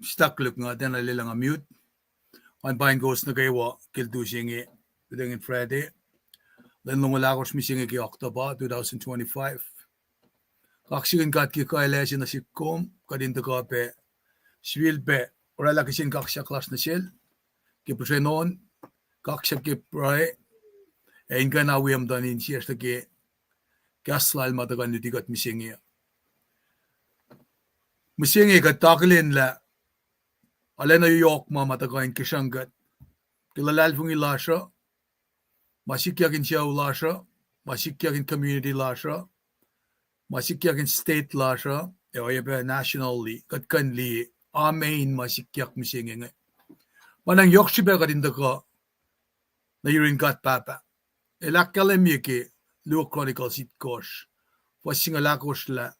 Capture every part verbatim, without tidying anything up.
Staklik nga tiacna lwelah nga mute. Ngan pain kowos nuh kwewa ke lutu se inge, lututacng in Friday, lwen longoul ahkosr mihsenge ke October two thousand twenty-five. Kaksakihn God ke kuh lasr nuh sihk kom, kuht in tuhkuh pac sifilpac oraclah kihsen kaksak lasr nuh sel ke pihsracn on, kaksak ke pruhe, ac in kuh in wi muhtuhn insiyacsr nuh ke kahs lal ma tuhkuh in luti kuht mihsenge. Mihsenge kuht akihlen lah arulacna yohk ma ma tuhkuh in kihsrang kuht ke luhlahlfongi lasr uh, ma sikyak in sucu lasr uh, ma sikyak in community lasr uh, ma sikyak in state lasr uh, ac oacyacpac nationally, kuht kuh in liye, amen, ma sikyak mihsenge inge. Pwacnwacng yohk srihpac kuht in tuhkuh nuh yurin God Pahpah. El ahkkahlwemye ke Luo Chronicles itkohsr, fuhs singucul ahkosr lah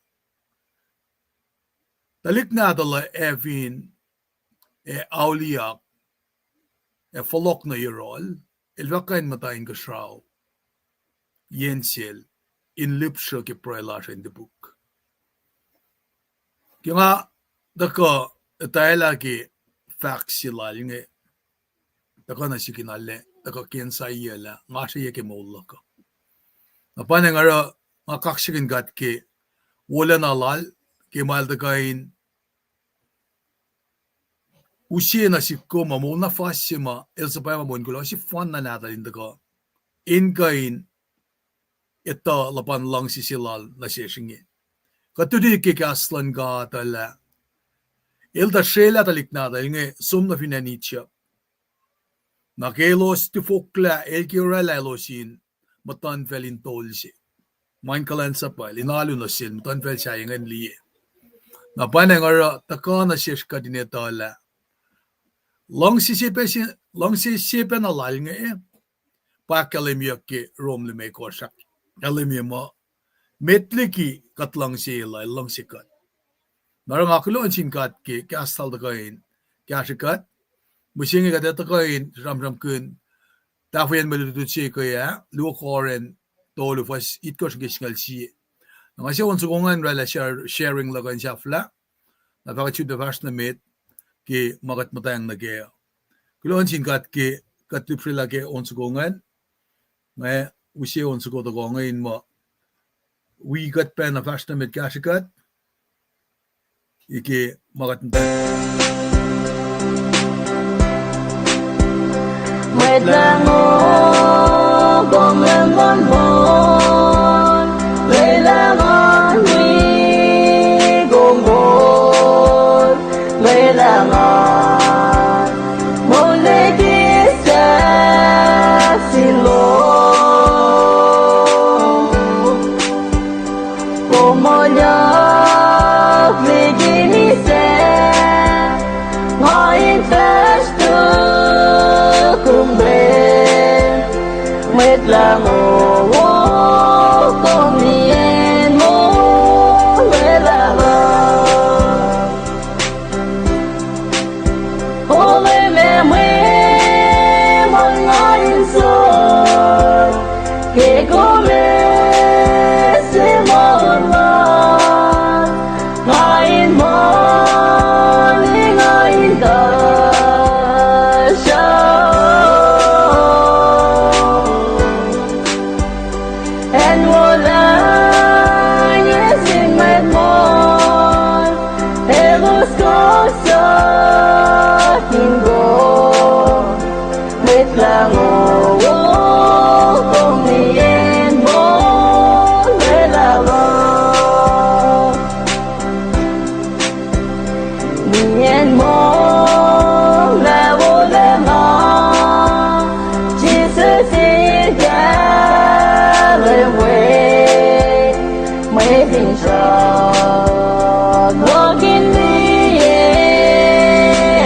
tuhlihk nahtuhl uh ac fin, ac auliyak, ac fohlohk nuh yohrohl, el fah kuh in muhta inkuhsrao yen sel in lihpsruh ke pruhe lasr uh in topuk. Ke nga tuhkuh etwaclah ke fahk se lal inge, tuhkuh nuh sihk in arlac tuhkuh ke insiyac lah nga srweyuc ke moul luhk uh. Na pwacnwacng oruh nga kaksakihn God ke wolacna lal, ke ma el tuhkuh in use nuh sihk kom, ma moul na fas se ma el suhpwacma muh in kuloh sefanna nahtuhl in tuhkuh in kuh in etuh luhpan luhngse se lal nuh sesr inge. Kuht luti ke kahs luhn God uh lah el tuh srwaclah tuhlihk nahtuhl inge som nuh fin acn Egypt. Na ke elos tufoklah, el ke oraclah elos in muhtuhnfacl in tol se, ma in kuhlwacnsapuhl in alu nuh sel, muhtuhnfacl sahyac ingacn liye. Na pwacnwacng oruh tuhkuh nuh sesr kuht in etuh lah luhngse se pa, luhngse se pacna lal inge pa ahkkahlwemyeyuck ke Rom limekohsr, ahkkahlwemye muh met liki kuht luhngse lal, el luhngse kuht. Na oruh nga kuloh nuh sin God ke kahs lal tuhkuh in kahsrwe kuht. Mihsenge kuht ac tuhkuh in sramsramkihn tahfweyacn mwe lutlut se ke ah, Luo Korint tolu fuhs itkohsr ke singucul sie. Na nga se on soko ingacn oraclah share-, sharing luhk uh in sahflah. Na fahkwack sut na fahsr nuh met ke ma kuht muhtwacng nuh kac. Kuloh nuh sin God ke kuht lihpsrelah ke on soko ingacn. Nga use on soko tohkoh inge in muh wi kuht pacna fahsr nuh met kahsrwe kuht. Ike ma kuht muhtwacng. Mwet Lahngo, kom Leum luhn moul, lwelah ngan wi kom kol, lwelah ngan moul liki sahk sin lom. Kom moulyak liki misac, nga in fahsr tukum pacl. Mwet Lahngo, kom nien moul lwelah luhk. Kom Leum ac mwe moul nga in som, ke kom ase moul luhk, nga in moul, nga in tuhsruhk. Acn wolacna sin mwet moul, elos koksakihn kom. Mwet Lahngo, kom nien moul lwelah luhk. Nien moul lwelah luhk, Jisus in kahlwem we, mwet in sruhk luhk in liye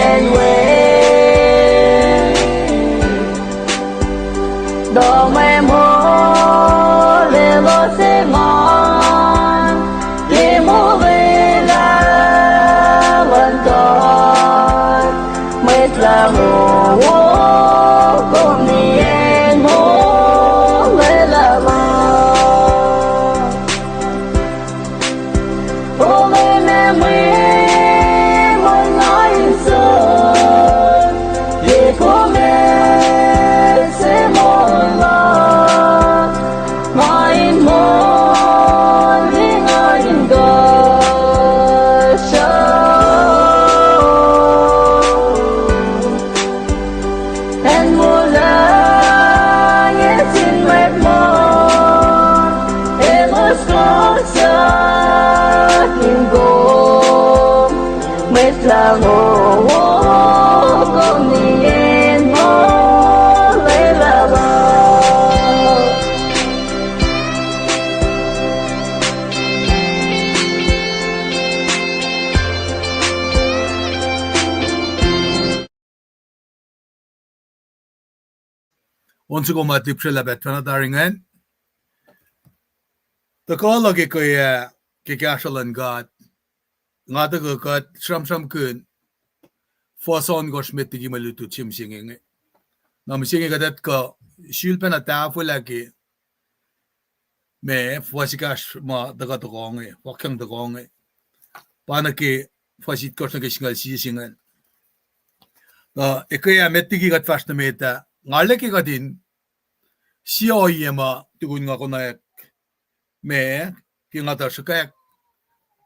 acn we. Tuh mwe moul elos engan ke molwelah luhn God. Mwet Lahngo, kom nien moul lwelah luhk. Kom Leum ac mwe moul nga in Acn wolacna sin mwet ma elos kosyak in kom, Mwet Lahngo, kom nien molwelah. On soko ma tipsrela pahtfana tari ingacn. Tuhkuh luhk ke, ah, ke kahsruh luhn God. Nga tuhkuh kuht sramsramkihn fuhs ohnkohsr met liki mwe lutlut se mihsenge inge. Na mihsenge kuht etuh kuh sulpacna tahfwelah ke ma fuhs ekahsr ma tuhkuh tohkoh inge, fahkyang tohkoh inge. Pa nuh ke fuhs itkohsr nuh ke singucul sie se ingacn. Na ekwe ah met liki kuht fahsr nuh met ah, nga arlac ke kuht in sie ohiyac ma tukun nga konwacack ma ke nga tuh sruhkwack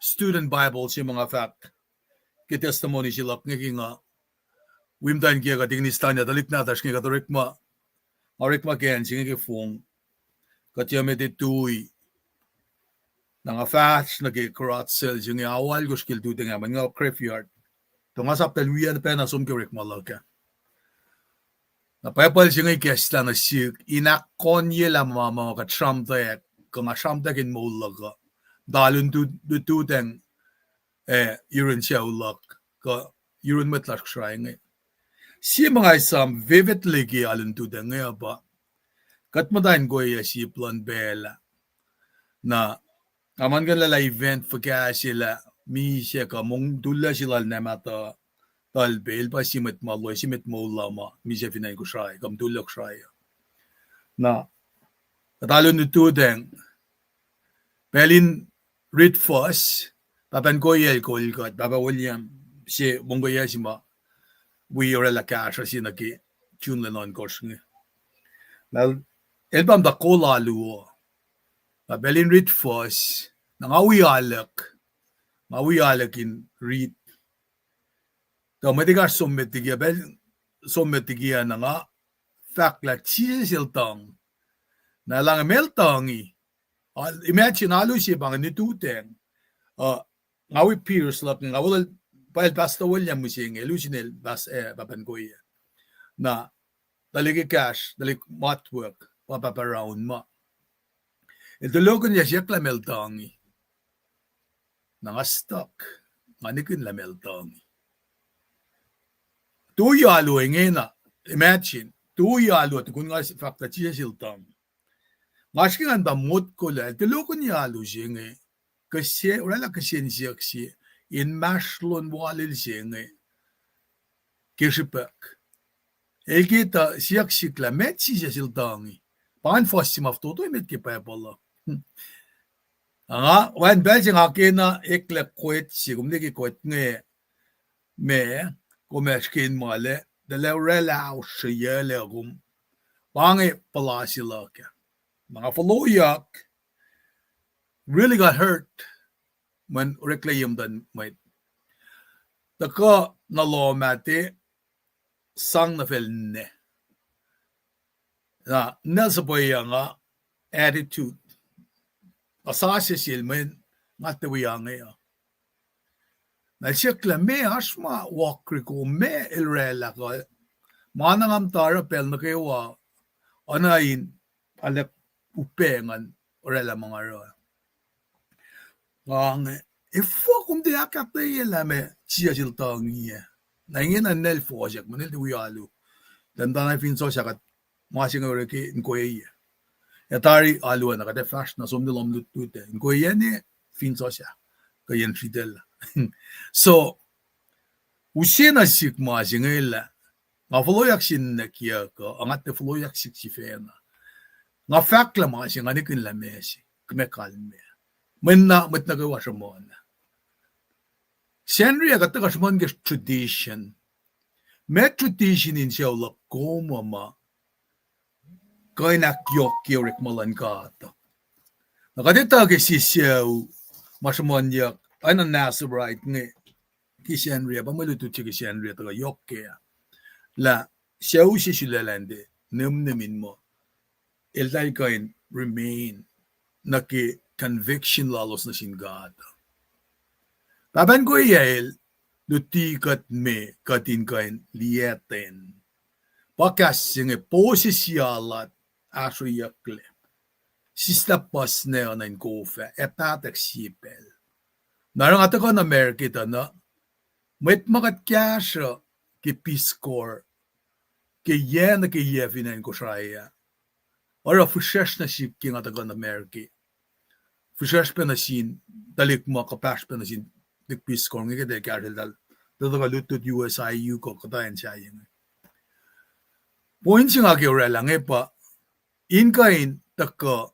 student Bible se ma nga fahk ke testimony se luhk inge ke nga wi muhtwacn kiyuhk uh Tikinis Tanya, tuhlihk nahtuhsr inge, kuht orekma, nga orekma ke acn se inge ke fong. Kuht yac met tui. Na nga fahsr nuh ke garage sale se inge, ao alkohsr ke lututacng ah, mweyen nga graveyard. Tuh nga sap pacl wiyacn pacna som ke orekma luhk ah. Na Bible se inge ikacslah nuh sihk in ahkkonyelah ma, ma kuht sramtweack, kuh nga sramtweack in moul luhk uh. Tuh alu in tu-, lututacng, ah, yurun sucu luhk, kuh yurun mwet lasr Kosrae inge. Sie ma nga esam vividly ke alu in lututacng inge uh pa kuht muhta in koyac sip luhn pacl ah. Na nga muhlkuhnlah lah event fuhkah se lah misac kuh mongtulah se lal nahtuhsr, tuhlpac, el pa sie mwet ma loes, sie mwet moul uh ma misac fin acn Kosrae, kuh mongtulah Kosrae uh. Na kuht alu in lututacng, pacl in rit fuhs, pahpah in koyac el kol kuht, Pahpah William, se mongo yac se ma wi orwaclah kahsruh se nuh ke June lwen ohnkohsr inge. Na el pa muhta kol alu uh. Na pacl in rit fuhs, na nga wi aluhk, nga wi aluhk in rit. Tuh mwet ekahsr som met liki ah, pacl som met liki ah, na nga fahk lah Jisus el tuhng. Na elan, meac el tuhngi? Imagine, alu se pa inge lututacng. Uh, nga wi peers luhk, nga wi pacl Pastor William mihsenge, el use inel pas-, eh, pahpah in koyac. Na tuhlihk ekahsr, tuhlihk matwek, pa pahpah raun ma. El tulohkihn siyuck lah meac el tuhngi. Na nga stuck, nga nihkihn lah meac el tuhngi. Tui alu ingena, imagine, tui alu tukun nga fahk lah Jisus el tuhng. Nga srihke ngan tuh motko lah el tulohkihn alu se inge, kihs-, orwaclah kihsen siyuck se inmahsrlon walil se inge ke srihpac. El ke tuh siyuck sihk lah meac Jisus el tuhngi. Pa ingacn fuhs se ma fototo emet ke Bible uh. Nga, wacngihn pacl se nga kena eklac kuht se, kom liye ke kuht inge, ma, kom ac srihke in ma lah, tuh lah orwaclah ahosreyuclac kom. Pa inge puhla se luhk ah. Ma nga foloyak, really got hurt. Mweyen oreklac ye muhtuhn mwet. Tuhkuh nuh lohm ah, tiac sang nuh facl ninac. Na ninac suhpweyuc nga attitude. Nga sasuc sel mweyen nga tiac wi inge uh. Na el siyuck lah meac oasr ma walk record, meac el orwaclah kuh. Ma na nga muhta oruh pacl nuh kwewa, oacna in alu upac ngan orwaclah ma nga oruh. Nga inge, efuh kom tiac ahkuhtweyac lah meac Jisus el tuhngi ah. Na ingena ninac el fohsack, mweyen el tiac wi alu. Lah muhtana fin sohsah kuht ma se inge orek in koyac. Ac tari alu ah na kuht ac fahsr na som nuh lohm lutlut ah in koyac ne fin sohsah kuh yen sritacl. So, use nuh sihk ma se inge lah nga foloyak sin ninac kiyuhk uh, nga tiac foloyak sihk sifacna. Nga fahk lah ma se nga nihkihn lah meac se, kom ac kalmac. Mweyen na mwet nuh kwewa sruhmuhn ah. Sacnri ah kuht tuhkuh sruhmuhn ke tradition. Meac tradition in sucu luhk kom uh ma kuh in ahkyohkye orekma luhn God? Na kuht etuh ke sie sucu ma sruhmuhnyuck, oacna Nazarite inge, ke Sacnri ah, pa mwe lutlut se ke Sacnri ah tuhkuh yohk kac ah. Lah sucu se sulaclah in tiac nihmnihm in muh eltahl kuh in remain nuh ke conviction lalos nuh sin God. Pahpah in kuhiyac el luti kuht me kuht in kuh in liyacten. Pa kahs se inge, pose sialat ahsroyucklac. Sislah puhs na uh nuh in kof ah, ac pahtack sie pacl. Na oruh nga tuhkuh nuh America tuh na, mwet ma kuht kahsruh ke Peace Corps, ke yac nuh ke yac fin acn Kosrae ah, oruh fihsracsr nuh sihk ke nga tuhkuh nuh America. Fihsracsr pac nuh sin tuhlihk ma kuhpahsr pac nuh sin tuhlihk Peace Corps inge ke tiac kahsrweltahl, tuhkuh lutlut U S I U kuh kuhtuh acn sahyac inge. Point se nga ke orwaclah inge pa in kuh in tuhkuh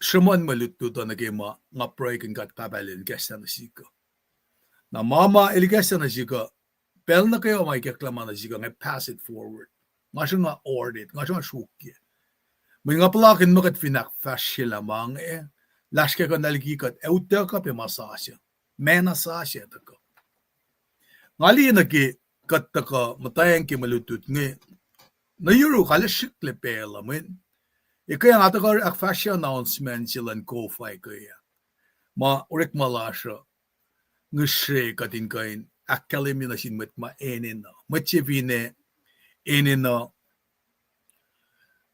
sruhmuhn mwe lutlut uh nuh ke ma nga pruhekihn God Pahpah El ikacslah nuh sihk uh. Na ma ma El ikacslah nuh sihk uh, pacl nuh kwewa ma ikacklah ma nuh sihk uh inge, pass it forward. Nga sruhnga hoard it, nga sruhnga sruokyac. Mweyen nga puhlakihn muh kuht fin ahkfahsryelah ma inge, lasr ke kuhna liki kuht ac utuckuh pac ma sasuc, ma na sasuc tuhkuh. Nga liye nuh ke kuht tuhkuh muhtwacng ke mwe lutlut inge, nuh yuruk arlac srihklac pacl uh mweyen, eke nga tuhkuh ahkfahsrye announcement se luhn COFI ke ah, ma orekma lasr uh ngihsre kuht in kuh in ahkkahlwemye nuh sin mwet ma enenuh, mwet se finne enenuh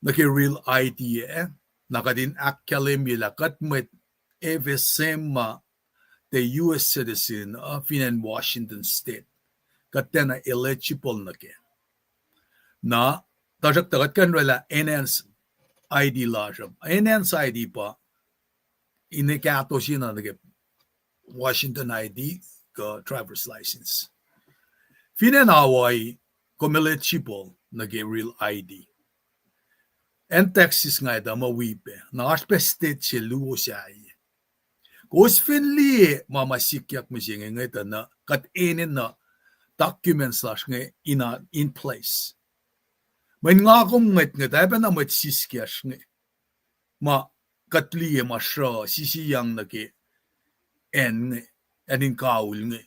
nuh ke Real I D ah, na kuht in ahkkahlwemye lah kuht mwet FSM ma tiac U S citizen uh fin acn Washington State, kuht tiacna eligible nuh kac. Na, tuhsruhktuh kuht kuh in orwaclah enhanced I D lasr uh. Enhanced I D pa ine kahto se na nuh ke Washington I D kuh driver's license. Fin acn Hawaii, kom eligible nuh ke Real I D. Acn Texas nga etuh muh wi pac, na oasr pac state se luo sahyac. Kowos fin liye ma ma sikyak mihsenge inge tuh na kuht enenuh documents lasr inge in, in place. Mweyen nga kom mwet inge, tiac pacna mwet siskacsr inge ma kuht liye ma sruh sisiyang nuh ke acn inge, acn in kaul inge.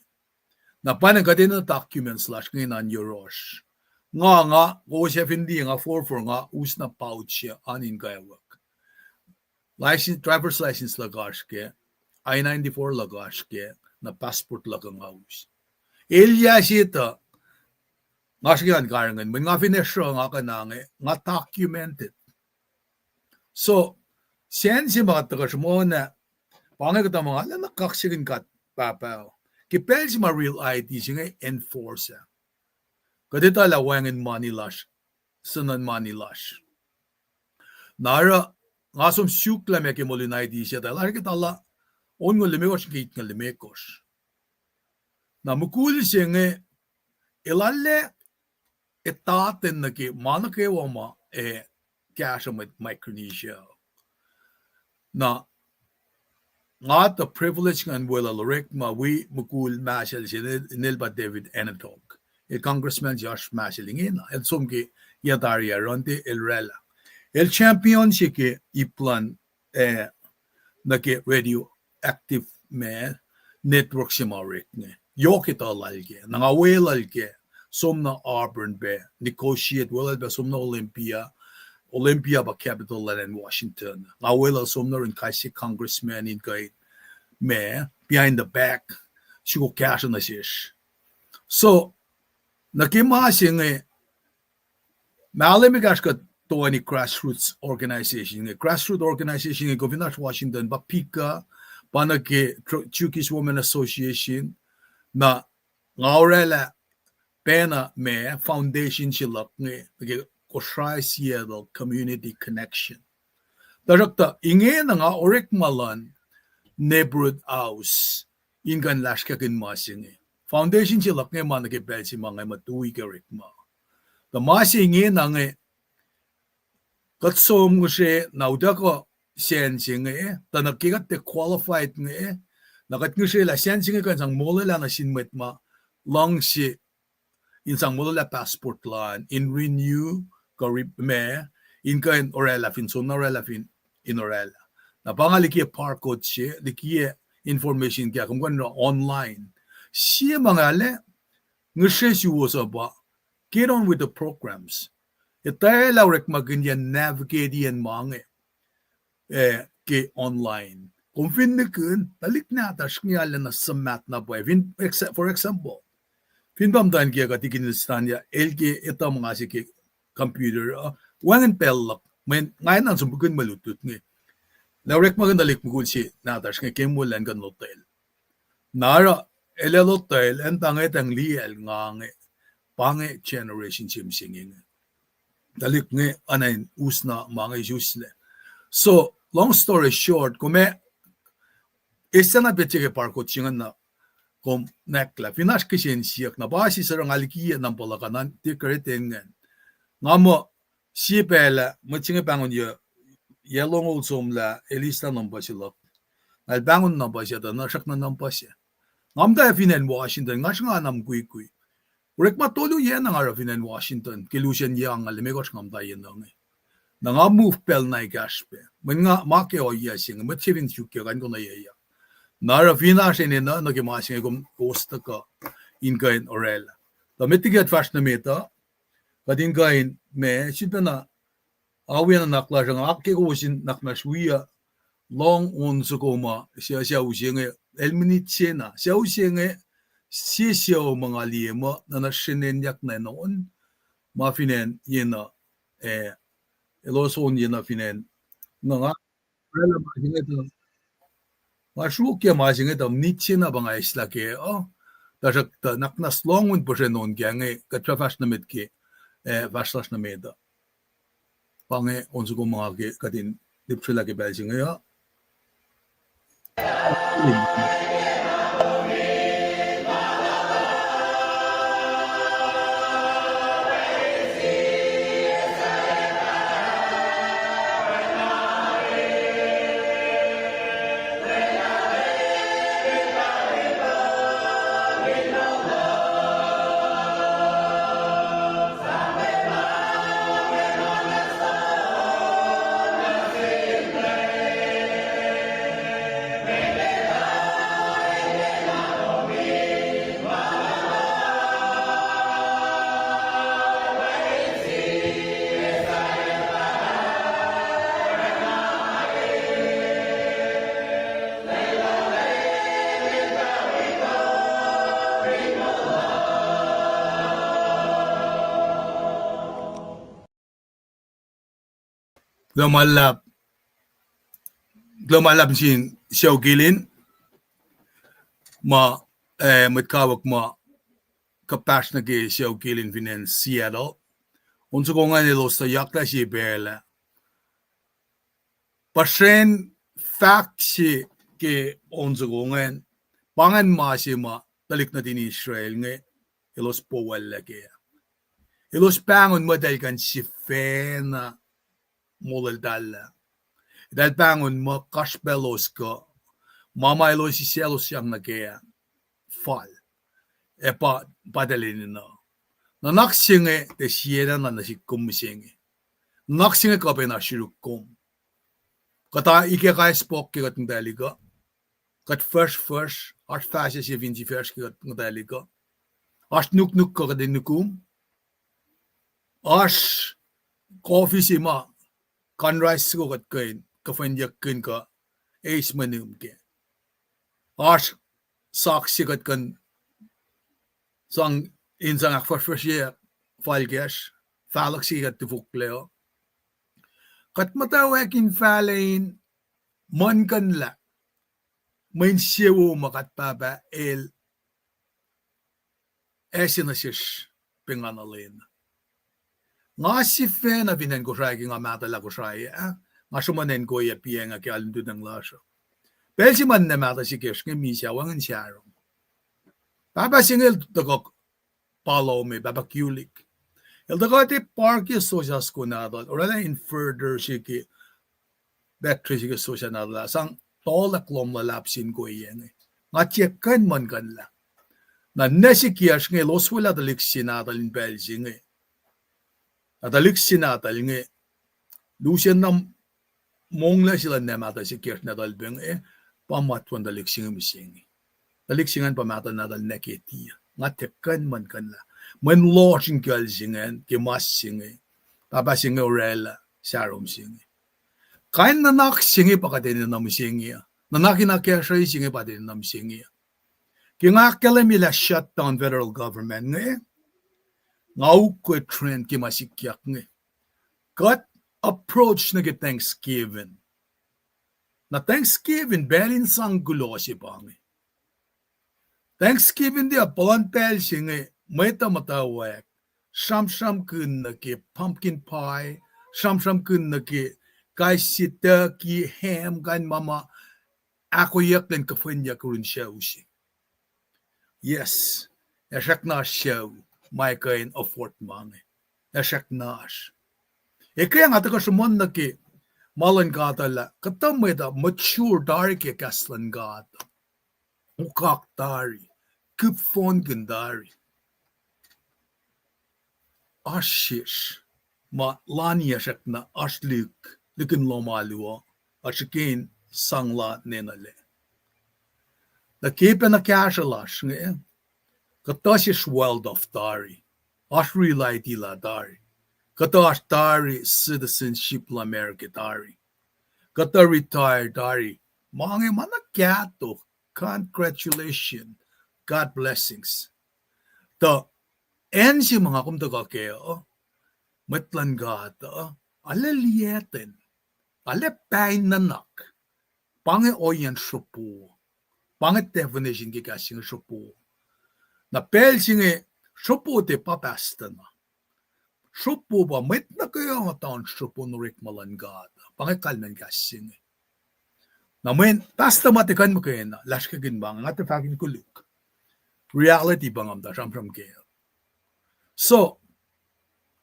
Na pwacnwacng kuht enenuh documents lasr inge na yohrohsr. Nga, nga, kowos ac fin liye, nga forfor, nga us na pouch se an in kawuck. License, driver's license luhk oasr kac, I ninety-four luhk oasr kac, na passport luhk uh nga us. Elyah se tuh, nga srihke in karihngihn, mweyen nga fin esruh nga kuh na inge, nga documented. So, sacn se ma kuht tuhkuh sruhmuhn ah, pa inge kuhtuh ma nga lwelah kaksakihn God Pahpah uh. Ke pacl se ma Real I D se inge enforce ah, kuht etuh lah wacngihn mani lasr, suhnuhn mani lasr. Na oruh nga som suk lah meac ke moul in I D se tuh lasr ke tala onngoul limekohsr ke itngoul limekohsr. Na mukul se inge el arlac etatwen nuh ke ma nuh kwewa ma ac kahsruh mwet Micronesia. Na nga tuh privilege ngan weluhl orekma wi mukul mahsel se inel pa David Anatok. El congressman se oasr mahsel ingena. El som ke yac tari ah, ruhn tiac el oraclah. El champion se ke ip luhn, eh, nuh ke radioactive ma network se ma orek inge. Yohk etuh lal kac. Na nga weluhl kac, som nuh Auburn pac, negotiate, weluhl pac som nuh Olympia. Olympia pa capital luhn acn Washington. Nga weluhl som nuh yurin kais sie congressman in kuh in, ma, behind the back, suk kahsruh nuh sesr. So, nuh ke ma se inge, mahlwem ekahsr kuht toeni grassroots organization inge. Grassroots organization inge kom fin oasr Washington, pa PICA, pa nuh ke Tro-, Chuukese Women Association, na nga oraclah pacna ma foundation se luhk inge nuh ke Kosrae Seattle Community Connection. Tuhsruhktuh ingena nga orekma luhn neighborhood house in kuh in lasrkakihn ma se inge. Foundation se luhk inge ma nuh ke pacl se ma nga muh tui ke orekma. Tuh ma se ingena inge, kuht som ngihsre na utuckuh sacn se inge, tuh nuh ke kuht tiac qualified inge, na kuht ngihsre lah sacn se inge kuh in sang molwelah nuh sin mwet ma luhngse in sang molwelah passport lal, in renew, kuh re-, ma, in kuh in oraclah fin som na oraclah fin, in oraclah. Na pa nga likiyac barcode se, likiyac information ke kom kuh in oruh online. Sie ma nga arlac ngihsre suwos uh pa get on with the programs. Etwaclah orekmakihnyacn navigate-iyacn ma inge, eh, ke online. Kom fin nihkihn, tuhlihk nahtuhsr inge arulacna suhmaht na pwacye. Fin, exa-, for example, fin pa muhtwacn kiyuhk uh Tikinistan ya, el ke etuh ma nga se ke computer uh, wacngihn pacl luhk, mweyen nga enenuh in som pihkihn mwe lutlut inge. Lah orekmakihn tuhlihk mukul se nahtuhsr inge ke moul lal in kuh in lotwel. Na oruh el ac lotwel, acn pa inge tuh liyacl nga inge, pa inge generation se mihsenge inge. Tuhlihk inge arulacna in us na ma inge isuslac. So, long story short, kom ac eis na petsac ke barcode se ingacn na kom nwacklah. Fin oasr kihsen siyuck na pa sisor nga likiyac number luhk an, tiac kuh rete ingacn. Nga muh sie pacl ah mwet se inge pahngon yac, yac longoul somlah, el eis na number se luhk. Na el pahngon number se tuh na srackna number se. Nga muhta fin acn Washington, nga sruhnga na mukwikwi. Orekma tolu yac na nga oruh fin acn Washington, ke lusen yac angngaul limekohsr nga muhta yenuh inge. Na nga move pacl na ekahsr pac. Mweyen nga ma ke ohiyac se inge, mwet se fin suk ke kuh in konweyuckyak. Na oruh fin oasr enenuh nuh ke ma se inge kom kowos tuhkuh in kuh in orwaclah. Tuh met liki kuht fahsr nuh met uh, kuht in kuh in ma, sifilpacna, awi nuhnak lasr uh, nga ke kowos in nuhnak muhnahs wi uh, lohng on soko ma, sucu se inge, el minit se na, sucu se inge, sie sucu ma nga liye muh nuhnak srihnenyuck nuh on, ma fin acn yenuh, eh, elos on yenuh fin acn, nga, nga, ma se inge tuh, nga sruokyac ma se inge tuh minit se na pa nga eslah kac uh, tuhsruhktuh nuhnak muhnahs lohng on puhsren on kac inge, kuht fah fahsr nuh met ke, eh, fahsr lasr nuh met uh. Pa inge on soko ma ke kuht in lihpsrelah ke pacl se inge uh. Kuloh ma luhlahp, kuloh ma luhlahp nuh sin sucu Kilin, ma, eh, mwet kawuck ma kuhpahsr nuh ke sucu Kilin fin acn Seattle. On soko ingacn elos tuh yaklah sie pacl ah. Puhsren fahk se ke on soko ingacn, pa ingacn ma se ma tuhlihk nuhtin Israel inge elos powuhllac kac. Elos pahngon muh eltahl kuh in sifacna molweltahlah. Eltahl pahngon muh kasrpaclos kuh ma ma elos isaclosyang nuh kac ah fal, ac pa, pa eltahl enenuh. Nuhnak se inge tiac siena na nuh sihk kom mihsenge. Nuhnak se inge kuh pacna siruk kom. Kuht ikacklah spuhk ke kuht muhtwaclihk uh. Kuht fuhsrfuhsr, oasr fahsr se fin sifacsr ke kuht muhtwaclihk uh. Oasr nuknuk kuh kuht in nukum. Oasr coffee se ma, conrise soko kuht kuh in kuhfwenyuckkihn kuh eis mwe nihm kac. Oasr sock se kuht kuh in sang, in sang ahkfuhsrfuhsrye falkacsr, fahluhk se kuht tifoklac uh. Kuht muhtwacwacack in fahlac in muhlkuhnlah mwe insewowo ma kuht Pahpah El ase nuh sesr pengana lwen. Nga sifacna fin acn Kosrae ke nga mahtuhlah Kosrae ah, nga sruhmuhn acn Koya piacng ah ke alu in lututacng lasr uh. Pacl se ma ninac mahtuh se kacsr inge misac, wacngihn Sarong. Pahpah se inge el tuhkuh Palo me, Pahpah Kulik. El tuhkuh tiac park-i sosah soko nahtuhl, oraclah inverter se ke battery se ke sosah nahtuhl ah, sang tolack lohm luhlahp sin Koya inge. Nga tiac kuh in muhlkuhnlah. Na ninac se kacsr inge el oswelah tuhlihk se nahtuhl in pacl se inge. Na tuhlihk se nahtuhl inge, lusen na monglac se luhn ninac mahtuh se kacsr nahtuhl pac inge, pa matwacn tuhlihk se inge mihsenge. Tuhlihk se ingacn pa mahtuh nahtuhl ninac ke tiac. Nga tiac kuh in muhlkuhnlah. Mweyen lohsr in kucl se ingacn ke mas se inge, pahpah se inge orwaclah sahrom se inge. Kain nuhnak se inge pa kuht enenuh mihsenge uh. Nuhnak in akacsruhi se inge pa kuht enenuh mihsenge uh. Ke nga ahkkahlwemye lah shutdown federal government inge, nga ukwe trend ke ma sikyak inge. Kuht approach nuh ke Thanksgiving. Na Thanksgiving pacl in sang kuloh se pa inge. Thanksgiving tiac puhlan pacl se inge mwet uh muhtwacwacack sramsramkihn nuh ke pumpkin pie, sramsramkihn nuh ke kais sie turkey, ham, kain ma ma ahkoeyuck lun kuhfwenyuck yurin sucu se. Yes, ac srackna oasr sucu ma kuh in afford ma inge. Ac srackna oasr. Eke nga tuhkuh sruhmuhn nuh ke ma luhn God uh lah kuhtuh mwet uh mature tari ke kahs luhn God. Ukak tari, kihp fohnkihn tari. Oasr sesr ma lani ac srackna oasr lihk, lihkihn lohm alu uh, oasr srihke in sang la nenuh lac. Na ke pacna kahsruh lasr inge, kuhtuh sesr weld off tari, oasr real I D la tari, kuhtuh oasr tari citizenship la America tari, kuhtuh retire tari. Ma inge ma na kahto, congratulations, God blessings. Tuh acn se ma nga kom tuhkuh kac uh, mwet luhn God uh, arlac liyacten, arlac pain nuhnak. Pa inge ohiyacn sropo. Pa inge definition ke kahs se inge sropo. Na pacl se inge sropo tiac pa pastor na. Sropo pa mwet nuh kwewa ma tuhn sropo in orekma luhn God. Pa inge kalmacn kahs se inge. Na mweyen pastor ma tiac kuh in muhkwena, lasr kihn ma nga tiac fahk in koluk. Reality pa nga muhta sramsram kac. So,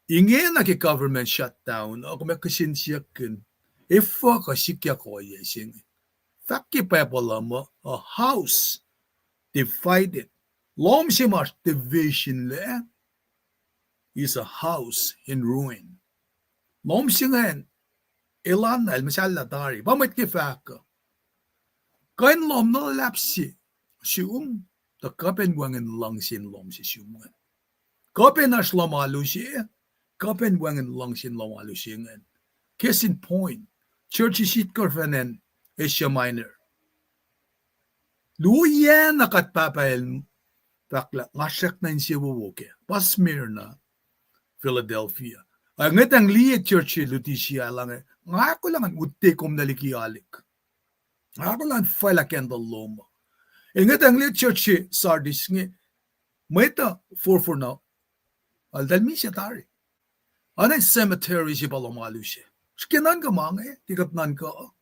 ingena ke government shutdown uh, kom ac kihsen siyuck in, efuh kuh sikyak ohiyac se inge. Fahk ke Bible uh muh, a house divided. Lohm se ma division lac is a house in ruin. Lohm se ingacn, elan na el muhsahllah tari. Pa mwet ke fahk uh, kuh in lohm na luhlahp se sum, tuh kuh pac in wacngihn luhngse in lohm se sum ingacn. Kuh pac in oasr lohm alu se, kuh pac in wacngihn luhngse in lohm alu se ingacn. Case in point, church se itkohsr fin acn Asia Minor. Luo yac na kuht pahpah el fahk lah nga srackna insewowo kac. Pa Smyrna, Philadelphia. Ac ngwetacng liye church se Laodicea el inge, nga ahkolah ngan utte kom nuh liki alik. Nga ahkolah ngan fal candle lom uh. Ac ngwetacng liye church se Sardis inge, mwet uh forfor na, eltahl misac tari. Oacna cemetery se pa lohm alu se. Srihke nuhnkuh ma inge, ke kuht nuhnkuh.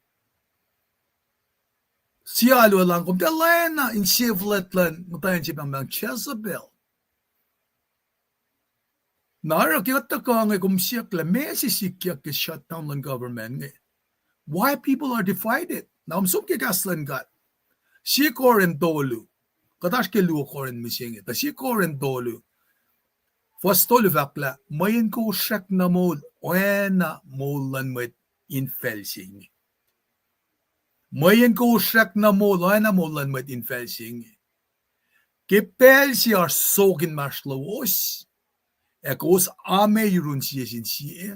Sie alu elan kom tiac lacna insefuhlwact luhn muhtwacn se pahngpahng Jezebel. Na oruh ke kuht tuhkuh inge kom siyuck lah meac se sikyak ke shutdown luhn government inge. Why people are divided? Na kom som ke kahs luhn God. Sie Korin tolu. Kuht oasr ke luo Korin mihsenge. Tuh sie Korin tolu, fuhs tolu fahk lah mweyen kowos srackna moul oacna moul luhn mwet infacl se inge. Mweyen kowos srackna moul oacna moul luhn mwet infacl se inge. Ke pacl se oasr sok inmahsrlowos, ac kowos ame yurun sie sin sie,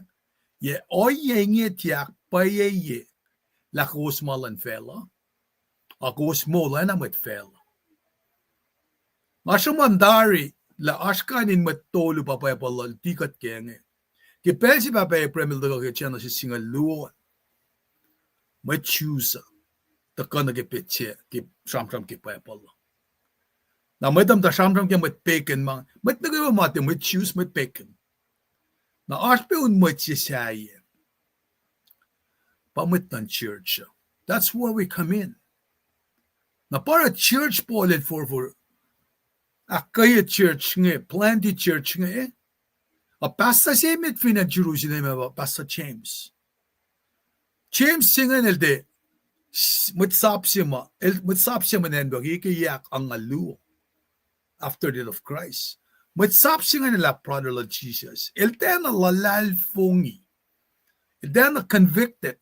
yac ohiyac inge tiac ahkpwacyeye lah kowos ma luhn facluh, a kowos moul oacna mwet facluh? Nga sruhmuhn tari lah oasr kain in mwet tolu pa Bible uh luti kuht ke inge. Ke pacl se pahpah Abraham el tuhkuh ke Genesis singucul luo, mwet Jews uh tuhkuh nuh ke petsac ke sramsram ke Bible uh. Na mwet uh muhta sramsram ke mwet pagan ma, mwet nuh kwewa ma tiac mwet Jews, mwet pagan. Na oasr pac un mwet se sahyac. Pa mwet luhn church uh. That's where we come in. Na pa oruh church Paul el forfor ahkkweye church inge, planti church inge, a pastor se met fin acn Jerusalem uh pa Pastor James. James se ingacn el tiac s-, mwet sap se ma, el, mwet sap se ma nacnwuck ke yac angngaul luo after death of Christ. Mwet sap se ingacn el ah brother luhn Jesus. El tiacna luhlahlfongi. El tiacna convicted.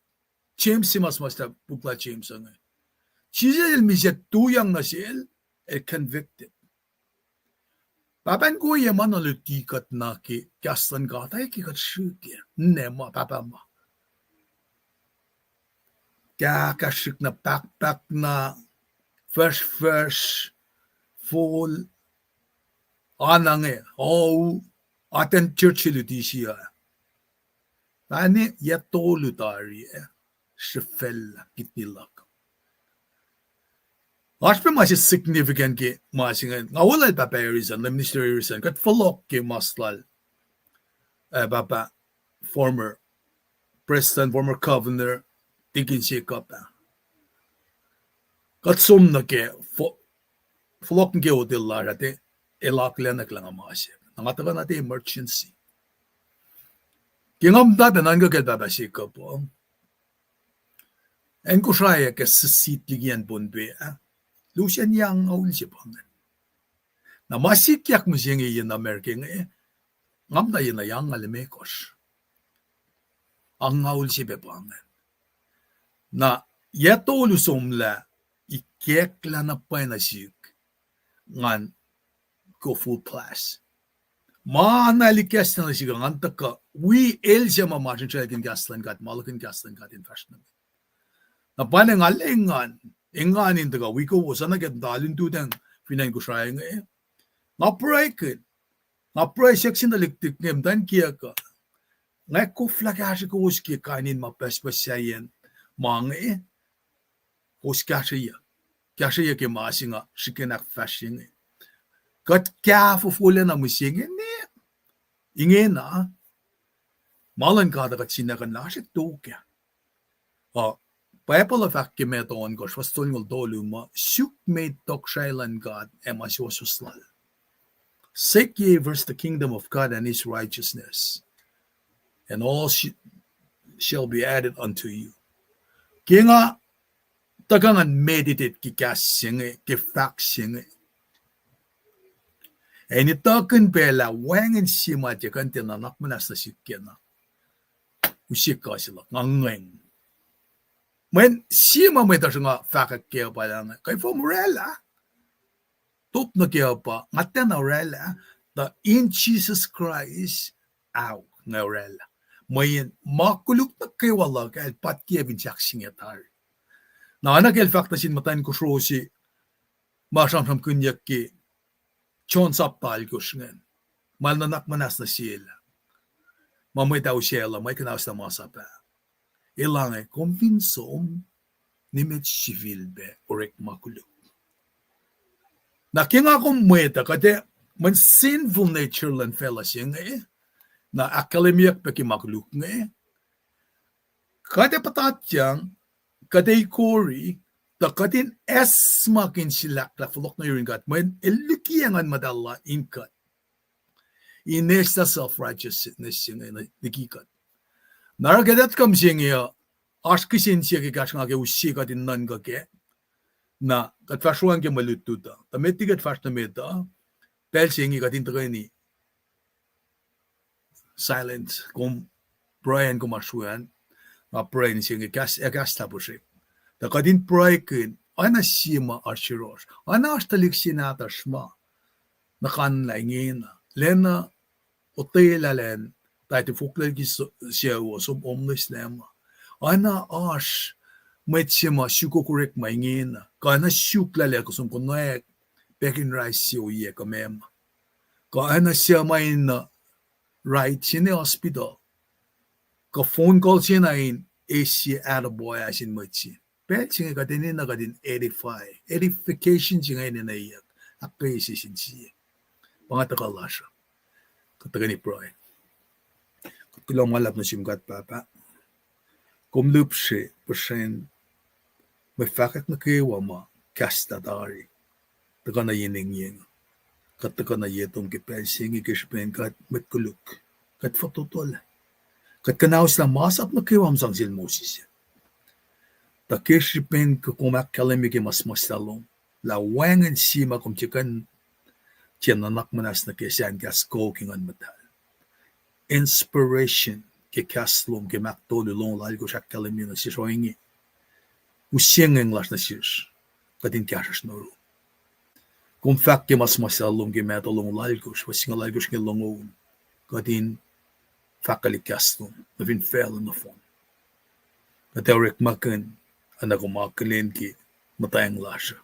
James se ma suhmuhslah puk lal James uh inge. Jisus el misac tuyak nuh sel, el convicted. Pahpah in koye ma na luti kuht na ke kahs luhn God, ac ke kuht srihke, ninac ma, pahpah ma. Kahkahsrihk na, pahkpahk na, fuhsrfuhsr, fol, anange, au, atacn church luti se uh. Mani yac tolu tari ah, srihfacl kidney luhk. Oasr pac ma se significant ke ma se ingacn. Nga wolahl Pahpah Harrison, Minister Harrison, kuht fohlohk ke mas lal, ah, pahpah, former president, former governor, tikin se kuh pac. Kuht som nuh ke fo-, fohlohk nuh ke hotel lasr ah, el akihlenak lah nga ma se. Na nga tuhkuh na tiac emergency. Ke nga muhta pac nuhnkuh kacl pahpah se kuh pa acn Kosrae ah ke sissit liki acn Pohnpei ah, lusen yac angngaul se pa ingacn. Na ma sikyak mihsenge yen America inge, nga muhta yen yac angngaul limekohsr. Angngaul se pac pa ingacn. Na yac tolu somlah, ikacklah na pwacye nuh sihk, ngan go full blast. Ma na el ikacklah nuh sihk, ngan tuhkuh wi el se ma masrinsraclkihn kahs luhn God, ma lukihn kahs luhn God in fahsr nuh met. Na pa na nga engan, engan in tuhkuh wi kowos, oacna ke tuh alu in tutacng fin acn Kosrae inge. Nga pruhekihn, nga pruhe siyuck sin tuhlihk inge, muhtwacn kiyuhk uh, nga koflah kahsrwe kowos ke kain in ma pucspucs sahyacn ma inge, kowos kahsrweyuc, kahsrweyuc ke ma se nga srihke in ahkfahsrye inge. Kuht kahfofo lacna mihsenge ne, ingena, ma luhn God uh kuht siena kuh in lasr tok ah. Uh, Bible uh fahk ke Matthew ohnkohsr, fuhs tolngoul tolu muh, suk met tohkohsrahi luhn God ac ma suwohswohs lal. Seek ye first the kingdom of God and his righteousness, and all sh-, shall be added unto you. Ke nga tuhkuh ngan meditate ke kahs se inge, ke fahk se inge, ac in ituckyang pac lah wacngihn sie ma tiac kuh in tiac nuhnak muhnahs nuh sihk kena, use kuh se luhk, nga ngweng. Mweyen sie ma mwet uh sruhnga fahkwack ke uh pa lah inge, kuh fom oraclah. Top nuh ke uh pa, nga tiacna oraclah, tuh in Jesus Christ, ao, nga oraclah. Mweyen ma koluk nuh kwewa luhk ah el pat kiyacl fin sahk se inge tari. Na oacna ke el fahk nuh sin muhtwacn kosro se ma sramsramkihnyuck ke John sapta alkosr ingacn, ma el nuhnak muhnahs nuh sel ah, ma mwet ah usaclah, ma kunauslah masap ah. El inge, kom fin som, nimet sifilpac orekma koluk. Na ke nga kom mwet uh, kuht ac, mweyen sinful nature luhn facluh se inge, na ahkkahlwemyeyuck pac ke ma koluk inge, kuht ac puhtatyang, kuht ac ikori, tuh kuht in acsmakihn silahklahk fohlohk nuh yurin God, mweyen el likiyacng Nguhn Muhtahl lal in kuht, in eslah self-righteousness se inge liki kuht. Na oruh kuht etuh kom se inge uh, oasr kihsen sie ke kahsruh nga ke use kuht in nuhnkuh kac. Na kuht fahsr oan ke mwe lutlut uh, tuh met liki kuht fahsr nuh met uh, pacl se inge kuht in tuhkweni silent, kom pruhe an, kom oasr we an, nga pruhe se inge, kahs, ac kahs lah puhsrek. Tuh kuht in pruhekihn, oacna sie ma oasr yohrohsr, oacna oasr tuhlihk se nahtuhsr ma nuhkanlah ingena, lacna otwelah lacn, tiac tifoklac liki s-, sucu uh, som homeless lah ma. Oacna oasr mwet se ma suk okorekma ingena, kuh oacna suk lah lah kuh som konwacack packin rice se ohiyac kuh meac ma. Kuh oacna suc ma in ride se inge hospital, kuh phone call se na in eis sie attaboy ah sin mwet se. Pacl se inge kuht enenuh kuht in edify, edification se inge enenweyuck, ahkkweye sie sin sie. Pa nga tuhkuh lasr uh. Kuht tuhkweni pruhe. Kuht kuloh ma luhlahp nuh sum God Pahpah. Kom lihpsre puhsren mwe fahkwack nuh kwewa ma kahs lah tari tuhkuh nuh ye engyeng. Kuht tuhkuh nuh ye tom ke pacl se inge ke srihpen kuht mwet koluk, kuht fototo lah, kuht kuhnauslah masap nuh kwewa ma sang sel Moses. Tuh ke srihpen kuh kom ahkkahlwemye ke ma suhmuhslah lom lah wacngihn sie ma kom tiac kuh in tiac nuhnak muhnahs nuh kac, sahn kahs kuh ke Nguhn Muhtahl. Inspiration ke kahs lom ke Mark tolu longoul alkosr ahkkahlwemye nuh sesr ohinge, use ngweng lasr nuh sesr, kuht in kahsruhsr nuh ru. Kom fahk ke ma suhmuhslah lom ke Matthew longoul oalkosr, fuhs singucul oalkosr inge longoul, kuht in fahkwelihk kahs lom nuh fin facluh nohfohn. Kuht ac orekmakihn, oacna kom akihlen ke muhtweng lasr uh,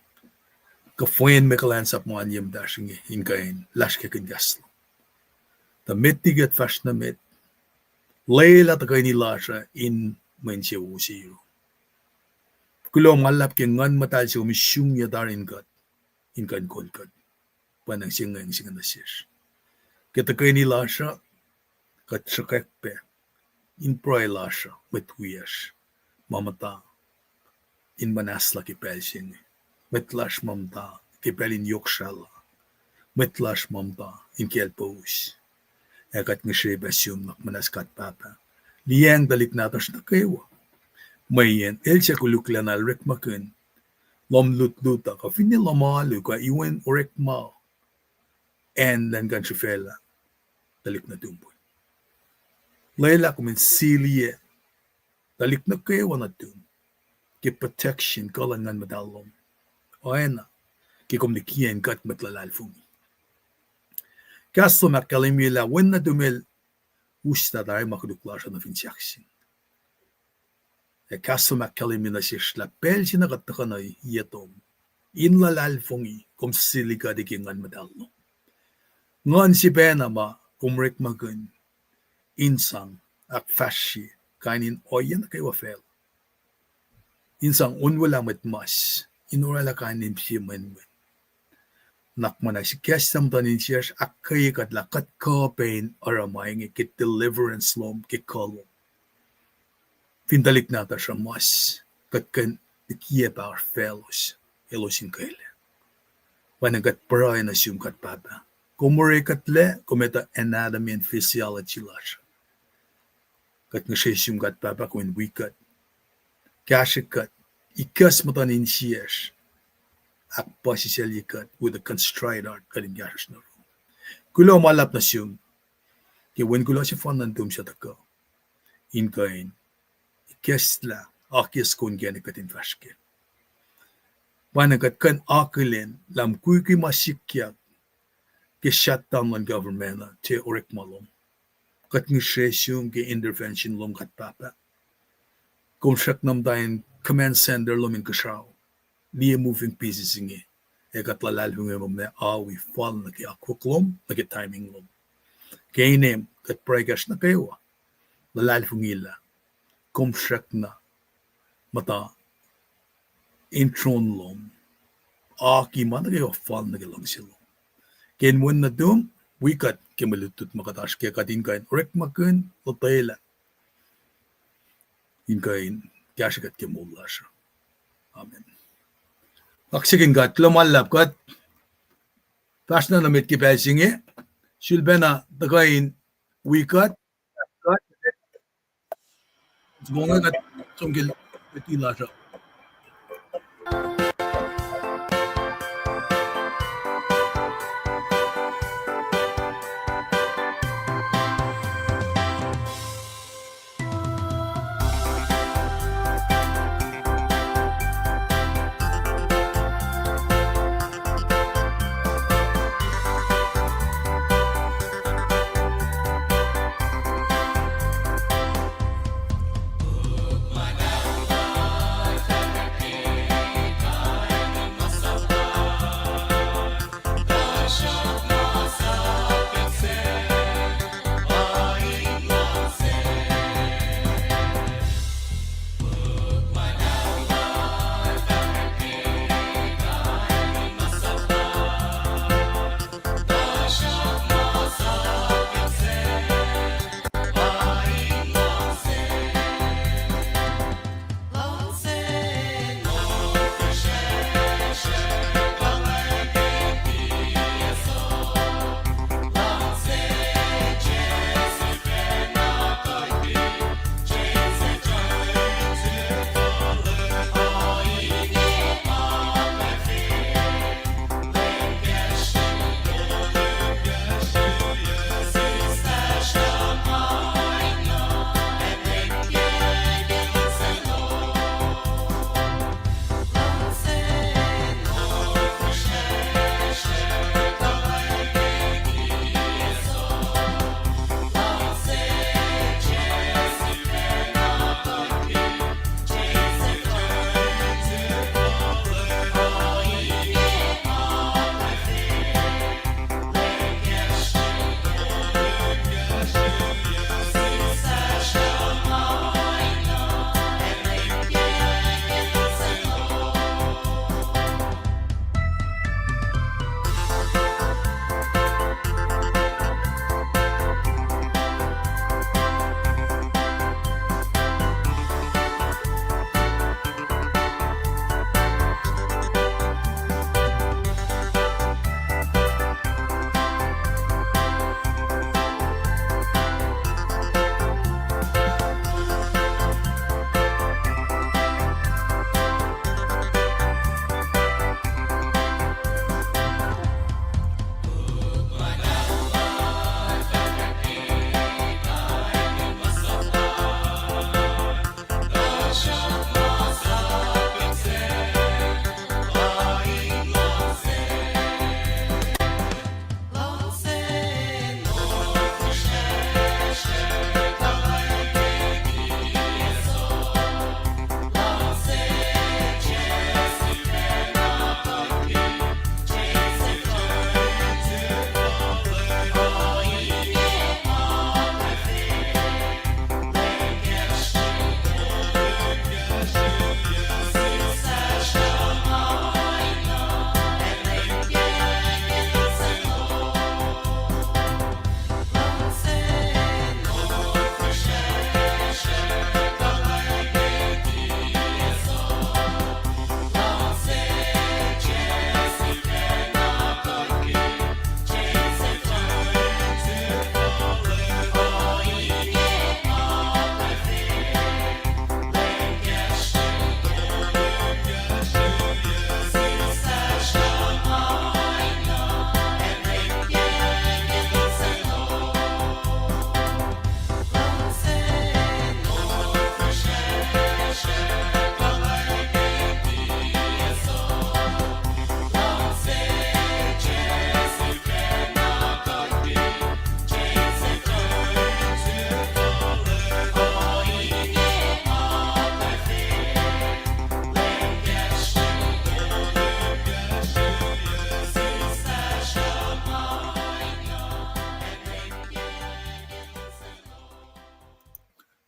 kuhfwen mwe kuhlwacnsap ma oan ye muhtahsr inge in kuh in lasrkakihn kahs lom. Tuh met liki kuht fahsr nuh met, lwelah tuhkweni lasr uh in mwe insewowo se yurum. Kuloh ma luhlahp ke Nguhn Muhtahl se kom in sumyac tari in kuht, in kuh in kol kuht. Pwacnwacng se ngwacng se inge nuh sesr. Ke tuhkweni lasr uh, kuht sruhkwack pac in pruhe lasr uh, mwet wiyacsr, ma muhta in muhnahslah ke pacl se inge. Mwet lasr ma muhta ke pacl in yohk srahlah. Mwet lasr ma muhta in kacl powos. Ac kuht ngihsre pac sum nuh ke muhnahs God Pahpah. Liyacacng tuhlihk nahtuhsr nuh kwewa. Mweyen el suc koluklacna el orekmakihn lohm lutlut uh, kuh finne lohm alu, kuh iwen orekma acn luhn kuh in srifaclah tuhlihk nuhtum we. Lwelah kom in siliyac tuhlihk nuh kwewa nuhtum ke protection kuh luhn Nguhn Muhtahl lom. Oacna ke kom likiyacn kuht mwet luhlahlfongi. Kahs lom ahkkahlwemye lah Wen nuhtum el uslah tari ma koluk lasr uh nuh fin sahkseng. Ac kahs lom ahkkahlwemye nuh sesr lah pacl se na kuht tuhkuh nuh ye tom in luhlahlfongi, kom sili kuht ke Nguhn Muhtahl lom. Nguhn se pacna ma kom orekmakihn in sang ahkfahsrye kain in ohiyac nuh kwewa facluh, in sang onwelah mwet mas, in oraclah kain in sie mwenmwen. Nuhnak muhnahs ikacslah muhtuhn insiyacsr, ahkkweye kuht lah kuht kuh pac in oruh ma inge ke deliverance lom, ke kuh lom. Fin tuhlihk nahtuhsr uh mas, kuht kuh in likiyac pa faclos, elos in kwelac. Pwacnwacng kuht pruhe nuh sum God Pahpah. Kom orekuhtlac, kom etuh anatomy and physiology lasr. Kuht ngihsre sum God Pahpah kom in wi kuht, kahsrwe kuht, ikacs muhtuhn insiyacsr, ahkpuhsisaclye kuht with a contrite heart, kuht in kahsruhsr nuh rom. Kuloh ma luhlahp nuh sum ke wen kuloh sefanna nuhtum suc tuhkuh in kuh in ikacslah, akiyac soko inkacnek kuht in fahsr kac. Pwacnwacng kuht kuh in akihlen lah mukwikwi ma sikyak ke shutdown luhn government uh, tiac orekma lom. Kuht ngihsre sum ke intervention lom God Pahpah. Kom srackna muhta in command center lom inkuhsrao, liye moving pieces inge, ac kuht luhlahlfongi muh ac fal nuh ke akwuck lom, nuh ke timing lom. Ke inem kuht pruhe kacsr nuh kwewa, luhlahlfongi lah kom srackna muhta in tron lom, aki ma nuh kwewa fal nuh ke luhngse lom. Ke inen Wen nuhtum, wi kuht ke mwe lutlut ma kuht oasr kac, kuht in kuh in orekmakihn, lotwelah, in kuh in kahsrwe kuht ke moul lasr uh. Amen. Kaksakihn God, kuloh ma luhlahp kuht fahsr na nuh met ke pacl se inge, sulpacna tuhkuh in wi kuht, kuht, soko inge kuht som ke luti lasr uh.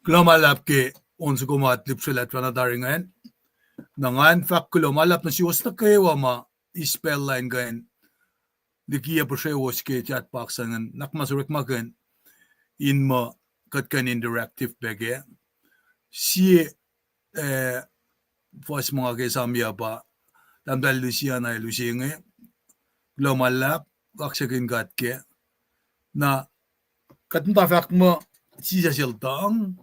Kuloh ma luhlahp ke on soko ma tuhlihk srihklac tuhfahna tari ingacn. Na ngan fahk kuloh ma luhlahp nuh suwos nuh kwewa ma eis pacl lain kuh in likiyac puhsrewos ke chat box an ingacn, nuhnak muh orekmakihn in muh kuht kuh in interactive pac kac. Sie, eh, fuhs ma nga ke esamyac pa tahmtahel Luciana el use inge. Kuloh ma luhlahp, kaksakihn God kac. Na kuht muhta fahk muh Jisus el tuhng,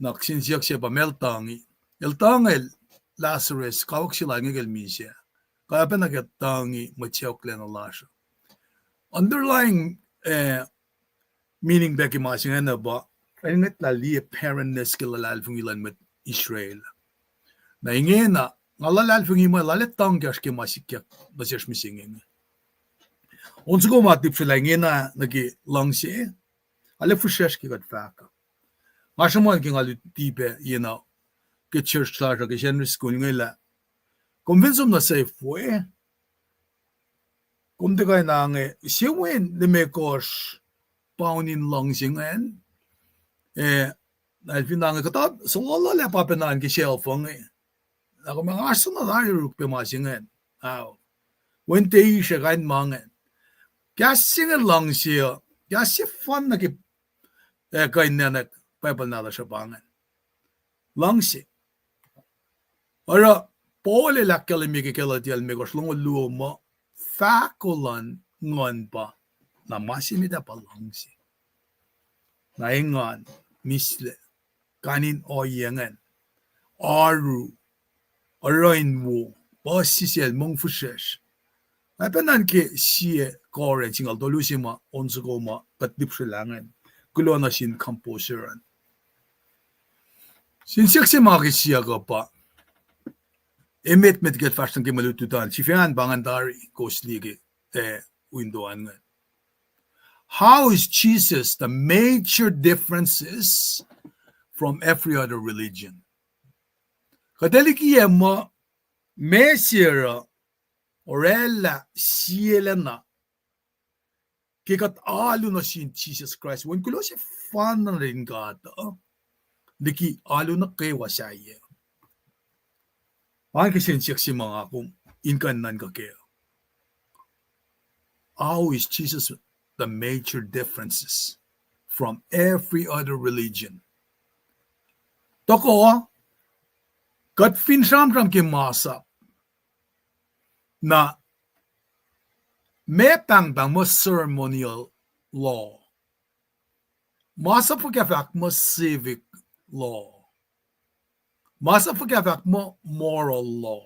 na kihsen siyuck se pa meac el tuhngi. El tuhng el Lazarus, kawuck se lal inge ke el misac. Kuh pacna ke el tuhngi mwet sacohklacna lasr uh. Underlying, eh, meaning pac ke ma se ingacn pa, el ngwetlah liye barrenness ke luhlahlfongi luhn mwet Israel. Na ingena, nga luhlahlfongi muh lal ac tuhng kahsr ke ma sikyak nuh sesr mihsenge inge. On soko ma tuhlihk srihklac ingena nuh ke luhngse, arlac fihsracsr ke kuht fahk uh. Nga sruhmuhn ke nga luti pac, you know, ke church lasr uh, ke Sunday school inge lah, kom fin som nuh Safeway, kom tiac kuh in ange, sie wen limekohsr paun in luhngse ingacn, eh, na el fin ange kuhtuh, suhloh lah pa pacna ke shelf inge. Na kom oasr na tari oruk pac ma se ingacn. Ao. Wen teisr ac kain ma ingacn. Kahs se inge luhngse uh, kahs se fanna ke, eh, kuh in nacnack Bible nahtuhsr uh pa ingacn. Luhngse. Oruh Paul el ahkkahlwemye ke Galatia limekohsr, longoul luo muh, fahko luhn Nguhn pa, na ma se met ah pa luhngse. Na engan, mihslac, kain in ohiyac ingacn, oaru, oruh in wo, puhsisacl, mongfihsrwacsr. Ac pacna ke sie Corinth singucul tolu se ma on soko ma kuht lihpsrelah ingacn. Kuloh nuh sin composer an. Sin siyuck se ma ke siyuck uh pa, emet met kuht fahsr nuh ke mwe lutlut an, sifacna pa ingacn tari, kowos liye ke, eh, window an ingacn. How is Jesus the major differences from every other religion? Kuht ac likiyac muh meac se oruh oraclah sielacna ke kuht alu nuh sin Jisus Kraist, Wen kuloh sefanna nuhtin God uh, liki alu nuh kwewa sahyac. Pa kihsen siyuck se ma nga kom in kuh in nuhnkuh kac. How is Jesus the major differences from every other religion? Tohkoh, kuht fin sramsram ke masap, na meac pahngpahng muh ceremonial law? Masap fuhkah fahk muh civic law? Masap fuhkah fahk muh moral law?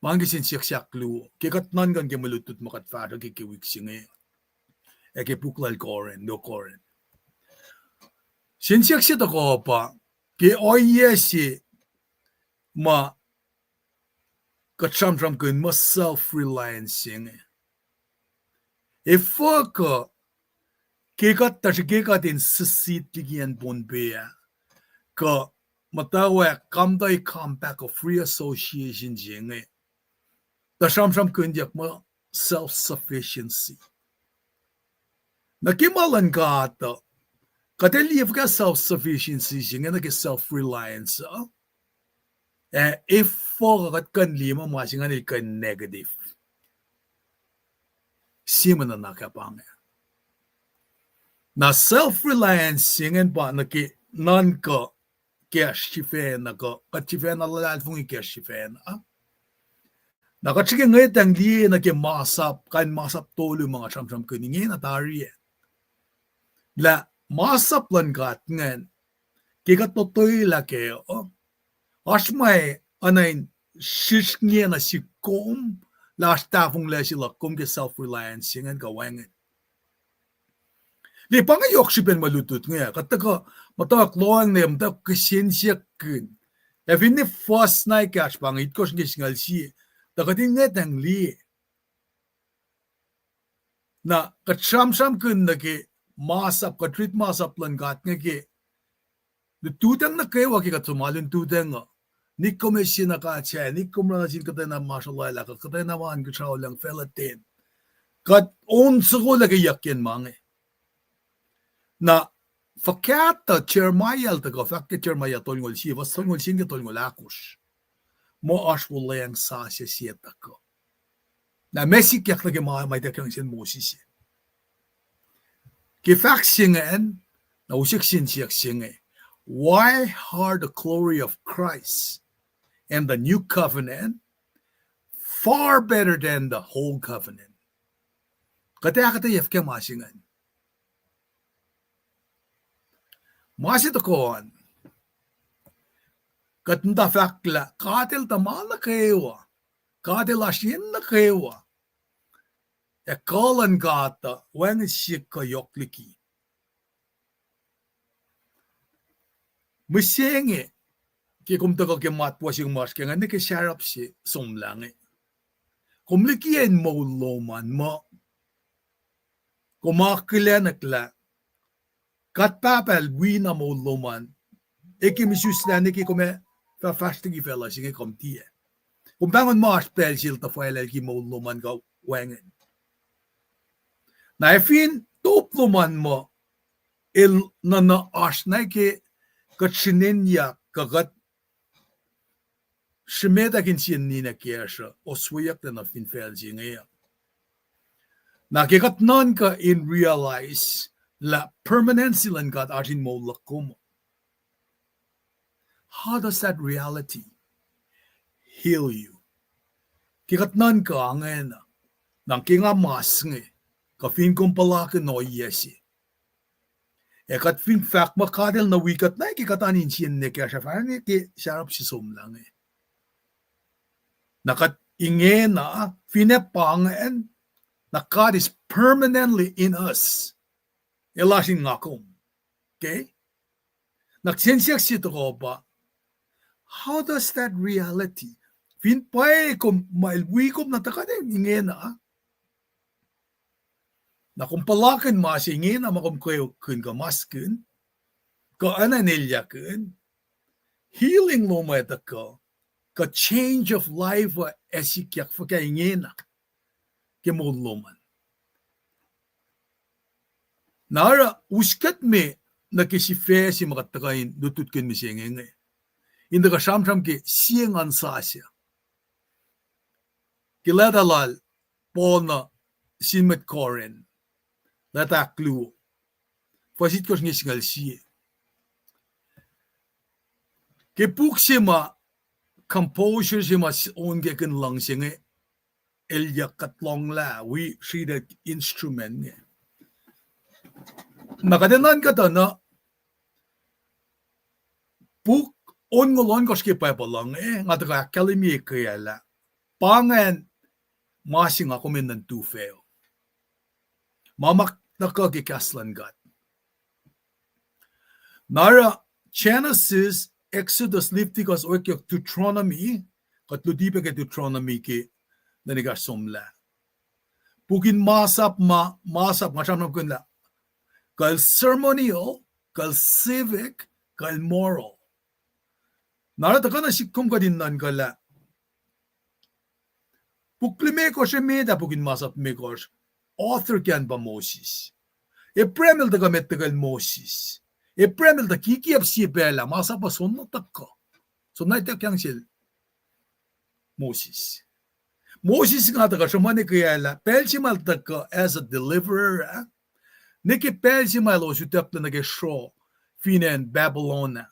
Pa kihsen siyuck se ahkluo ke kuht nuhnkuh ke mwe lutlut ma kuht fahsr ke, ke wik se inge, ac ke puk lal Corinth, no Corinth. Sin siyuck se tohkoh pa, ke ohiyac se ma kuht sramsramkihn muh self-reliance se inge. Efuh kuh ke kuht, tuhsruhk ke kuht in sissit liki acn Pohnpei ah, kuh muhtwacwacack, kampare Compact of Free Association se inge, tuh sramsramkihnyuck muh self-sufficiency. Nuh ke ma luhn God uh, kuht ac liye fuhkah self-sufficiency se inge nuh ke self-reliance uh? Ac efuh kuh kuht kuh in liye muh ma se ingacn el kuh in negative? Sie ma nuhnak ah pa inge. Na self-reliance se ingacn pa nuh ke nuhnkuh kacsr sifacna kuh kuht sifacna luhlahlfongi kacsr sifacna. Na kuht srihke ngwetacng liye nuh ke masap, kain masap tolu ma nga sramsramkihn ingena tari ah, lah masap luhn God ingacn, ke kuht lotwelah kac uh, oasr ma oacna in srihsrngiyac nuh sihk kom, lah oasr tahfonglac se luhk kom ke self-reliance se ingacn kuh wacngihn. Liye, pa inge yohk srihpen mwe lutlut inge, kuht tuhkuh muhtwacwacack lohacng na muhtwacwacack kihsen siyuck kihn. Ac finne fuhs na ekahsr pa inge, itkohsr nuh ke singucul sie, tuh kuht in ngwetacng liye. Na kuht sramsramkihn nuh ke masap, kuht rit masap luhn God inge ke lututacng nuh kwewa ke kuht som alu in lututacng uh. Nik kom eis sie na katsah, nik kom oruh nuh sin kuhtwena ma srolwaclah, kuh kuhtwena ma inkuhsrao lucng facluh ten. Kuht on soko lah ke yuckiyacn ma inge. Na Fuhkah tuh Jeremiah el tuhkuh, fahk ke Jeremiah tolngoul sie, fuhs tolngoul sie nuh ke tolngoul ahkosr. Muh oasr wuhlweacng sasuc se tuhkuh. Na ma sikyak nuh ke ma, ma ituckyang sel Moses. Ke fahk se ingacn, na use kihsen siyuck se inge, why are the glory of Christ and the new covenant far better than the whole covenant? Kuht ac ahkuhtweyac fuhkah ma se ingacn? Ma se tohkoh an, kuht muhta fahk lah God El tuh ma nuh kwewa, God El oasr yen nuh kwewa, ac kuh luhn God uh wacngihn siyuck kuh yohk liki. Mihsenge, ke kom tuhkuh ke matwac se kom oasr ke ingacn, nuh ke sarap se somlah inge, kom likiyac in moul lom an muh kom akihlenuck lah God Pahpah El wi na moul lom an, ac ke misuslah nuh ke kom ac fah fahsr liki facluh se inge, kom tiac. Kom pahngon muh oasr pacl se El tuhfahlah liki moul lom an kuh wacngihn. Na ac fin top lom an muh El nuhnuh oasr na ke kuht srihnenyuck kuh kuht srimetak in sie ninac kacsr uh osweyucklac nuh fin facl se inge uh, na ke kuht nuhnkuh in realize lah permanency luhn God oasr in moul luhk kom, how does that reality heal you? Ke kuht nuhnkuh ingena, na ke nga mas inge, kuh fin kom puhlakihn ohiyac se, ac kuht fin fahk muh God El nuh wi kuht na ke kuht an insiyacn ninac kacsr uh, fahsr nuh ke sarap se somlah inge, na kuht ingena, finne pa ingacn, na God is permanently in us. El oasr in nga kom. Okay? Na kihsen siyuck se tohkoh pa, how does that reality, fin pwacye kom ma El wi kom na tuhkuh ingena, na kom puhlakihn ma se ingena ma kom kweokkihn kuh maskihn, kuh oacna in elyahkihn, healing lom ac tuhkuh, kuh change of life uh ac sikyak fuhkah ingena ke moul lom an. Na oruh uskuhtme nuh ke sifac se ma kuht tuhkuh in lutlutkihn mihsenge inge, in tuhkuh sramsram ke sie ngan sasuc. Ke leta lal Paul nuh sin mwet Corinth, leta ahkluo, fuhs itkohsr nge singucul sie. Ke puk se ma composer se ma s-, onkakihn luhngse inge, elyuck kuht lohnglah wi sritacl instrument inge. Na kuht enenuh in kuhtuh na puk onngoul ohnkohsr ke Bible uh inge, nga tuhkuh ahkkahlwemye ke lah pa ingacn ma se nga kom enenuh in tu fac uh. Ma ma tuhkuh ke kahs luhn God. Na oruh Genesis, Exodus, Leviticus, oekyuck Deuteronomy, kuht luti pac ke Deuteronomy ke lwen ekahsr somlah. Puk in masap ma, masap nga sramsramkihn lah, kuh el ceremonial, kuh el civic, kuh el moral. Na oruh tuhkuh nuh sihk kom kuht in nuhnkuh lah puk limekohsr emet ah, puk in masap limekohsr, author kac an pa Moses. Abraham el tuhkuh met tuhkuh el Moses. Abraham el tuh kikiacp sie pacl ah, masap uh soenna tuhkuh, soenna ituckyang sel Moses. Moses nga tuhkuh sruhmuhn ke lah pacl se ma el tuhkuh as a deliverer ah, nuh ke pacl se ma elos utucklac nuh ke sruoh fin acn Babylon ah,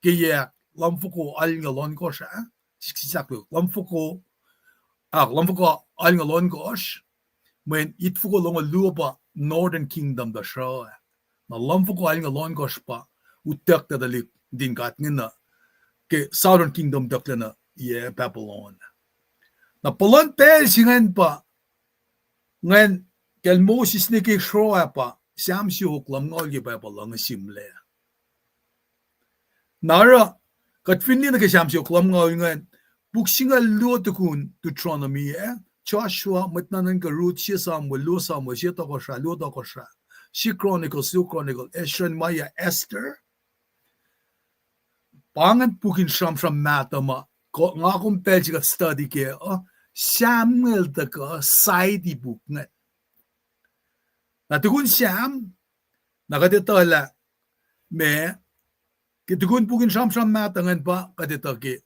ke yac luhmfoko alngoul ohnkohsr ah, sihk sisaklu, luhmfoko, ah, luhmfoko alngoul ohnkohsr, mweyen itfoko longoul luo pa Northern Kingdom tuh sruoh ah. Na luhmfoko alngoul ohnkohsr pa utucklac tuhlihk nuhtin God inge nuh ke Southern Kingdom, utucklac nuh yac Babylon. Na puhlan pacl se ingacn pa, ingacn kacl Moses nuh ke sruoh ah pa Sam siofok lumngaul ke Bible uh inge sihmlac. Na oruh kuht fin liye nuh ke Sam siofok lumngaul ingacn, puk singucul luo tukun Deuteronomy ah, Joshua, mwet nuhnuhnkuh Ruth, sie Samuel, luo Samuel, sie Tohkohsrah, luo Tohkohsrah, sie Chronicles, luo Chronicles, Ezra, Nehemiah, Esther. Pa ingacn puk in sramsram mahtuh ma nga kom pacl se kuht study kac uh, Samuel tuhkuh saiti puk ingacn. Na tukun Sam, na kuht etuh lah ma, ke tukun puk in sramsram mahtuh ingacn pa kuht etuh ke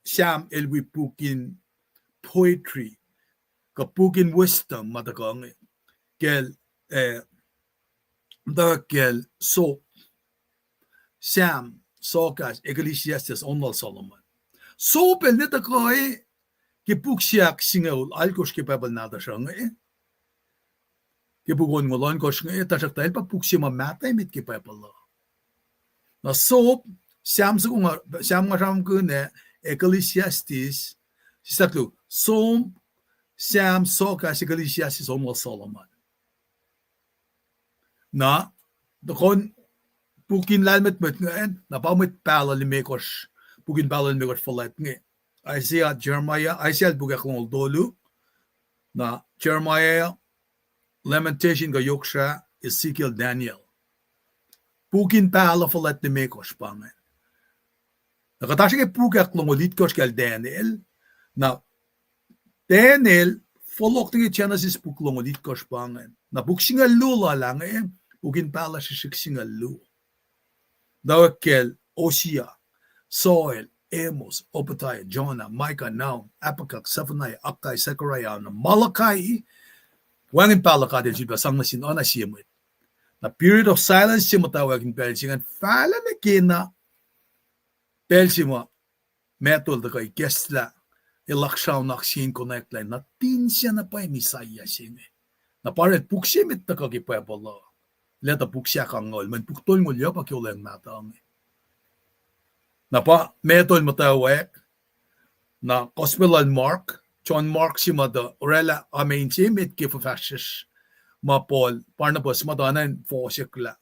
Sam el wi puk in poetry, kuh puk in wisdom ma tuhkuh inge. Kacl, eh, tuh kacl Sop, Sam, Sohkahs, Ecclesiastes, on lal Solomon. Sop el ne tuhkuh ke puk se ahksingucul alkosr ke Bible nahtuhsr uh inge, ke puk onngoul ohnkohsr inge, tuhsruhktuh el pa puk se ma mahtuh emet ke Bible uh. Na Sop, Sam soko nga, Sam nga sramsramkihn ah, Ecclesiastes, sislah luo, Sop, Sam, Sohkahs, Ecclesiastes, on lal Solomon. Na, tukun puk in lahlmwetmwet ingacn, na pa mwet pahluh limekohsr, puk in pahluh limekohsr fuhlwact inge. Isaiah, Jeremiah, Isaiah el puk ahklongoul tolu, na Jeremiah, Lamentation kuh Yoksra, Ezekiel, Daniel. Puk in pahluh fuhlwact limekohsr pa ingacn. Na kuht oasr ke puk ahklongoul itkohsr kacl Daniel, na Daniel, fohlohk nuh ke Genesis puk longoul itkohsr pa ingacn. Na puk singucul luo lal ah inge, puk in pahluh srihsrihk singucul luo. Tuh kacl Hosea, Joel, Amos, Obadiah, Jonah, Micah, Nahum, Habakkuk, Zephaniah, Haggai, Zechariah, na Malachi, wacngihn pahluh God el sifilpac sang nuh sin oacna sie mwet. Na period of silence se muhtwacwacack in pacl se ingacn fahlac nuh kena pacl se ma Matthew el tuhkuh ikacslah, el laksraonak sie in konwacack lah nuhtin se na pwacye Messiah se inge. Na pa oruh puk se met tuhkuh ke Bible uh, lwelah tuh puk se ahkangucul, mweyen puk tolngoul yohk pa ke Olweacng Mahtuh inge. Na pa Matthew el muhtwacwacack, na Gospel lal Mark, John Mark se ma tuh orwaclah amen se met ke fuhfahsryucsr ma Paul, Barnabas ma tuh oacna in fohsacklah,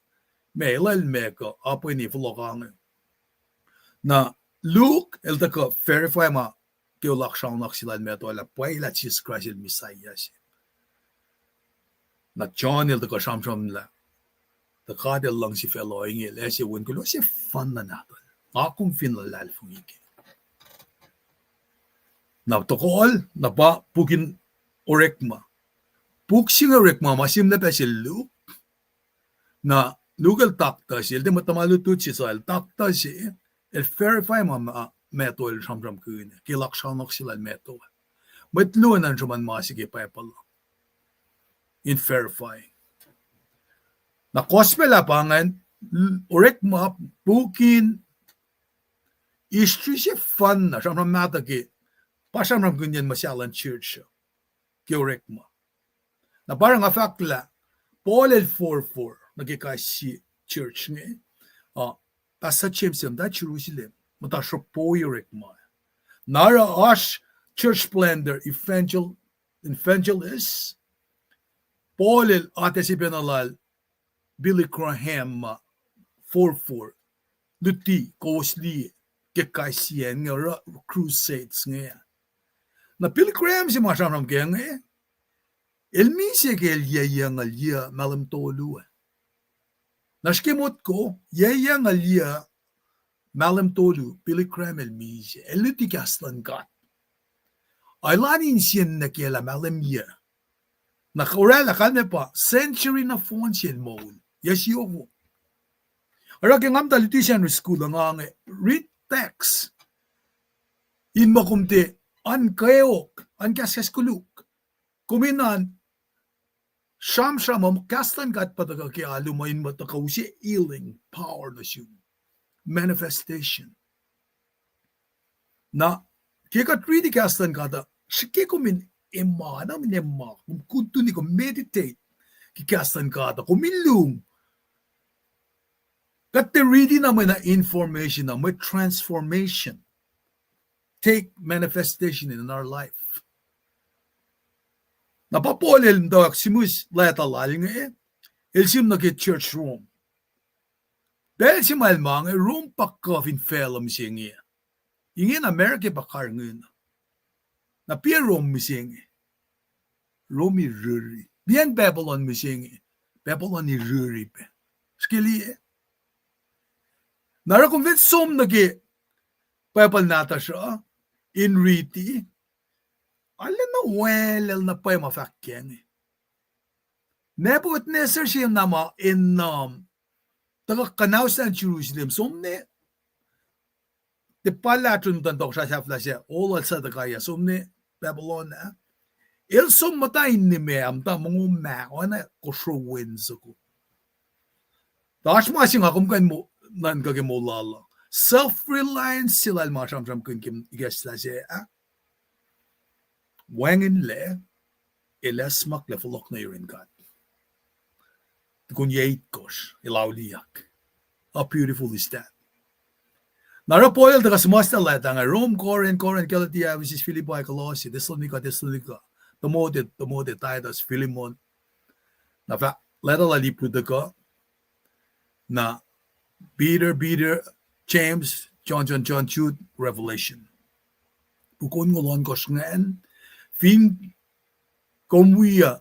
ma el ma kuh apweni fohlohk ange. Na Luke el tuhkuh verify ma ke laksraonak se lal Matthew lah pwacye lah Jisus Kraist el Messiah se. Na John el tuhkuh sramsramlah tuh God el luhngse facluh inge, el ase Wen kuloh sefanna nahtuhl, nga kom fin luhlahlfongi kac. Na tohkohl, na pa puk in Orekma. Puk se inge Orekma ma sihmlac pac sel Luke. Na Luke el taktuh se, el tiac muhta ma lutlut se, so el taktuh se, el verify ma, ma Matthew el sramsramkihn ke laksraonak se lal Matthew. Mwet luo na sruhmuhn ma se ke Bible in verify. Na Gospel ah pa ingacn, Orekma, puk in history sefanna sramsram mahtuh ke, pa sramsramkihnyacn muhsahllah church ke Orekma. Na pa oruh nga fahk lah Paul el forfor nuh ke kais sie church inge, uh, Pastor James el muhta Jerusalem, muhta sruhpoi Orekma. Na oruh oasr church planter, evangel-, evangelist, Paul el atac se pacna lal Billy Graham ma forfor, luti, kowos liye, ke kais sie inge oruh crusades inge. Na Billy Graham se ma sramsram ke inge, el misac ke el yac yac ngal yac mahlwem tolu ah. Na srihke motko, yac yac ngal yac mahlwem tolu, Billy Graham el misac, el luti kahs luhn God. Elan insiyacn nuh ke lah mahlwem yac. Na orwaclah kalmac pa century nohfohn sel moul, yac siofok. Oruh ke nga muhta luti Sunday school uh nga inge, read text in muh kom tiac oan kweok, oan kahskahs koluk. Kom in oan sramsram uh, kahs luhn God pa tuhkuh ke alu ma in muh tuhkuh use healing power nuh sum, manifestation. Na ke kuht riti kahs luhn God uh, srihke kom in emma, na kom in emma, kom kutuni, kom meditate ke kahs luhn God uh, kom in lung. Kuht tiac riti na mwe na information, na mwe transformation take manifestation in our life. Na pa Paul el muhtwacwacack sihmihs leta lal inge, el sihm nuh ke church Rome. Pacl se ma el ma inge, Rome pa kuh fin facluh mihsenge. Ingena America pa karihngihn. Na piac Rome mihsenge? Rome iriri. Piacn Babylon mihsenge? Babylon iriri pac. Srihke liye? Na oruh kom fin som nuh ke Bible nahtuhsr uh in riti, arulacna welul na pwacye ma fahk kac inge. Nebuchadnezzar se na ma enam tuhkuh kuhnahoslah Jerusalem, som nuh, tiac pa latrun muhtuhn tohkohsrah sahflah sac, olal Zedekiah, som nuh Babylon ah. El som muhta in nimac, muhta mongo mah, oacna kosro wen soko. Tuh oasr ma se nga kom kuh in mo-, nuhnkuh ke moul lal uh. Self-reliance se lal ma sramsramkihn ke ikacslah sac ah. Wacngihnlac, el acsmaklac fohlohk nuh yurin God. Tukun yac itkohsr, el auliyak. How beautiful is that? Na oruh Paul el tuhkuh suhmuhslah leta inge, Rome, Corinth, Corinth, Galatia, Ephesus, Philippi, Colossae, Thessalonica, Thessalonica, Timothy, Timothy, Titus, Philemon. Na fah leta lal Hebrew tuhkuh, na Peter, Peter, James, John, John, John, Jude, Revelation. Puk onngoul ohnkohsr ingacn, fin kom wi uh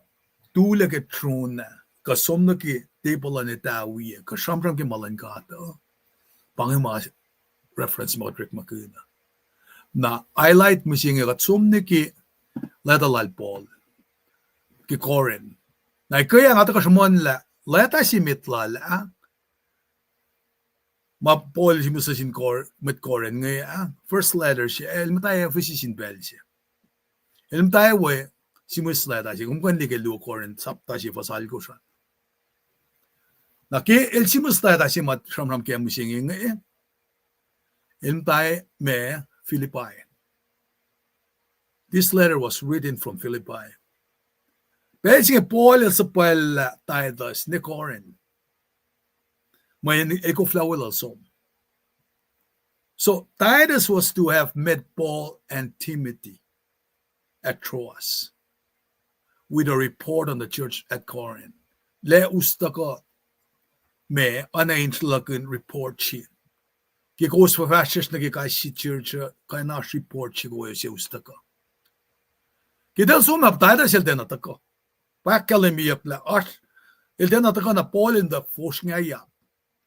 tuhlac ke tron ah, kuh som nuh ke tepuh luhn etawi ah, kuh sramsram ke ma luhn God uh, pa inge ma reference ma kuht orekmakihn uh. Na highlight mihsenge kuht som nuh ke leta lal Paul ke Corinth. Na ekuh ah nga tuhkuh sruhmuhnlah leta se met lal ah, ma Paul el simuhslah sin Cor-, mwet Corinth inge ah, first letter se, el muhta Ephesus in pacl se. El muhta we simuhslah leta se, kom kuh in liye ke luo Corinth, sapta se fuhs alkosr an. Na ke el simuhslah leta se ma sramsram ke mihsenge inge, el muhta ma Philippi. This letter was written from Philippi. Pacl se inge Paul el suhpwacllah Titus nuh Corinth. Mweyen el koflah weluhl som. So Titus was to have met Paul and Timothy at Troas with a report on the church at Corinth. Lah us tuhkuh ma, oacna in sruhlakihn report se. Ke kowos fuhfahsryucsr nuh ke kais sie church uh, kuh in oasr report se kowos ac us tuhkuh. Ke tahl som ah Titus el tiacna tuhkuh. Pa ahkkahlwemyeyuck lah oasr, el tiacna tuhkuh na Paul el tuh fosrngahyak,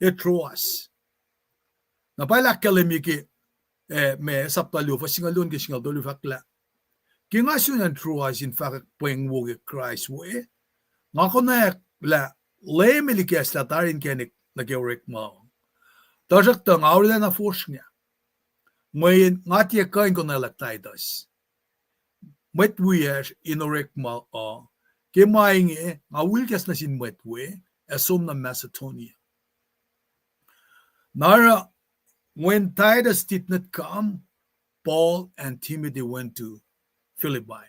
e Troas. Na pa el ahkkahlwemye ke, eh, ma sapta luo fuhs singucul luo nuh ke singucul tolu fahk lah, ke nga sun acn Troas in fahkwack pweng wo ke Kraist we, nga konwacack lah Leum El ikacslah tari inkacnek nuh ke orekma. Tuhsruhktuh nga arulacna fosrngah. Mweyen nga tiac kuh in konwaclwack Titus, mwet wiyacsr, in orekma uh. Ke ma inge nga wilkahs nuh sin mwet we, ac som nuh Macedonia. Na oruh, when Titus did not come, Paul and Timothy went to Philippi.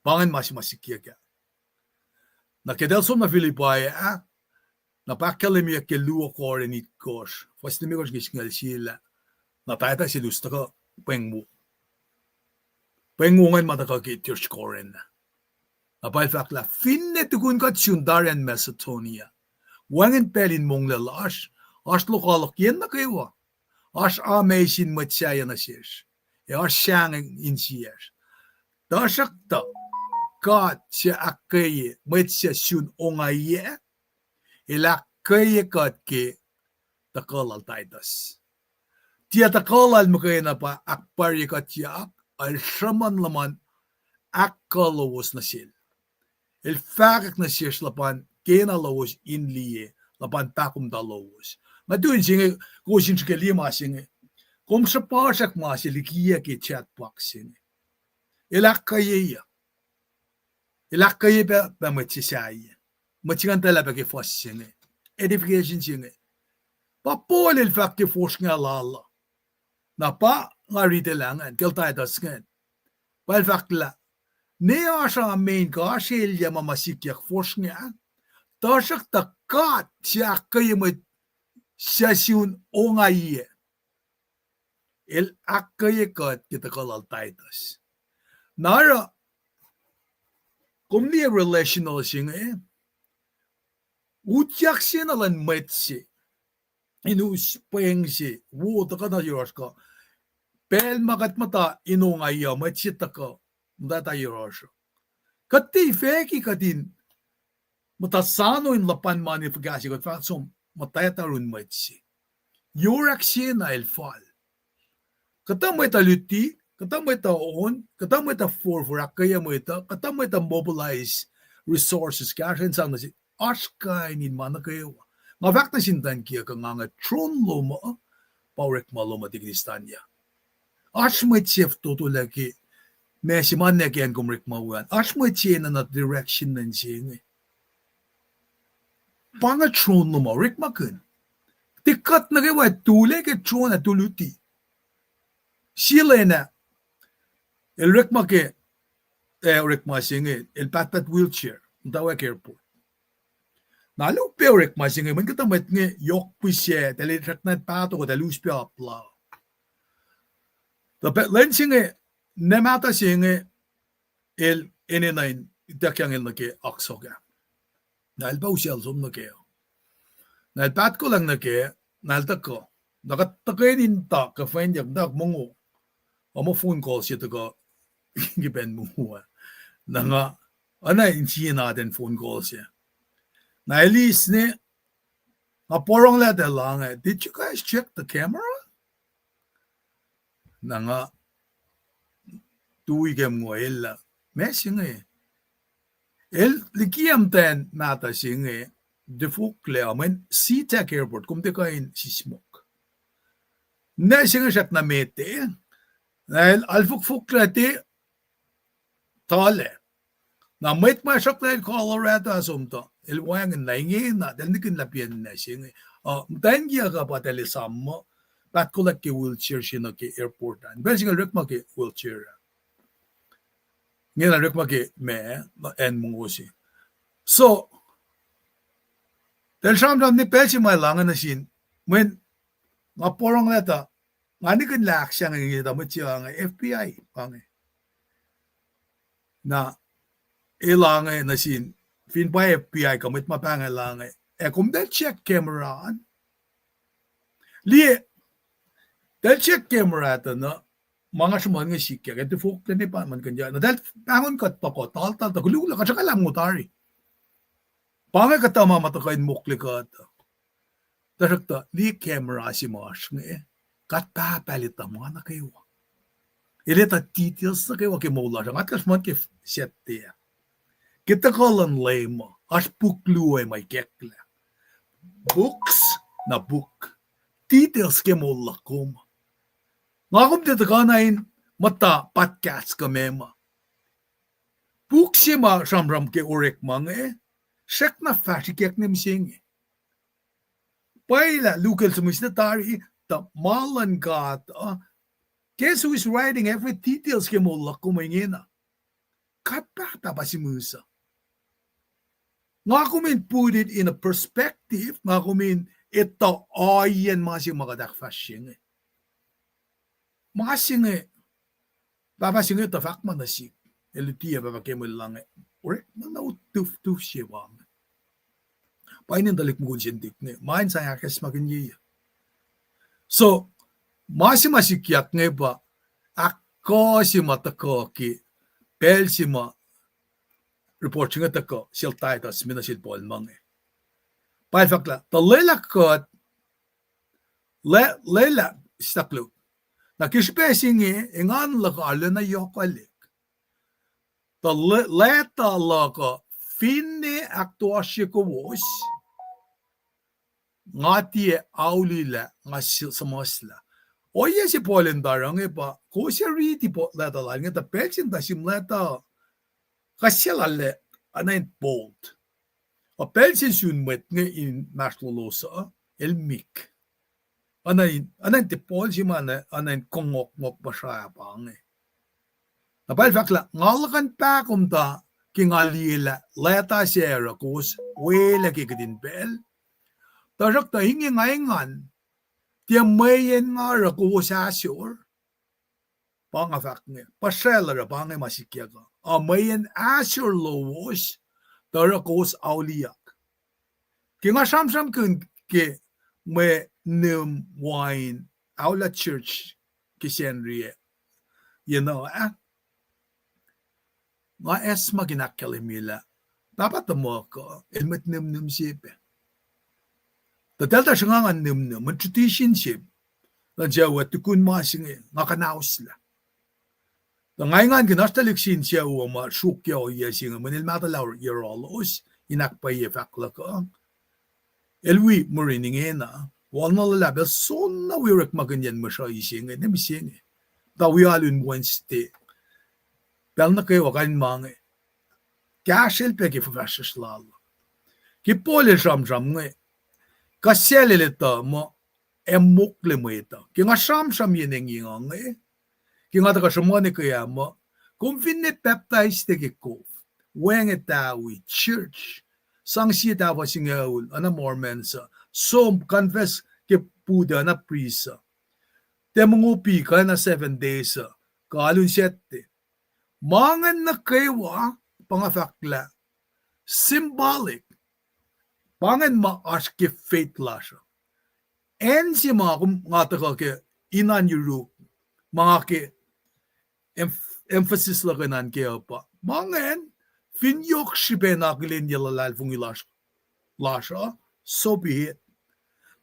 Pa ingacn ma se ma sikyak ah. Na ke tahl som nuh Philippi ah, na pa ahkkahlwemyeyuck ke luo Corinth itkohsr, fuhs limekohsr ke singucul sie lah, na Titus el us tuhkuh pweng wo. Pweng wo ingacn ma tuhkuh ke church Corinth. Na pa el fahk lah finne tukun kuht sun tari acn Macedonia, wacngihn pacl in monglac lasr, oasr lokoalok yen nuh kwewa, oasr amesin mwet sahyac nuh sesr, ac oasr sahngweng insiyacsr. Tuhsruhktuh God suc ahkkweye mwet suc sun ongaiyac, El ahkkweye kuht ke tuhkuh lal Titus. Tiac tuhkuh lal muhkwena pa ahkpwacrye kuhtyak, el sruhmuhn luhman ahkkuh lowos nuh sel. El fahkwack nuh sesr luhpan kena lowos in liye, luhpan pahkomuhta lowos. Nga tu in se inge, kowos in srihke liye ma se inge. Kom sruhpuhsrak ma se likiyac ke chat box se inge. El ahkkweyeyuck. El ahkkweye pac, pac mwet se sahyac. Mwet se ingacn tuhlac pac ke fuhs se inge. Edification se inge. Pa Paul el fahk ke fosrngah lal uh. Na pa nga riti lah ingacn, kacl Titus ingacn. Pa el fahk lah, ne oasr amen kuh oasr elyah ma ma sikyak fosrngah, tuhsruhktuh God suc ahkkweye mwet suc sun ongaiyac, El ahkkweye kuht ke tuhkuh lal Titus. Na oruh, kom liye relational se inge, utyak se na luhn mwet se in us pweng se wo tuhkuh nuh yohrohsr kuh pacl ma kuht muhta in ongaiyac, mwet se tuhkuh muhtwacta yohrohsr uh. Kuht tiac fahki kuht in muhta sano in luhpan mani fuhkah se kuht fah som muhtwacta yurin mwet se. Yohrohsr se na el fal. Kuhtuh mwet uh luti, kuhtuh mwet uh on, kuhtuh mwet uh forfor ahkkweye mwet uh, kuhtuh mwet uh mobilize resources, kahsruh in sang nuh se, oasr kain in ma nuh kwewa. Nga fahk nuh sin muhtwacn kiyuhk uh, nga inge, tron lom uh pa orekma lom uh, Deacon Istanya. Oasr mwet se fototolac ke ma se ma nwe ke acn kom orekma we an. Oasr mwet se enenuh direction nuh in se inge. Pa inge tron lom uh, orekmakihn. Tiac kuht nuh kwewa tulac ke tron ah tu luti. Sie lwen ah, el orekma ke, eh, orekma se inge, el pahtpaht wheelchair, muhtwacwacack airport. Na el upac orekma se inge, mweyen kuhtuh mwet inge yohk pihsac, eltahl srackna pahtok, eltahl us pac apla. Tuh pa lwen se inge, nwe mahtuh se inge, el enenuh in ituckyang el nuh ke oak sohk ah. Na el pa usacl som nuh kac. Na el pahtkohlacng nuh kac, na el tuhkuh. Na kuht tuhkweni in tuh kuh fwendyak, muhta mongo. Oacna phone call se tuhkuh ke pacl mongo ah. Na nga, oacna insiyacn atacn phone call se. Na el eis ne, nga porongolah tuh el ah inge, "Did you guys check the camera?" Na nga tui ke mongo el lah, ma se inge. El liki muhtwacn mahtuh se inge, tifoklac, mweyen SeaTac Airport, kom tiac kuh in sismohk. Nwe se inge srackna met ah. Na el, el fokfokla te, tuhlac. Na mwet ma sruhklah el Colorado ah somtuh, el wacngihnlah ingena, eltahl nihkihn lah piacna se inge. Uh, muhtwacn kiyuhk uh pa eltahl esam muh, pahtkohlwack ke wheelchair se nuh ke airport an. Pacl se inge el orekma ke wheelchair ah. Ingena el orekma ke ma, acn mongo se. So, eltahl sramsram ne pacl se ma el ah inge nuh sin, mweyen nga porongolah tuh, nga nihkihn lah ahksahngweng inge tuh mwet se ah inge F B I pa inge. Na, el ah inge nuh sin, fin pa F B I kuh mwet ma pahnglah inge, ac kom tiac check camera an? Liye, tiac check camera tuh na, ma nga sruhmuhn inge sikyak, ac tifoklac ne pa muhnkihn, na eltahl pahngon kuht tohkoh, taltal tuh koluk lah kuht sruhkwalah mongo tari. Pa inge kuhtuh ma ma tuhkuh in mokle kuht uh. Tuhsruhktuh liye camera se ma oasr inge, God Pahpah El etuh ma nuh kwewa. El etuh details nuh kwewa ke moul lasr uh. Nga tuh sruhmuhn ke Saturday ah, ke tuhkuh luhn Leum uh, oasr puk luo ma ikacklah. Books, na puk. Details ke moul luhk kom. Nga kom tiac tuhkuh na in muhta podcast kuh meac ma. Puk se ma sramsram ke orekma inge, srackna fahsr ikack ne mihsenge. Pwacye lah Luke el sihmihs na tari, tuh ma luhn God uh, guess who is writing every details ke moul luhk kom ingena? God Pahpah pa sihmihs uh. Nga kom in put it in a perspective, nga kom in etuh ohiyacn ma se ma kuht ahkfahsrye inge. Ma se inge, pahpah se inge tuh fahk ma nuh sihk, el luti ac pahpah ke mwet lah inge, orekma na utuftuf se pa inge. Pa inen tuhlihk mukul se nuhtihk inge, ma in sang ahkacsmakihnye. So, ma se ma sikyak inge pa, ahkkuh se ma tuhkuh ke, pacl se ma report se inge tuhkuh sel Titus, me nuh sel Paul ma inge. Pa el fahk lah, tuh lwelah kuht, lwe-, lwelah, staklo. Na ke srihpac se inge, engan luhk arulacna yohkwelihk. Tuh lwe-, lwacta luhk uh finne ahktoasrye kowos, nga tiac aulilah, nga si-, suhmuhslah. Ohiyac se Paul in tari inge pa, kowos ac riti po-, lwacta lal inge, tuh pacl se in tuh sim lwacta, kuh sel arlac, oacna in bold. Uh, pacl se in sun mwet inge inmahsrlolos uh, el mik. Oacna in, oacna in tiac Paul se ma na, oacna in kongohk, ngohk puhsra pa inge. Na pa el fahk lah, nga luhkuhn pahkomuhta ke nga liye lah lwacta sac oruh kowos welah ke kihtin pacl. Tuhsruhktuh inge nga engan, tiac mweyen nga oruh kowos ahsor. Pa nga fahk inge, puhsracl oruh pa inge ma sikyak uh. Uh, mweyen ahsor lowos, tuh oruh kowos auliyak. Ke nga sramsramkihn ke mwe nihm wain aula church ke Sacnri ah, you know, ah, nga esmakihn ahkkahlwemye lah pahpah tuhmuhk uh el mwet nihmnihm se pac. Tuh eltahl sruhnga ngan nihmnihm, mwet tradition se, luhn sucu ah tukun ma se inge nga kuhnauslah. Tuh nga engankihn oasr tuhlihk sin sucu uh ma sruokyac ohiyac se inge, mweyen el mahtuhlah yohrohlos in ahkpwacye fahk luhk uh. El wi Marine ingena, wal na luhlahp el soenna wi orekmakihnyacn mihsrahi se inge, ne mihsenge. Tuh wi alu in Wednesday. Pacl nuh kwewa kain ma inge. Kahsrwel pac ke fuhfahsryucsr lal. Ke Paul el sramsram inge, kuh sel el etuh muh, ac mokle mwet uh. Ke nga sramsram yen engyeng inge, ke nga tuhkuh sruhmuhn ke ah muh, kom finne pacptais ke kof, wacngihn tawi, church, sang sie tahfuh singucul, oacna Mormons uh, som confess ke put uh, oacna priest uh, tiac mongo pi kuh oacna Seventh-day uh, kuh alu in Saturday. Ma ingacn nuh kwewa, pa nga fahk lah symbolic. Pa ingacn ma oasr ke faith lasr uh. Acn se ma kom nga tuhkuh ke inan yuruk, ma nga ke em-, emphasis luhk an ke uh pa, ma ingacn, fin yohk srihpac in akihlen ye luhlahlfongi lasr, lasr uh, so be it.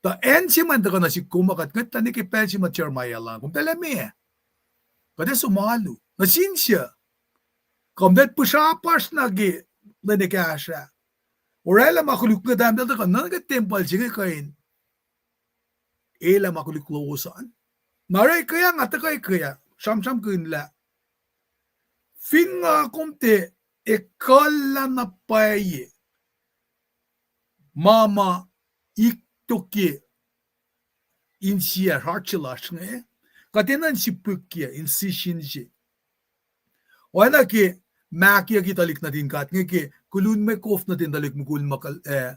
Tuh acn se ma in tuhkuh nuh sihk kom uh, kuht ngwetlah nuh ke pacl se ma Jeremiah el an, kom tuhlac meac? Kuht ac som alu nuh sin suc? Kom tuh pihsrapasr nuh ke lwen ekahsr ah. Oraclah ma koluk inge, tahmtahel tuhkuh nuh ke tempuhl se inge kuh in elah ma koluk lowos an. Na oruh ke ah nga tuhkuh ke ah sramsramkihn lah fin nga kom tiac ekuhllah na pwacye ma ma iktoke insiyacsr heart se lasr inge, kuht enenuh in sipwikye incision se. Oacna ke ma kiyucki tuhlihk nuhtin God inge ke koluk mwe kof nuhtin tuhlihk mukul ma, eh,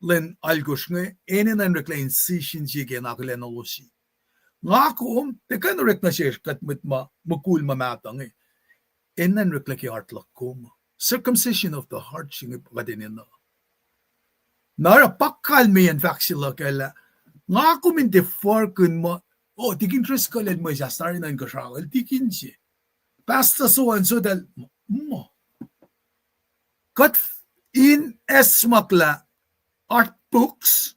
lwen alkosr inge, enenuh in oreklac incision se ke in akihlen elos. Nga kom tiac kuh in orek nuh sesr kuht mwet ma mukul ma mahtuh inge. Enenuh in oreklac ke heart luhk kom. Circumcision of the heart se inge pa kuht enenuh. Na oruh pa kalmeyac in fahk se luhk ah lah, nga kom in tiac forkihn muh, oh, tikin Driscoll el mwesahs tari nuh inkuhsrao, el tikin se. Pastor so and so tal, muh. Kuht in esmaklah oasr books,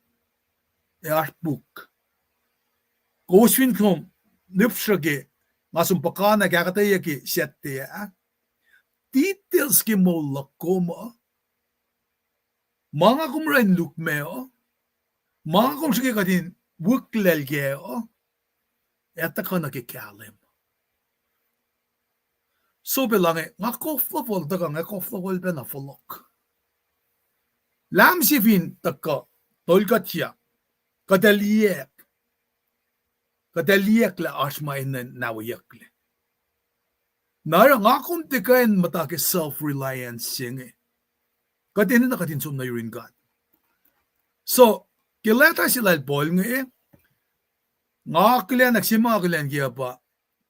ac oasr puk. Kowos fin kom nipsruh ke, nga som puhkantwen ahkuhtweyac ke Saturday ah, details ke moul luhk kom uh, ma nga kom oruh in lukmac uh, ma nga kom srihke kuht in wiklac kac uh, ac tuhkuh nuh ke kahlwem. So pacl inge nga koflofol, tuhkuh nga koflofol pacna fohlohk. Lahm se fin tuhkuh, tol kuhtyak, kuht ac liyacack, kuht ac liyacack lah oasr ma enenuh in naweyucklac. Na oruh nga kom tiac kuh in muhta ke self-reliance se inge. Kuht enenuh kuht in som nuh yurin God. So, ke leta se lal Paul inge, nga akihlen, ahk se ma akihlen ke uh pa,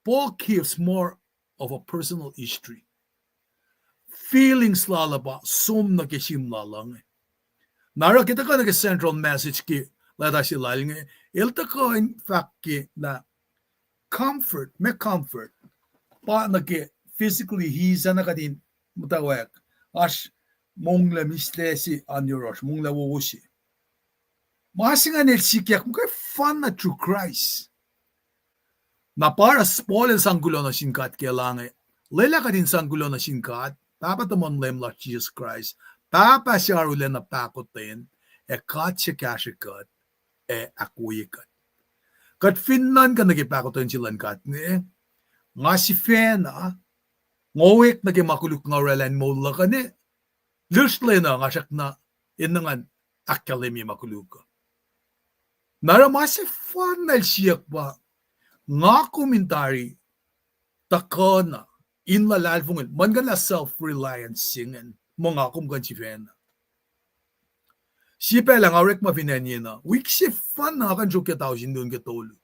Paul gives more of a personal history. Feelings lal uh pa som nuh ke sim lal uh inge. Na oruh ke tuhkuh nuh ke central message ke leta se lal inge, el tuhkuh in fahk ke na comfort, ma comfort, pa nuh ke physically ease, na kuht in muhtwacwacack, oasr monglac mihslac se an yohrohsr, monglac wowo se. Ma se ingacn el sikyak muhkwena through Christ. Na pa oruh Paul el sang kuloh nuh sin God ke lah inge, lwelah kuht in sang kuloh nuh sin God, Pahpah tuhmuhn Leum lasr Jisus Kraist, Pahpah se arulacna pahkotwen, ac God se kahsrwe kuht, ac ahkwoye kuht. Kuht fin nuhnkuh nuh ke pahkotwen se luhn God inge, nga sifacna, nga oek nuh ke ma koluk nga orwaclah in moul luhk uh, lihsrlacna nga srackna enenuh ngan ahkkahlwemye ma koluk uh. Na oruh ma sefanna el siyuck pa, nga kom in tari tuhkuh na in luhlahlfongi, muhlkuhnlah self-reliance se ingacn, muh nga kom kuh in sifacna. Sie pacl ah nga orekma fin acn yen uh, wik sefanna nga kuh in sruokyac tausin luo nuh ke tolu.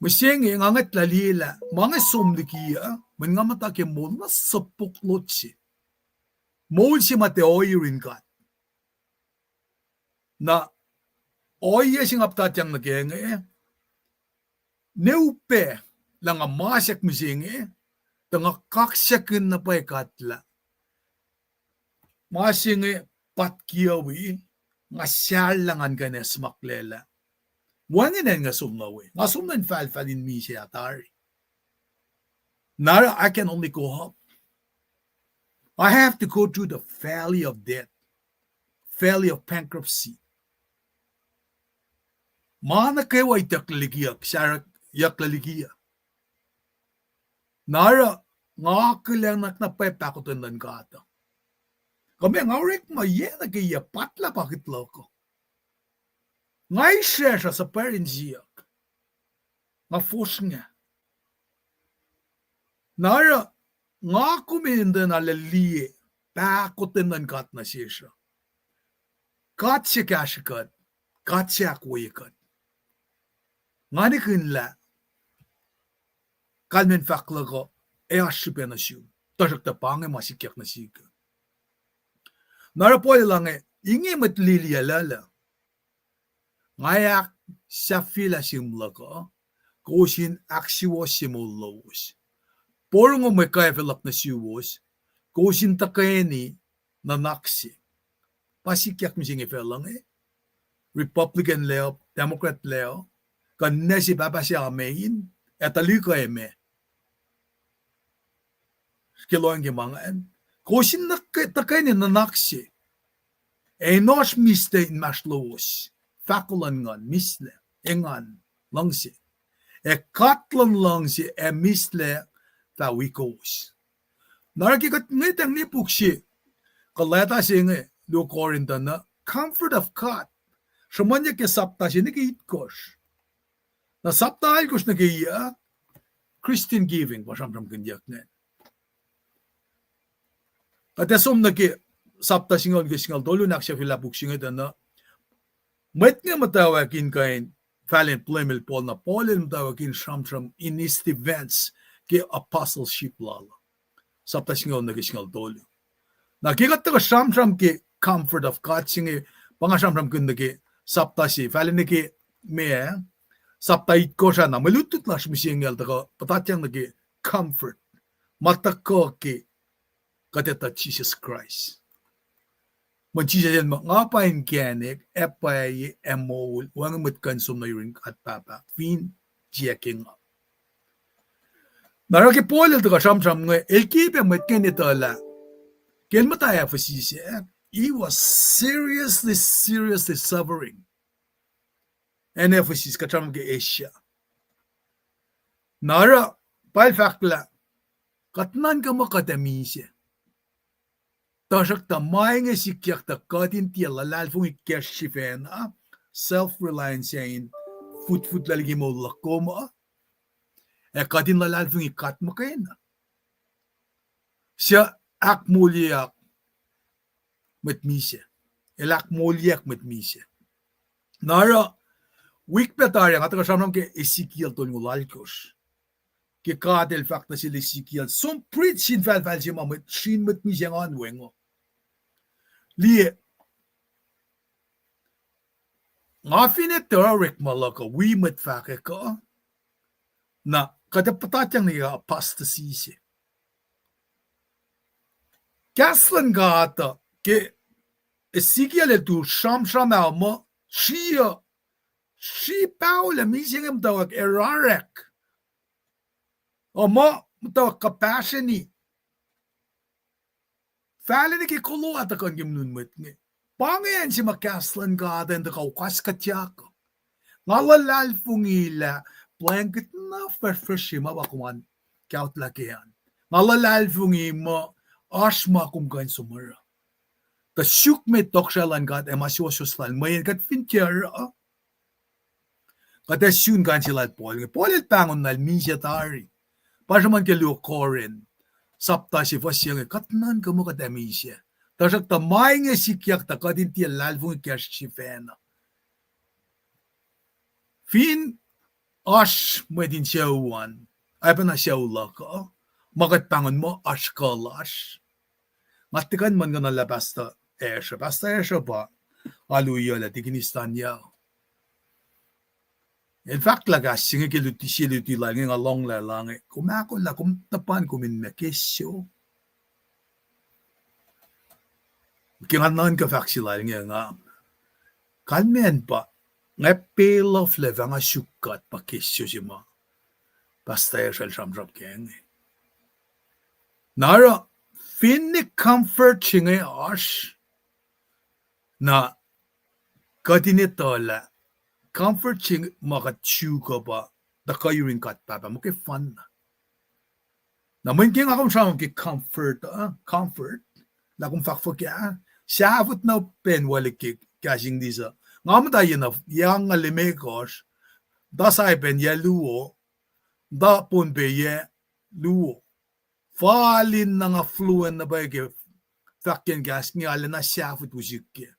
Mihsenge nga ngwetlah liyelah ma inge som liki uh, mweyen nga muhta ke moul na sopuk lot se. Moul se ma tiac ohiyac yurin God. Na ohiyac se nga puhtatyang nuh kac inge, ne upac lah nga masack mihsenge, tuh nga kaksakihn na pwacye God lah ma se inge patkiowi, nga sahlah ngan kuh in esmaklac lah wacngihn acn nga som nuh we, nga som nuh infahlfahl in misac ah tari. Na oruh I can only go up. I have to go through the valley of death. valley of bankruptcy. Ma nuh kwewa itucklac likiyuck, sareyucklac likiyuck. Na oruh nga akihlen na pwacye pahkotwen luhn God uh. Kuh meac, nga orekma yac nuh ke yac patlah pakit luhk uh. Nga israsr uh suhpwacr in siyuck. Nga fosrngah. Na oruh nga kom in tiacna liye pahkotwen luhn God nuh sesr uh. God se kahsrwe kuht, God se ahkwoye kuht. Nga nihkihn lah kalmacn fahk luhk uh ac oasr srihpac nuh sum, tuhsruhktuh pa inge ma sikyak nuh sihk. Na oruh Paul el inge, inge mwet lili aluhluh. Nga ac ahksahfyelah sum luhk uh, kowos in ahksuwohsye moul lowos. Porongo mwe kwacfe luhk nuh suwos, kowos in tuhkweni nuhnak se. Pa sikyak mihsenge facluh inge, Republicanlac uh, Democratlac uh, kuh ninac se pahpah se amein, ac tuhlihk uh emet. Ke lohacng ke ma ingacn, kowos in tuhkweni nuhnak se. Ac in oasr mihslac inmahsrlowos, fahko luhn nguhn, mihslac, engan, luhngse. Ac God luhn luhngse ac mihslac fah wi kowos. Na oruh ke kuht ngwetacng ne puk se, kuh leta se inge, luo Corinth uh, na comfort of God. Sruhmuhnyuck ke sapta se nuh ke itkohsr. Na sapta alkohsr nuh ke yac, Christian giving pa sramsramkihnyuck ingacn. Kuht ac som nuh ke sapta singucul ke singucul tolu in ahksahfyelah puk se inge tuh na, mwet inge muhtwacwacack in kuh in, fahlen Plemihl Paul, na Paul el muhtwacwacack in sramsram in his defense ke apostleship lal. Sapta singucul nuh ke singucul tolu. Na ke kuht tuhkuh sramsram ke comfort of God se inge, pa nga sramsramkihn nuh ke sapta se, fahlen nuh ke meac, sapta itkohsr ah na, mwe lutlut lasr mihsenge el tuhkuh puhtatyang nuh ke comfort, ma tuhkuh ke kuht etuh Jisus Kraist. Mweyen Jisus el muh, nga pa inkacnek, ac pwacye, ac moul, wacngihn mwet kuh in som nuh yurin God Pahpah fin tiac ke nga. Na oruh ke Paul el tuhkuh sramsram inge, el ke pac mwet inge in etuh lah ke el muhta Ephesus ah, he was seriously, seriously suffering. Acn Ephesus, kuht sramsram ke Asia. Na oruh pa el fahk lah, kuht nuhnkuh muh kuht ac misac. Tuhsruhktuh ma inge sikyak tuh kuht in tiac luhlahlfongi kacsr sifacna, self-reliance in futfutlah liki moul luhk kom uh, ac kuht in luhlahlfongi God muhkwena, suc ahkmoulyeack mwet misac. El ahkmoulyeack mwet misac. Na oruh, wik pac tari ah nga tuhkuh sramsram ke Ezekiel tolngoul alkohsr. Ke God el fahk nuh sel Ezekiel, som preach in fahlfahl se ma mwet, sin mwet misac ngan wacnguh. Liye, nga finne tuh orekma luhk uh wi mwet fahkwack uh, na kuht ac puhtatyang nuh ke apostasy se. Kahs luhn God uh ke Ezekiel el tu sramsram ah muh, sri uh, sri paol ac mihsenge muhtwacwacack ac rarek, uh muh muhtwacwacack kuhpahsrweni, fahlacna ke kolo ah tuhkuh nuh ke mnun mwet inge. Pa inge acn se ma kahs luhn God in tuhkuh kas kuhtyak. Nga luhlahlfongi lah blanket na fahsrfahsr se ma pa kom an kaotlah ke an. Nga luhlahlfongi muh oasr ma kom kuh in som oruh. Tuh suk met tohkohsrahi luhn God ac ma suwohswohs lal mweyen kuht fin tiac oruh, kuht ac sun kain se lal Paul inge. Paul el pahngon na el misac tari. Pa sruhmuhn ke luo Corinth, sapta se fuhs se inge, kuht nuhnkuh muh kuht ac misac. Tuhsruhktuh ma inge sikyak tuh kuht in tiac luhlahlfongi kacsr sifacna. Fin oasr mwet in sucu an, oacpacna sucu luhk uh, ma kuht pahngon muh oasr kuh lasr. Nga tiac kuh in muhlkuhnlah Pastor Asher. Pastor Asher pa alu yohk lah tikinis Tanya. El fahk lah kahs se inge ke luti, sie luti lal inge nga lohng lah, lah inge, kom ahkolah, kom tuhpan kom in ma ke sucu. Ke nga nuhnkuh fahk se lal inge nga, kalmacn pa, nga paylof lah fah nga suk kuht pa ke sucu se ma Pastor Asher el sramsram kac inge. Na oruh, finne comfort se inge oasr, Na kuht in etuh lah comfort se ma kuht suk uh pa tuhkuh yurin God Pahpah muhkwena. Na mweyen ke nga kom sramsram ke comfort, uh, comfort, lah kom fahk fuhkah, sahfot na pen walik ke kahs English uh. Nga muhta yac na, yac angngaul limekohsr, tuh Saipan yac luo, tuh Pohnpei yac luo. Fal in na nga fluent na pwacye ke fahkwack kahs inge, arulacna sahfot wi sihk ke.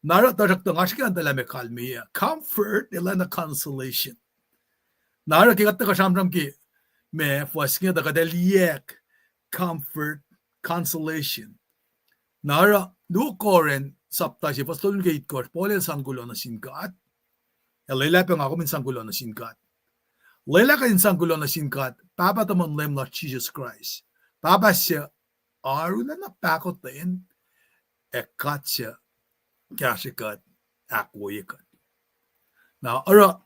Na oruh tuhsruhktuh nga srihke in tuh lah meac kalmeyac comfort, elan na consolation. Na oruh ke kuht tuhkuh sramsram ke ma fuhs inge tuh kuht ac liyacack comfort, consolation. Na oruh luo Korin sapta se fuhs tolu nuh ke itkohsr, Paul el sang kuloh nuh sin God. El lwelah pac nga kom in sang kuloh nuh sin God. Lwelah kuht in sang kuloh nuh sin God, Pahpah tuhmuhn Leum lasr Jisus Kraist. Pahpah suc arulacna pahkotwen, ac God suc kahsrwe kuht, ahkwoye kuht. Na oruh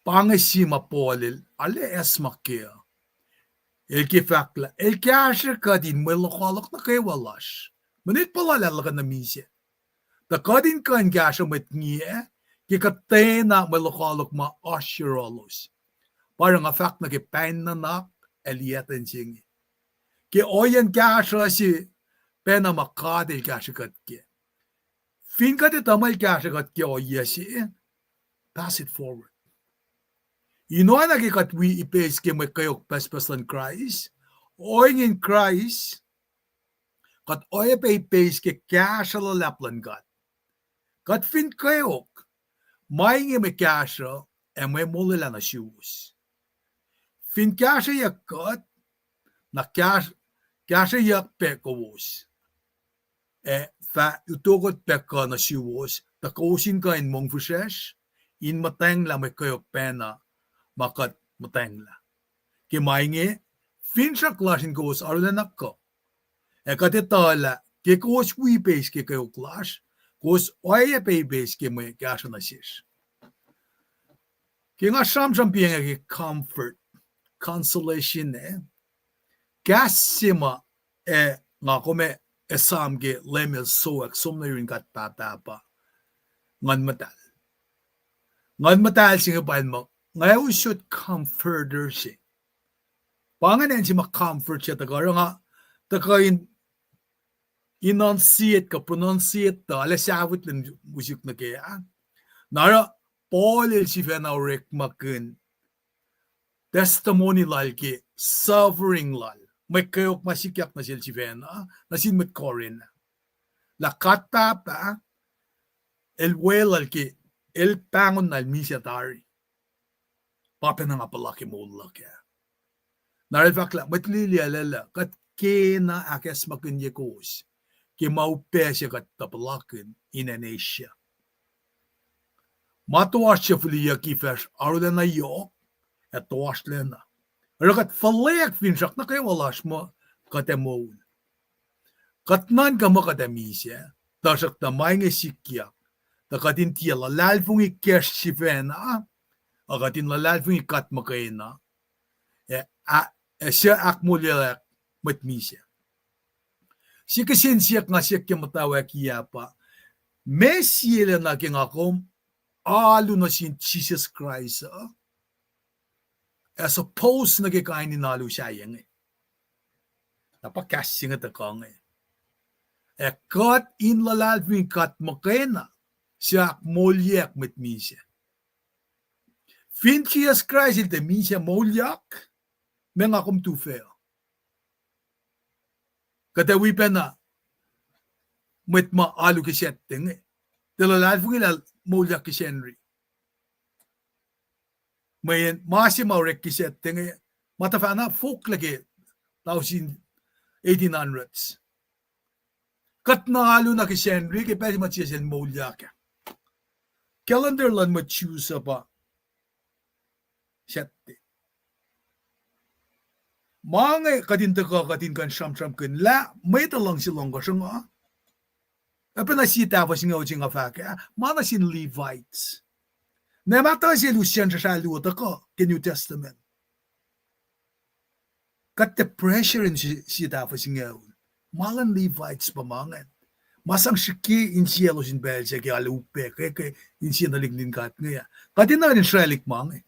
pa inge se ma Paul el arlac acsmak kac uh. El ke fahk lah el kahsrwe kuht in mwe lokoalok nuh kwewa lasr. Mwe enenuh puhla lah el kuh na misac. Tuh kuht in kuh in kahsruh mwet ngiyac ke kuhtwena mwe lokoalok ma oasr yohrohlos. Pa oruh nga fahk nuh ke pahng nuhnak ac liyacten se inge. Ke ohiyacn kahsruh se pacna ma God el kahsrwe kuht kac. Fin kuht etuh muh el kahsrwe kuht ke ohiyac se, pass it forward. In oacna ke kuht wi ipeis ke mwe kweok pucspucs luhn Kraist, ohingacn Kraist, kuht oacyacpac ipeis ke kahsruh luhlahp luhn God. Kuht fin kweok, ma inge mwe kahsruh ac mwe molwelah nuh suwos. Fin kahsrweyuck kuht, na kahs-, kahsrweyuck pac kowos. Ac fah utokot pac kuh nuh suwos, tuh kowos in kuh in mongfihsrwacsr, in muhtwacnglah mwe kweok pacna ma kuht muhtwacnglah. Ke ma inge, finsrak lasr in kowos arulacna kuh. Ac kuht etuh lah ke kowos wi ipeis ke kweok lasr, kowos oacyacpac ipeis ke mwe kahsruh nuh sesr. Ke nga sramsram pa inge ke comfort, consolation, eh, kahs se ma, eh, nga kom ac esam ke Leum el sowack, som nuh yurin God Pahpah pa Nguhn Muhtahl. Nguhn Muhtahl se inge pa el muh, nga usot comforter se. Pa ingacn acn se ma comfort se tuhkuh oruh nga tuhkuh in enunciate kuh pronunciate tuh, arlac sahfot lwen wisik nuh kac ah. Na oruh Paul el sifacna orekmakihn testimony lal ke suffering lal, mwe kweok ma sikyak nuh sel sifacna, nuh sin mwet Corinth ah. Lah God Pahpah el weluhl ke el pahngon na el misac tari. Pa pacna nga puhla ke moul luhk ah. Na el fahk lah mwet lili ah lwelah kuht kena ahkacsmakihnye kowos ke ma upac se kuht tuh puhlakihn in acn Asia. Ma toasr se fihliyucki facsr arulacna yohk, ac toasrlacna. Oruh kuht fuhlweack finsrak nuh kwewa lasr muh kuht ac moul. Kuht nuhnkuh muh kuht ac misac, tuhsruhktuh ma inge sikyak, tuh kuht in tiac luhlahlfongi kacsr sifacna, a kuht in luhlahlfongi God muhkwena, ac, ac suc ahkmoulyeack mwet misac. Sie kihsen siyuck nga siyuck ke muhtwacwacack ah pa, meac sie lacna ke nga kom alu nuh sin Jisus Kraist uh, as opposed nuh ke kain in alu sahyac inge. Na pa kahs se inge tuhkuh inge. Ac kuht in luhlahlfongi God muhkwena, suc ahkmoulyeack mwet misac. Fin Jisus Kraist el tiac misac moulyak, meac nga kom tu fac uh? Kuht ac wi pacna mwet ma alu ke Saturday inge, tiac luhlahlfongi lah el moulyak ke Sacnri. Mweyen ma se ma orek ke Saturday inge, ma tuhfahna fohlohklac ke tausin eighteen hundreds. Kuht na alu na ke Sacnri ke pacl se ma Jisus el moulyak ah. Calendar luhn mwet Jews uh pa Saturday. Ma inge kuht in tuhkuh kuht in kuh in sramsramkihn lah mwet uh luhngse lohngkohsr uh. Oacpacna sie tahfuh singucul se nga fahk ah, ma nuh sin Levites. Na ma tuh sel usacn srasrah luo tuhkuh ke New Testament. Kuht tiac pressure in sie, sie tahfuh singucul. Ma luhn Levites pa ma ingacn. Ma sang srihke insiyaclos in pacl se ke alu upac ke, ke insiyacn tuhlihk nuhtin God inge ah. Kuht enenuh in srwaclihk ma inge.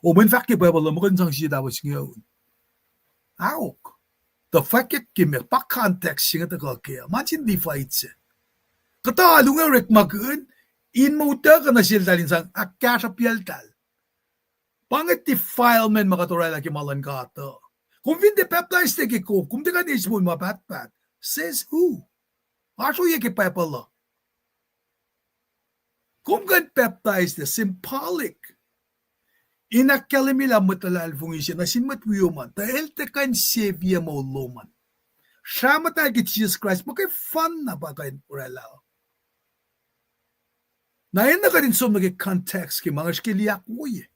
O mweyen fahk ke Bible uh, muh kuht in sang sie tahfuh singucul. Ahok. Tuh fahkwack ke ma pa context se inge tuhkuh kac. Ma sin Levites se. Kuhtuh alu inge orekmakihn in muhta kuh nuh seltahl in sang ahkkahsruhp yacltahl. Pa inge defilement ma kuht oraclah ke ma luhn God uh. Kom fin tiac pacptais ke kof, kom tiac kuh in eis moul ma pahtpaht. Says who? Oasr ohiyac ke Bible uh. Kom kuh in pacptais, symbolic. In ahkkahlwemye lah mwet luhlahlfongi se nuh sin mwet wiom an, tuh el tiac kuh in save moul lom an. Srah muhtahl ke Jisus Kraist, muh ke fun na pa kuh in oraclah. Na enenuh kuht in som nuh ke context ke ma inge srihke liye ahkwoye.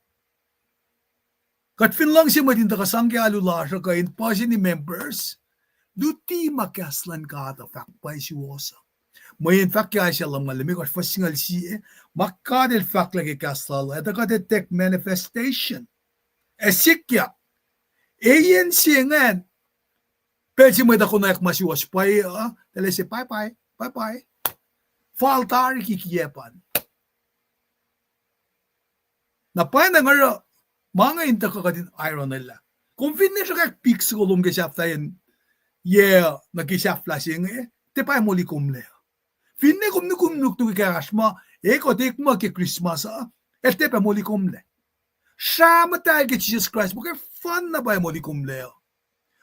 Kuht fin luhngse mwet in tuhkuh sang ke alu lasr uh kuh in puhseni members, luti ma kahs luhn God uh fahk pwacye suwohs uh. Mweyen fahk ke Isaiah lumngaul limekohsr fuhs singucul sie, ma God El fahk lah ke kahs lal uh, ac tuh kuht etuh manifestation. Ac sikyak. Eyan se ingacn, pacl se mwet uh konwacack ma suwohs pwacye uh, tahl ac se bye bye, bye bye. Fal tari kikiacp an. Na pwacye na nga oruh, ma inge in tuhkuh kuht in irony lah, kom finne sruhkwack pik soko lom ke sahflahiyacn yac nuh ke sahflah se inge, tiac pa moli komlac. Finne kom nukum nuknuk ekahsr ma, e kuht ekma ke Christmas uh, el tiac pa moli komlac. Srah muhtahl ke Jisus Kraist, muh ke fun na pa moli komlac.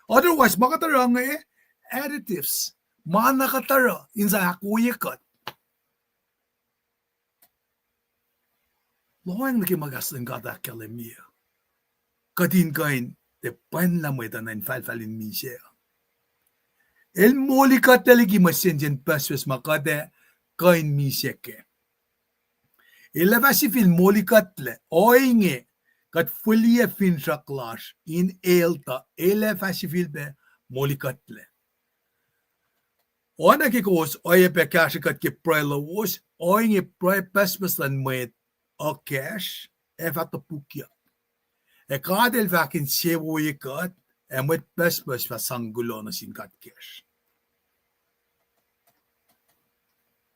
Otherwise, ma kuht oruh inge, additives, ma na kuht oruh in sang ahkwoye kuht. Lohacng nuh ke ma kahs luhn God ahkkahlwemye. Kuht in kuh in tiac pwacnlah mwet uh nuh infahlfahl in misac. El moli kuhtlac liki mwe sensen pucspucs ma kuht ac kuh in misac kac. El ac fah sifil moli kuhtlac, ohinge, kuht fihliyac finsrak lasr in el tuh el ac fah sifilpac moli kuhtlac. Oacna ke kowos oacyacpac kahsrwe kuht ke pruhe lowos, ohinge pruhe pucspucs luhn mwet uh kacsr ac fah topukyuck. Ac God El fah insewowoye kuht, ac mwet pucspucs fah sang kuloh nuh sin God kacsr.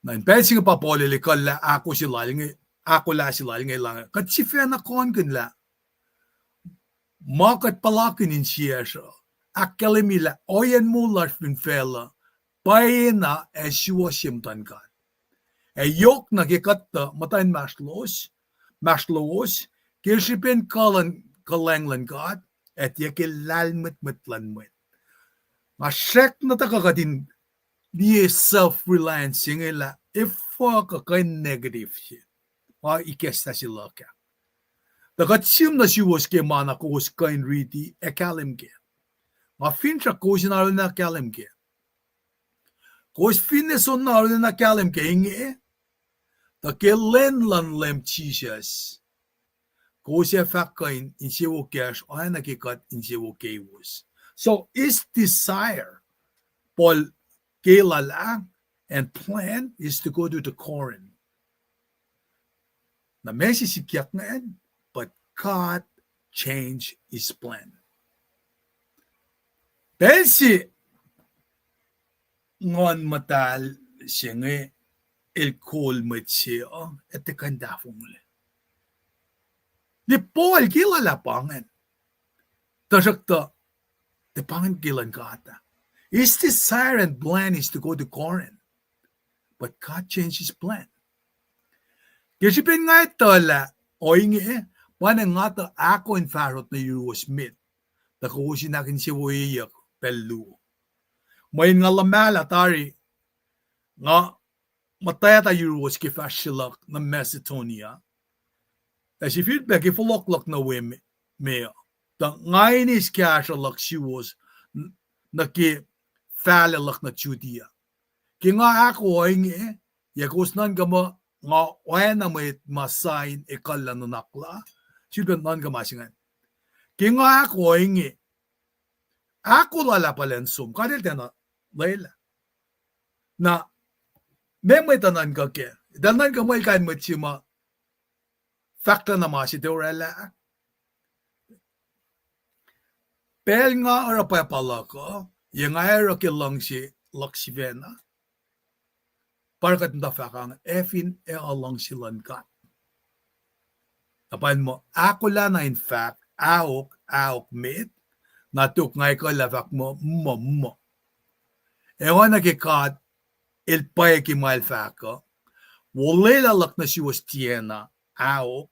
Na in pacl se inge pa Paul el ekuhllah ahkolah se lal inge, ahkolah se lal inge lah kuht sifacna kohnkihn lah ma kuht puhlakihn insiyacsr uh ahkkahlwemye lah ohiyacn moul lasr fin facluh pwacyena ac suwohs ye muhtuhn God. Ac yohk na ke kuht tuh muhta inmahsrlowos, mahsrlowos, ke srihpen kuh luhn, kuhlwacng luhn God, ac tiac ke lahlmwetmwet luhn mwet. Nga srackna tuhkuh kuht in liye self-reliance se inge lah efuh kuh kuh in negative se. Nga ikacslah se luhk ah. Tuh kuht sihm nuh suwos ke ma na kowos kuh in riti ac kahlwem kac. Nga finsrak kowos in arulacna kahlwem kac. Kowos finne soenna arulacna kahlwem kac inge, tuh ke lwen luhn Leum Jisus, kowos ac fah kuh in insewowo kacsr oacna ke kuht insewowo kowos. So his desire, Paul ke lal ah, and plan is to go to the Corinth. Na ma se sikyak ingacn, but God changed his plan. Pacl se Nguhn Muhtahl se inge el kol mwet se uh, ac tiac kuh in tahfonglac. Liye Paul ke lal ah pa ingacn. Tuhsruhktuh, tiac pa ingacn ke luhn God ah. His desire and plan is to go to Corinth. But God changed his plan. Ke srihpen nga etuh lah ohinge, pa na nga tuh ahko in fahsrot nuh yuruwos met, tuh kowos in ahkinsewowoyeyuck pacl luo. Mweyen nga luhmahlah tari, nga muhtwacta yuruwos ke fahsr se luhk nuh Macedonia, ac sifilpac ke fohlohk luhk nuh we me, me uh, tuh nga in eis kahsruh luhk suwos n-, nuh ke fahlac luhk nuh Judea. Ke nga ahko ohinge, yac kowos nuhnkuh muh nga oacna mwet ma sain ekuhllah nuhnak la? Sifilpac nuhnkuh ma se ingacn. Ke nga ahko ohinge, ahko lal ah pa lwen som, God El tiacna lwelah. Na, meac mwet uh nuhnkuh kac? Eltahl nuhnkuh muh el kain mwet se ma fahklah na ma se tiac oraclah. Pacl nga oruh pwacpa luhk uh, yac nga oruh ke luhngse luhk sifacna? Pa oruh kuht muhta fahk ah, ac fin ac luhngse luhn God. Na pa in muh ahkolah na in fahk, aok, aok met, na tok nga ekuhllah fahk muh, muh, muh. Ac oacna ke God El pwacye ke ma El fahk uh, olwelah luhk nuh suwos tiacna, aok,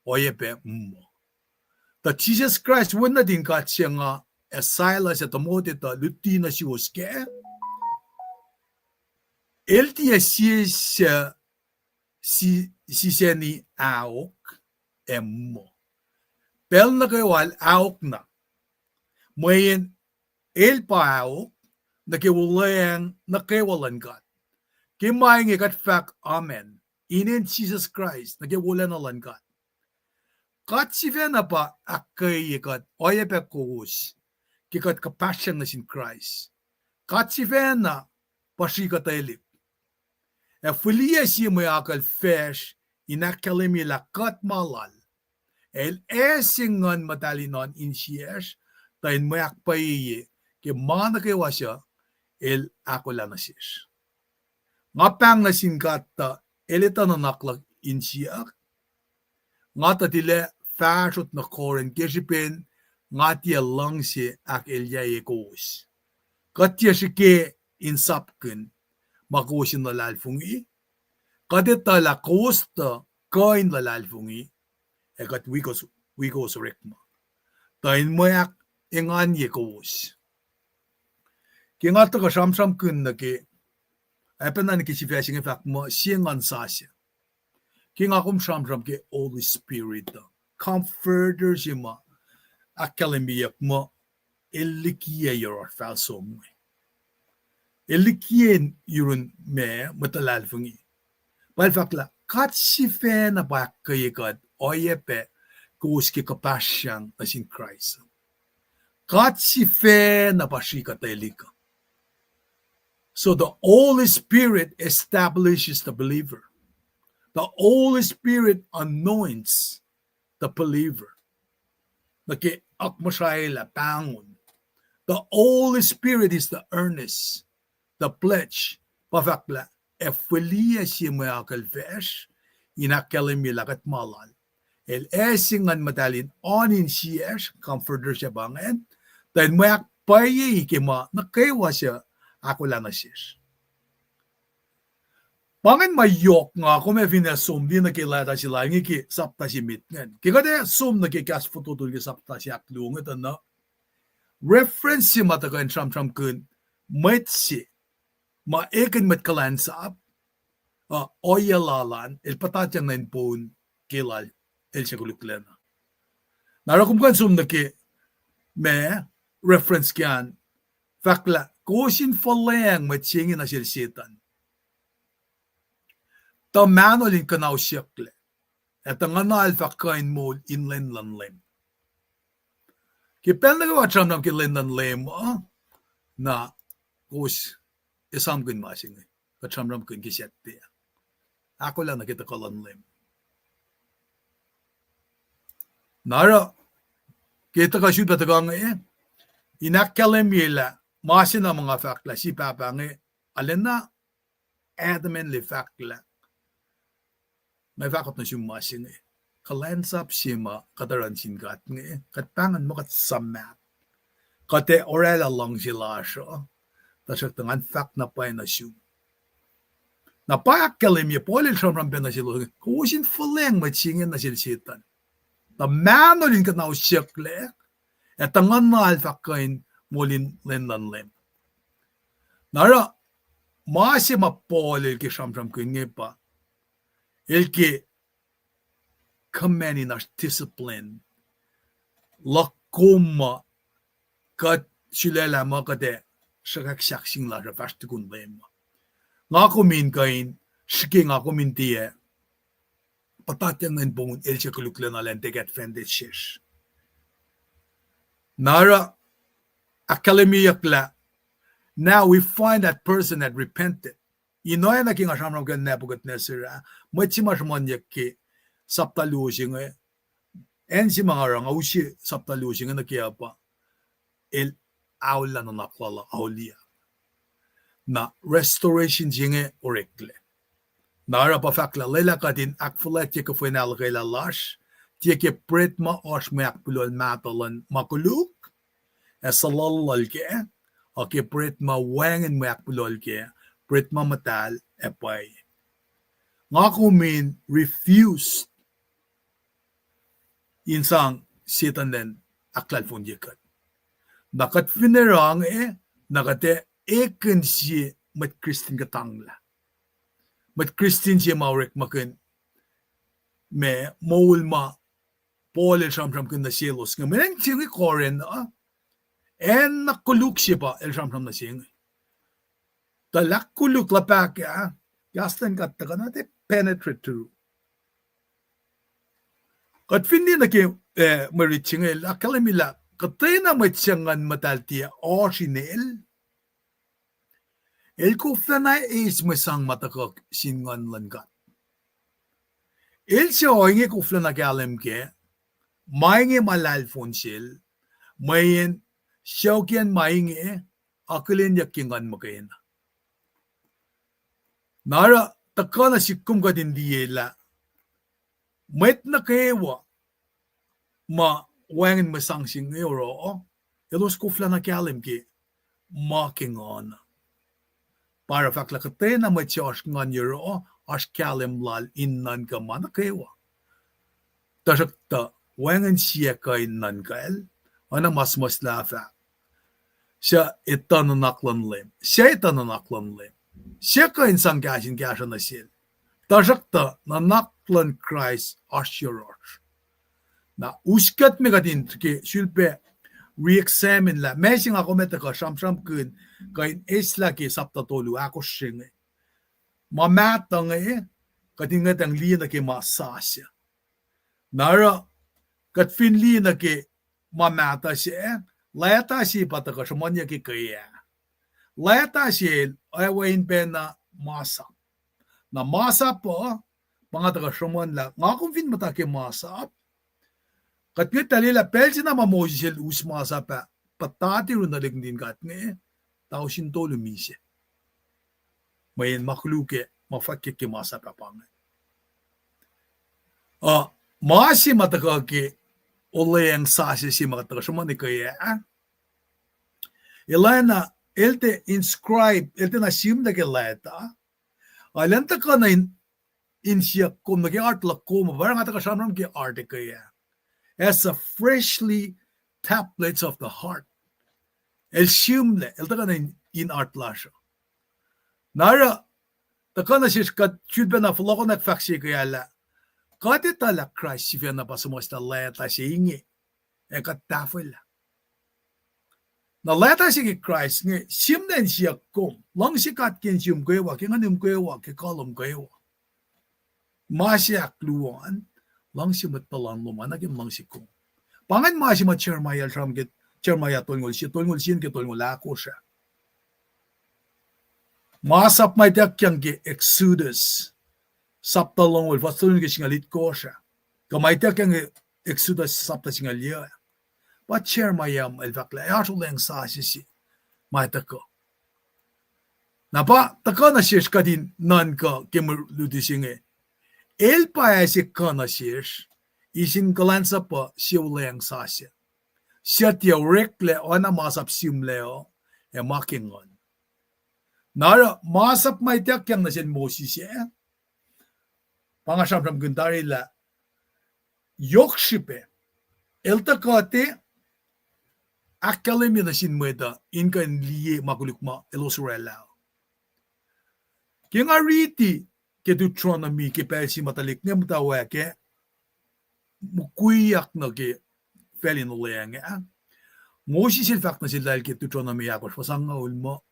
oacyacpac muh. Tuh Jisus Kraist, wen nuhtin God se nga, ac Silas ac Timothy tuh luti nuh suwos kac, el tiac sie suc si-, sisacni aok ac muh. Pacl nuh kwewa el aok na. Mweyen El pa aok nuh ke wuhlweacng nuh kwewa luhn God. Ke ma inge kuht fahk amen, inen Jisus Kraist, nuh ke wolacna luhn God. God sifacna pa ahkkweye kuht oacyacpac kowos, ke kuht kuhpahsryang nuh sin Kraist. God sifacna pa srihketwelihk. Ac fihliyac sie mwe akucl facsr in ahkkahlwemye lah kuht ma Lal. El ase Nguhn Muhtahl in oan insiyacsr, tuh in mwe ahkpwacyeye ke ma nuh kwewa suc El ahkolah nuh sesr. Nga pahng nuh sin God tuh El etuh nuhnak luhk in siyuck. Nga tuh tilac fahsrot nuh Corinth ke srihpen nga tiac luhngse ahkelyacye kowos. Kuht tiac srihke in sapkihn ma kowos in luhlahlfongi. Kuht etuh lah kowos tuh kuh in luhlahlfongi, ac kuht wi kowos, wi kowos orekma, tuh in mwe ahkenganye kowos. Ke nga tuhkuh sramsramkihn nuh ke, ac pacna nuh ke sifac se inge fahk muh sie Nguhn sasuc. Ke nga kom sramsram ke Holy Spirit uh, Comforter se ma ahkkahlwemyeyuck muh, el likiyac yohrohsr fal som inge. El likiyac yurun ma mwet luhlahlfongi. Pa el fahk lah God sifacna pa ahkkweye kuht oacyacpac kowos ke kuhpahsryang nuh sin Kraist. God sifacna pa srihketwelihk. So the Holy Spirit establishes the believer. The Holy Spirit anoints the believer. Nuh ke akmuhsraelah pahngon. The Holy Spirit is the earnest, the pledge. Pa fahk lah ac fihliyac sie mwe akucl facsr in ahkkahlwemye lah kuht ma Lal. El ase Nguhn Muhtahl in oan insiyacsr, Comforter se pa ingacn, tuh in mwe ahkpwacyei ke ma nuh kwewa suc ahkolah nuh sesr. Pa ingacn ma yohk nga kom ac fin ac som liye nuh ke leta se lal inge ke sapta se met ingacn. Ke kuht ac som nuh ke kahs fototo ke sapta se ahkluo inge tuh na, reference se ma tuhkuh in sramsramkihn mwet se ma ekihn mwet kuhlwacnsap, uh, ohiyac lal an, el puhtatyang nuh in poun ke lal el suk koluklacna. Na oruh kom kuh in som nuh ke ma reference ke an, fahk lah kowos in fuhlweacng mwet se inge nuh sel Setuhn, tuh mahnol in kuhnausyucklac, ac tuh nguhnal fah kuh in moul in lwen luhn Leum. Ke pacl nuh kwewa kuht sramsram ke lwen luhn Leum uh, na kowos esamkihn ma se inge, kuht sramsramkihn ke Saturday, ahkolah nuh ke tuhkuh luhn Leum. Na oruh ke tuhkuh sulpac tuhkuh inge, in ahkkahlwemye lah ma se na ma nga fahk lah sie pahpah inge arulacna adamantly fahk lah, nga fahkot nuh sum ma se inge, kuhlwacnsap se ma kuht oruh nuh sin God inge, kuht pahngon muh kuht suhmaht. Kuht ac oraclah luhngse lasr uh, tuhsruhktuh ngan fahk na pwacye nuh sum. Na pa ahkkahlwemye Paul el sramsram pac nuh selos inge, kowos in fuhlweacng mwet se inge nuh sel Setuhn, tuh mahnol in kuhnausyucklac, ac tuh nguhnal fah kuh in moul in lwen luhn Leum. Na oruh ma se ma Paul el ke sramsramkihn inge pa, el ke command in oasr discipline luhk kom muh kuht sulaclah muh kuht ac sruhkwack sahk sing lasr uh fahsr tukun Leum uh. Nga kom in kuh in srihke nga kom in tiac puhtatyang nuh in poun el suk koluklacna elan take advantage sesr. Na oruh ahkkahlwemyeyuck lah, now we find that person had repented. In oacna ke nga sramsramkihn Nebuchadnezzar ah, mwet se ma sruhmuhnyuck ke sapta luo se inge, acn se ma nga oruh nga use sapta luo se inge nuh ke uh pa, el aolla nuhnak lal uh auliyak. Na restoration se inge oreklac. Na oruh pa fahk lah lwelah kuht in ahkfuhlwactye kuhfwen ahluhkwelah lasr, tiac ke pret ma oasr mwe ahkpulul mahtuh luhn ma koluk ac suhluhluhl kac, a ke pret ma wacngihn mwe ahkpulul kac, pret ma muhtahl ac pwacye. Nga kom in refuse in sang Setuhn elan ahklahlfonye kuht. Na kuht fin oruh inge, na kuht ac ekihn sie mwet Kristin kuhtanglah. Mwet Kristin se ma orekmakihn ma moul ma Paul el sramsramkihn nuh selos inge. Mweyen acn se inge Corinth uh, acn na koluk se pa el sramsram nuh se inge. Tuh ahkkoluk luhpahk ah, kahs luhn God tuhkuh na tiac penetrate through. Kuht fin liye nuh ke, eh, mwe rit se inge, el ahkkahlwemye lah kuhtwena mwet se Nguhn Muhtahl tiac ohsr inel, el koflana eis mwe sang ma tuhkuh sin Nguhn luhn God. El suc ohinge koflana kahlwem kac, ma inge ma lahlfon sel, mweyen suc okiyac ma inge, akihlenyuck ke nguhn muhkwena. Na oruh tuhkuh nuh sihk kom kuht in liye lah mwet nuh kwewa ma wacngihn mwe sang se inge oruh, elos koflana kahlwem ke ma ke nguhn. Pa oruh fahk lah kuhtwena mwet se oasr nguhn yohroh, oasr kahlwem lal in nuhnkuh ma nuh kwewa. Tuhsruhktuh wacngihn sie kuh in nuhnkwacl, oacna ma suhmuhslah fahk, suc etuh nuhnak luhn Leum, suc etuh nuhnak luhn Leum, suc kuh in sang kahs in kahsruh nuh sel. Tuhsruhktuh nuhnak luhn Kraist oasr yohrohsr. Na us kuht me kuht in ke sulpac re-examine lah ma se nga kom ac tuhkuh sramsramkihn kuh in eislah ke sapta tolu ahkosr se inge. Ma mahtuh inge, kuht in ngwetacng liye nuh ke ma sasuc. Na oruh, kuht fin liye nuh ke ma mahtuh se, leta se pa tuhkuh sruhmuhnyuck ke keah. Leta se el oacwac in pacna masap. Na masap uh, pa nga tuhkuh sruhmuhn lah nga kom fin muhta ke masap, kuht ngwetlah lah pacl se na ma Moses el us masap ah, puhtati run tuhlihk nuhtin God inge, tausin tolu misac. Mweyen ma koluk ac ma fwackyuck ke masap ah pa inge. Uh, ma se ma tuhkuh ke olweacng sasuc se ma kuht tuhkuh sruhmuhn ke ah, el ac na, el tiac inscribe, el tiac na sihmlac ke leta, a elan tuhkuh na in, in siyuck kom nuh ke heart luhk kom, pa oruh nga tuhkuh sramsram ke heart ke ah, as a freshly tablets of the heart. El sihmlac, el tuhkuh na in, in heart lasr uh. Na oruh, tuhkuh nuh sesr kuht sulpac na fohlohkohnwack fahk se ke ah lah, kuht etuh lah Kraist sifacna pa suhmuhslah leta se inge, ac kuht tahfwelah. Na leta se ke Kraist inge, sihmlac in siyuck kom, luhngse God ke insiom kwewa, ke nguhnum kwewa, ke kuh lom kwewa. Ma se ahkluo an, luhngse mwet tuhlan lom oacna ke luhngse kom. Pa ingacn ma se ma Jeremiah el sramsram ke, Jeremiah tolngoul sie, tolngoul sie nuh ke tolngoul ahkosr ah. Masap ma ituckyang ke Exodus sapta longoul, fuhs tolngoul ke singucul itkohsr ah, kuh ma ituckyang ke Exodus sapta singucul yuc ah, pa Jeremiah el fahk lah oasr olweacng sasuc se ma tuhkuh. Na pa tuhkuh nuh sesr kuht in nuhnkuh ke mwe luti se inge, el pa ase kuh nuh sesr, eis in kuhlwacnsapuh sie olweacng sasuc, suc tiac oreklac oacna masap sihmlac uh, ac ma ke nguhn. Na oruh masap ma ituckyang nuh sel Moses ah, pa nga sramsramkihn tari lah, yohk srihpac, el tuhkuh tiac ahkkahlwemye nuh sin mwet uh in kuh in liye ma koluk ma elos oraclah. Ke nga riti ke Deuteronomy ke pacl se ma tuhlihk inge muhtwacwacack ah, mukwiyak nuh ke facl in olweacng ah, Moses el fahk nuh sel lal ke Deuteronomy ahkosr, fuhs angngaul muh,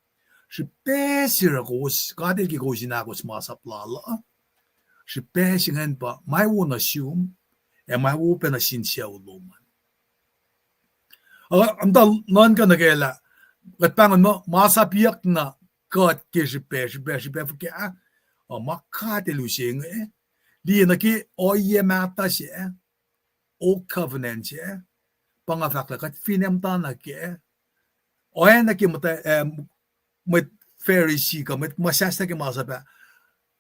srihpac se oruh kowos, God el ke kowos in ahkos masap lal uh, srihpac se ingacn pa ma wo nuh sum, ac ma wo pac nuh sin sucu lom an. Uh, muhta nuhnkuh nuh kac lah, kuht pahngon muh masap iyuck na kuht ke srihpac, srihpac, srihpac fuhkah, uh, ma God el use inge, liye nuh ke ohiyac mahtuh se, Old Covenant se, pa nga fahk lah kuht fin muhtana kac, oacna ke muhta, eh, mwet Pharisee kuh mwet ma sahslah ke masap ah,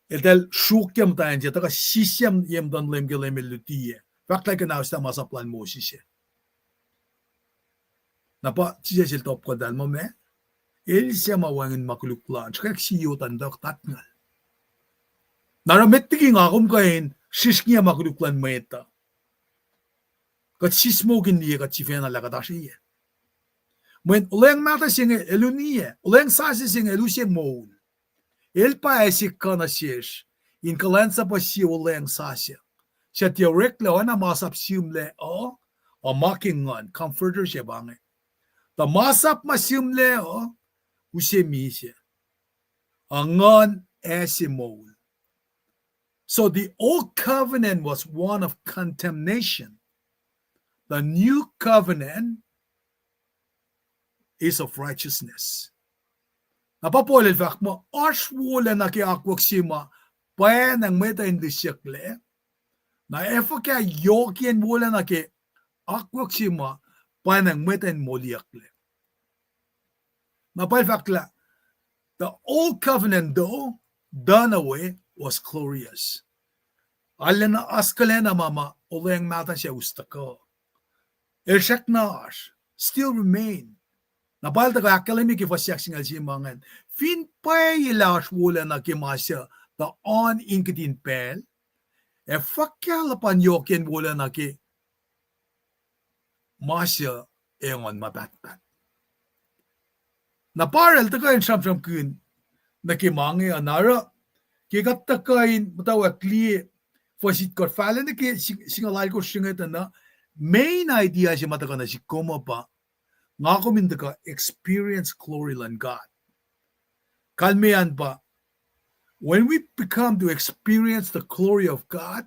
eltahl sruokyac muhtwacn se, tuhkuh sisye ye muhtuhn Leum ke Leum El lutiyac. Fahk lah kunauslah masap lal Moses ah. Na pa Jisus El topuk eltahl muh meac? El suc ma wacngihn ma koluk lal, srihkwack sie yot an tuh tatngal. Na oruh met liki nga kom kuh in srihsrngiyac ma koluk luhn mwet uh, kuht sismohkin liye kuht sifacna lah kuht oasr eye. Mweyen olweacng mahtuh se inge el uniyac, olweacng sasuc se inge el use moul. El pa ase kuh nuh sesr in kuhlwacnsapuh sie olweacng sasuc suc tiac oreklac oacna masap sihmlac uh, uh ma ke nguhn, comforter se pa inge. Tuh masap ma sihmlac uh, use misac. Uh nguhn ase moul. So the old covenant was one of condemnation. The new covenant is of righteousness. Na pa Paul el fahk muh oasr wolacna ke akwuck se ma pwacnwacng mwet uh in lisyucklac. Na ac fuhkah yohkiyacn wolacna ke akwuck se ma pwacnwacng mwet uh in moliyucklac. Na pa el fahk lah the old covenant, though done away, was glorious. Arulacna oaskuhlacna ma ma olweacng mahtuh se us tuhkuh. El srackna oasr, still remain. Na pa el tuhkuh ahkkahlwemye ke fuhs ahksingucul se ma ingacn, fin pwacye lah oasr wolacna ke ma suc tuh oan in kihtin pacl, ac fuhkah luhpan yohkiyacn wolacna ke ma suc engan ma pahtpaht. Na pa el tuhkuh in sramsramkihn nuh ke ma inge uh, na oruh ke kuht tuhkuh in muhtwacwacack liye fuhs itkohsr, fahla nuh ke singucul alkosr se inge tuh na, main idea se ma tuhkuh nuh sihk kom uh pa nga kom in tuhkuh experience glory luhn God. Kalmac an pa, when we become to experience the glory of God,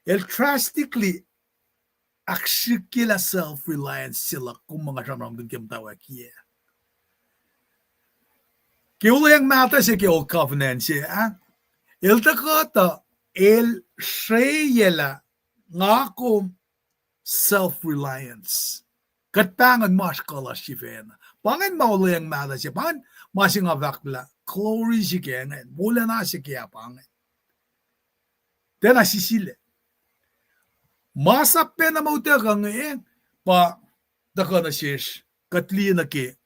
el drastically ahksrihkyelah self-reliance se luhk kom ma nga sramsramkihn ke muhtwacwacack ah. Ke olweacng mahtuh se ke old covenant se ah, el tuhkuh tuh el srweyaclah nga kom self-reliance. Kuht pahngon ma oasr kuh lasr sifacna. Pa ingacn ma olweacng mahtuh se, pa ingacn ma se nga fahk lah glory se ke ingacn, wolacna se ke ah pa ingacn. Tiacna sisilac. Masap pacna ma utuckuh inge pa tuhkuh nuh sesr, kuht liye nuh ke,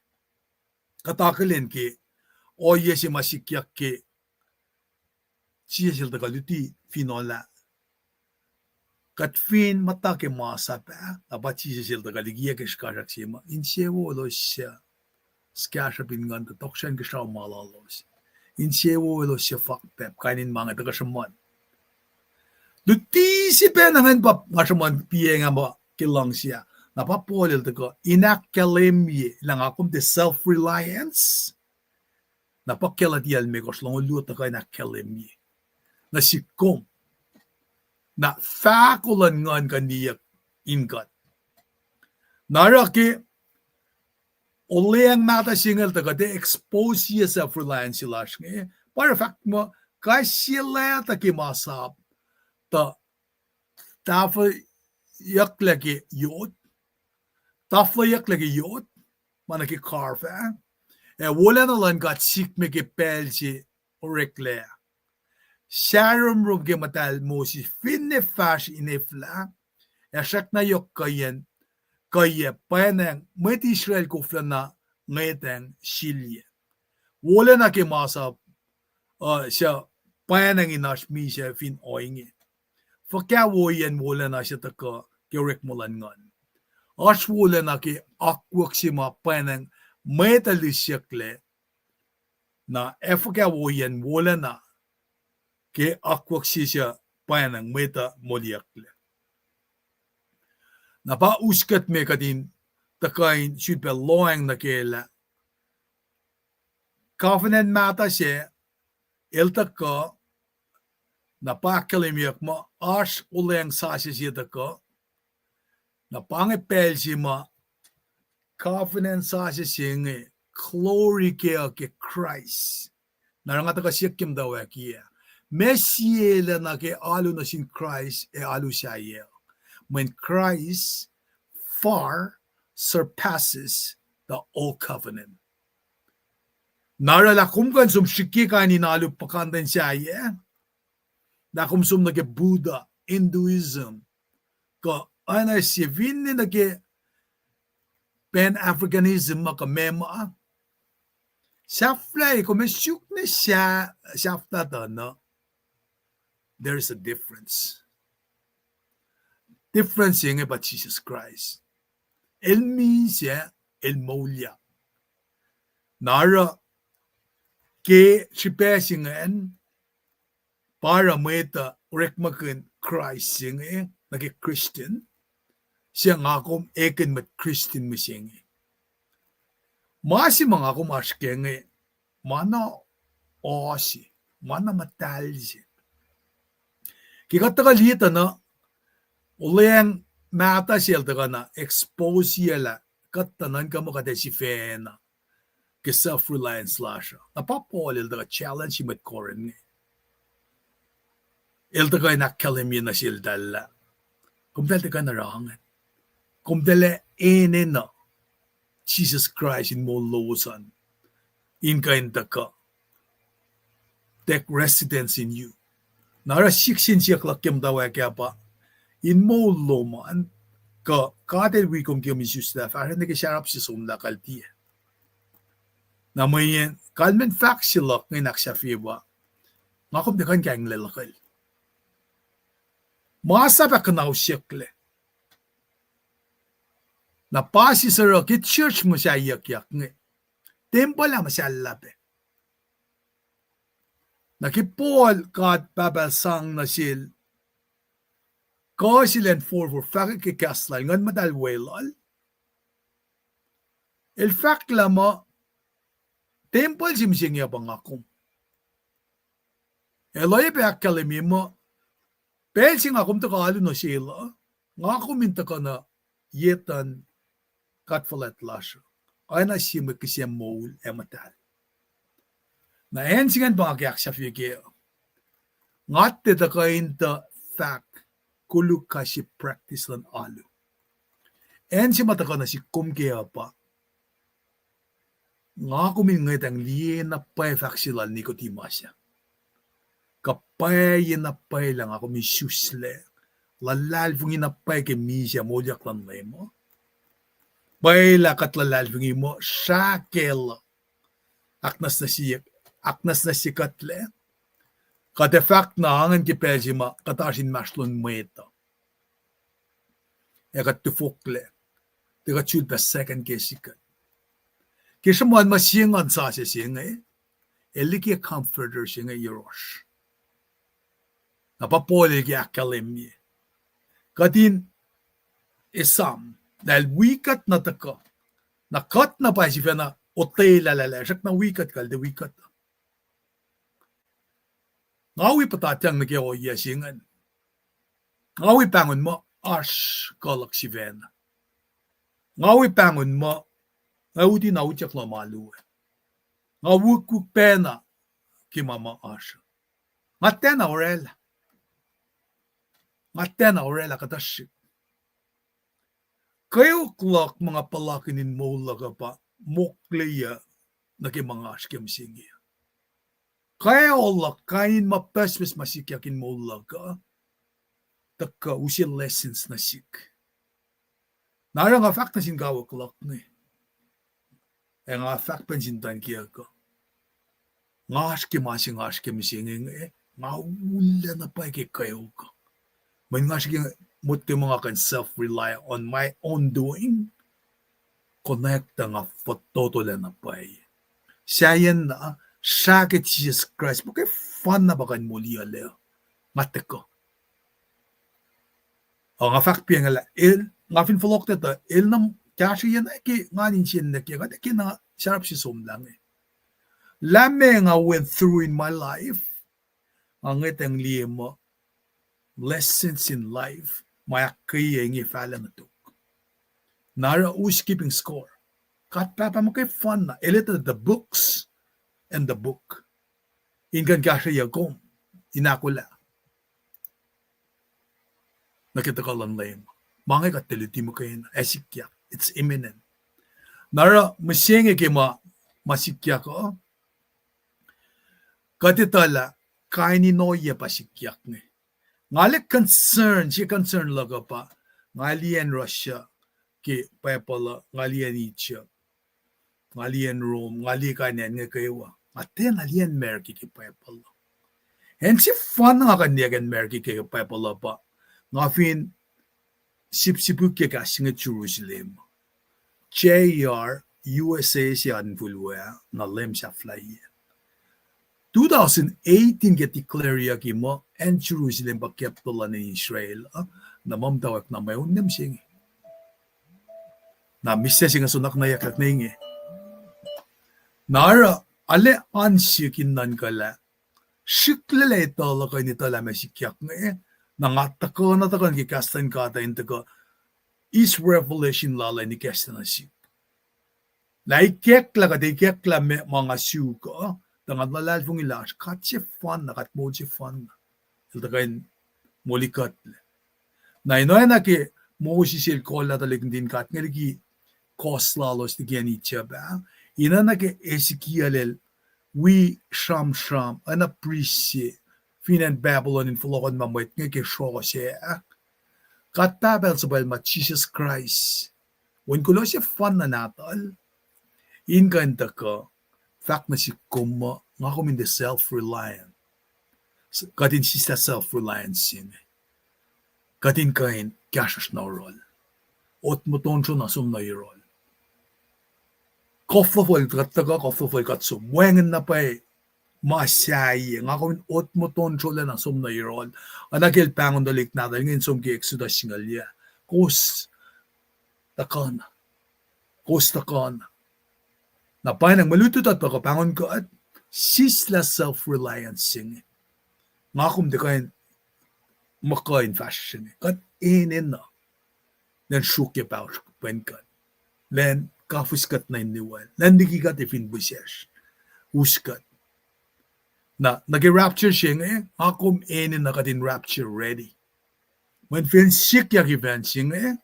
kuht akihlen ke ohiyac se ma sikyak ke Jisus el tuhkuh luti fin olah. Kuht fin muhta ke masap ah, na pa Jisus el tuhkuh likiyac ke srihkasrak se ma, insewowo elos suc kahsruhp in nguhn tuh tohkohsrahi ke srao ma lalos. Insewowo elos suc fakpahp, kain in ma inge tuhkuh sruhmuhn. Luti se pacna ingacn pa nga sruhmuhn piacng ah ma ke luhngse ah. Na pa Paul el tuhkuh in ahkkahlwemye lah nga kom tiac self-reliance. Na pa Galatia limekohsr, longoul luo, tuhkuh in ahkkahlwemye nuh sihk kom na fahko luhn nguhn kuh niyuck in kuht. Na oruh ke olweacng mahtuh se inge el tuhkuh tiac expose self-reliance lasr inge, pa oruh fahk muh kais sie leta ke masap tuh tahfweyucklac ke yot, tahfweyucklac ke yot, ma nuh ke karf ah, ac wolacna luhn God sikme ke pacl se oreklac. Sahromrom ke muhtahl Moses finne fahsr in eflah, ac srackna yohk kuhiyen, kuhiyac pwacnwacng mwet Israel koflacna ngwetwacng silye. Wolacna ke masap uh suc pwacnwacng in oasr misac fin ohinge. Fuhkah woiyacn wolacna se tuhkuh ke orekma luhn nguhn? Oasr wolacna ke akwuck se ma pwacnwacng mwet uh lisyucklac. Na ac fuhkah woiyacn wolacna ke akwuck se suc pwacnwacng mwet uh moliyucklac? Na pa uskuhtme kuht in tuhkuh in sulpac lohacng nuh ke lah covenant mahtuh se el tuhkuh, na pa ahkkahlwemyeyuck muh oasr olweacng sasuc se tuhkuh, na pa inge pacl se ma covenant sasuc se inge, glory ke uh ke Kraist. Na oruh nga tuhkuh siyuck ke muhtwacwacack ah, meac siena ke alu nuh sin Kraist ac alu sahyac? Mweyen Christ far surpasses the old covenant. Na oruh lah kom kuh in som srihke kain in alu puhkantwen sahyac, lah kom som nuh ke Buddha, Hinduism, kuh oacna sie finne nuh ke Pan-Africanism ma kuh meac ma, sahflah, kom ac suk ne sahflah tuh na, there is a difference. Difference se inge pa Jisus Kraist. El misac, el moulyak. Na oruh ke srihpac se ingacn, pa oruh mwet uh orekmakihn Kraist se inge nuh ke Christian, se nga kom ekihn mwet Christian mihsenge. Ma se ma nga kom oasr ke inge, ma na oasi, ma na muhtahl se. Ke kuht tuhkuh liye tuh na, olweacng mahtuh se el tuhkuh na expose-iyac lah kuht tuh nuhnkuh muh kuht ac sifacna ke self-reliance lasr uh. Na pa Paul el tuhkuh challenge-i mwet Corinth inge. El tuhkuh in ahkkahlwemye nuh seltahl lah, komtacl tuhkuh na oruh ingacn. Komtacl enenuh Jisus Kraist in moul lowos an, in kuh in tuhkuh take residence in you. Na oruh siyuck se siyuck luhk ke muhtwacwacack ah pa, in moul lom an, kuh God el wi kom ke kom isuslac fahsruh nuh ke sarap se somlah kuh tiac. Na mweyen kalmacn fahk se luhk inge in ahksahfye pa, nga kom tiac kuh in kahinglac luhkwel. Masap ah kuhnausyucklac. Na pa sisor ke church muhsahiyuckyak inge, tempuhl ah muhsahllah pac. Na ke Paul God Pahpah sang nuh sel kuh se elan forfor fahkwack ke kahs lal, Nguhn Muhtahl weluhl, el fahk lah muh tempuhl se mihsenge uh pa nga kom. El oacyacpac ahkkahlwemye muh pacl se nga kom tuhkuh alu nuh sel uh, nga kom in tuhkuh na ye tuhn God fuhlwact lasr uh, oacna sie mwe kihsac moul ac muhtahl. Na acn se ingacn pa nga ke ahksahfye ke, nga tiac tuhkuh in tuh fahk koluk kais sie practice luhn alu. Acn se ma tuhkuh nuh sihk kom ke uh pa, nga kom in ngwetacng liye na pwacye fahk se lal Nicodemus ah, kuh pwacye na pwacye lah nga kom isuslac, luhlahlfongi na pwacye ke misac moulyak luhn Leum uh. Pwacye lah kuht luhlahlfongi muh srahkel uh ahknwacsnwacsye, ahknwacsnwacsye kuhtlac. Kuht ac fahk na ingacn ke pacl se ma kuht oasr inmahsrlon mwet uh, ac kuht tifoklac, tuh kuht sulpac second guess-i kuht. Ke sruhmuhn ma sie ngan sasuc se inge, el liki comforter se inge yohrohsr. Na pa Paul el ke ahkkahlwemye, kuht in esam lah el wi kuht na tuhkuh. Na kuht na pa sifacna otwelah lah el srackna wi kuht kuh el tiac wi kuht. Nga wi puhtatyang nuh ke ohiyac se ingacn. Nga wi pahngon muh oasr kuh luhk sifacna. Nga wi pahngon muh nga uti na utyak luhn ma luo. Nga wukwuk pacna ke ma ma oasr. Nga tiacna orwaclah. Nga tiacna orwaclah kuhtuh srihk. Kweok luhk ma nga puhlakihn in moul luhk uh pa mokleyuc nuh ke ma nga oasr ke mihsenge. Kweok luhk kain in ma pucspucs ma sikyak in moul luhk uh, tuhkuh use lessons nuh sihk. Na oruh nga fahk nuh sin kawuck luhk inge, ac nga fahk pacna sin tuh in kiyuck uh, nga oasr ke ma se nga oasr ke mihsenge inge, nga ullac na pwacye ke kweok uh. Mweyen nga srihke motko muh nga kuh in self-rely on my own doing, connect tuh nga fototolac na pwacye. Sahyacn na, srah ke Jisus Kraist muhkwena pa kuh in moliyuclac, nga tuhkuh. Ac nga fahk piacngalah el, nga fin fohlohk tuh el na kahsrweyuc na ke ngan insiyacn nuh ke kuht ac kena sarap se somlah inge. Lah meac nga went through in my life, nga ngwetacng liye muh lessons in life ma ahkkweye inge fahlah nuh tok. Na oruh who's keeping score? God Pahpah muhkwena. El etuh the books and the book in kuh in kahsrweyuc kom in ahkolah nuh ke tuhkuh luhn Leum. Ma inge kuht tiac luti muhkwena, ac sikyak. It's imminent. Na oruh mihsenge ke ma, ma sikyak uh, Kuht etuh lah kain in ohiyac pa sikyak inge. Nga liye concern, sie concern luhk uh pa, nga liye acn Russia ke Bible uh, nga liye acn Egypt, nga liye acn Rome, nga liye kain acn inge kwewa. Nga tiacna liye acn America ke Bible uh. Acn sefanna nga kuh in liye ke acn America ke Bible uh pa, nga fin sip-, sipsipihkye kahs se inge Jerusalem. J R, U S A se an fuhlwe, na Leum sahflahiyac. Two thousand eighteen ke declareyucki muh acn Jerusalem pa capital luhn Israel uh, na ma muhtwacwacack na mweun ne mihsenge. Na mihs se inge soenna na yakyak ne inge. Na oruh, arlac oan sik in nuhnkuh lah srihklac etuh luhk uh in etuh lah ma sikyak inge, na nga tuhkuh na tuhkuh nuh ke kahs luhn God uh in tuhkuh eis revelation lal uh in ikacslah nuh sihk. Lah ikacklah kuht, ikacklah ma, ma nga suk uh, tuh nga luhlahlfongi lah oasr God sefanna, God moul sefanna, el tuhkuh in molikuhtlac. Na in oacna ke Moses el kohllah tuhlihk nuhtin God inge liki kohs lalos liki acn Egypt ah, in oacna ke Ezekiel el wi sramsram, oacna prist se, fin acn Babylon in fohlohkohnma mwet inge ke srohsr ah. God Pahpah el suhpwacl ma Jisus Kraist, Wen kuloh sefanna nahtuhl, in kuh in tuhkuh fahk nuh sihk kom muh nga kom in tiac self-reliant. Kuht in sislah self-reliance se inge. Kuht in kuh in kahsruhsr nuh yohrohl. Otmotonsro na som nuh yohrohl. Koflofol kuht tuhkuh, koflofol kuht som. Wacngihn na pwacye ma sahyac, nga kom in otmotonsrolac na som nuh yohrohl. Oacna ke el pahngon tuhlihk nahtuhl inge in som ke Exodus singucul yac. Kowos tuhkuh na. Kowos tuhkuh na. Na pwacnwacng mwe lutlut uh tuhkuh pahngon kuht, sislah self-reliance se inge. Nga kom tiac kuh in muhkuh in fahsr se inge. Kuht enenuh. Lwen sruokyac pahosr pwen kuht. Lwen kafis kuht nuh in niwal. Lwen liki kuht ac fin pihsacsr. Us kuht. Na, nuh ke rapture se inge, nga kom enenuh kuht in rapture ready. Mweyen fin sikyak event se inge,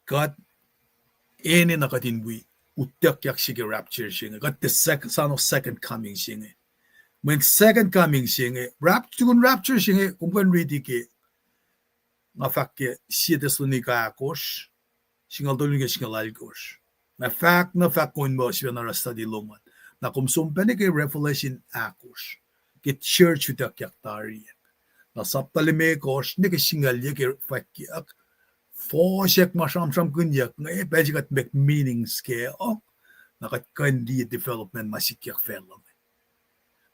kuht enenuh kuht in wi utuckyak se ke rapture se inge. Kuht tiac sec-, soano second coming se inge. Mweyen second coming se inge, rap-, tukun rapture se inge, kom kuh in riti ke, nga fahk ke Sie Thessalonica ahkosr, singucul tolu nuh ke singucul alkosr. Na fahk na fahk kom in muh sifacna oruh study lom an. Na kom som pacna ke Revelation ahkosr, ke church utuckyak tari. Na sapta limekohsr nuh ke singucul yac ke fwackyuck, fohsack ma sramsramkihnyuck inge, pacl se kuht make meanings kac uh, na kuht kuh in liye development ma sikyak facluh inge.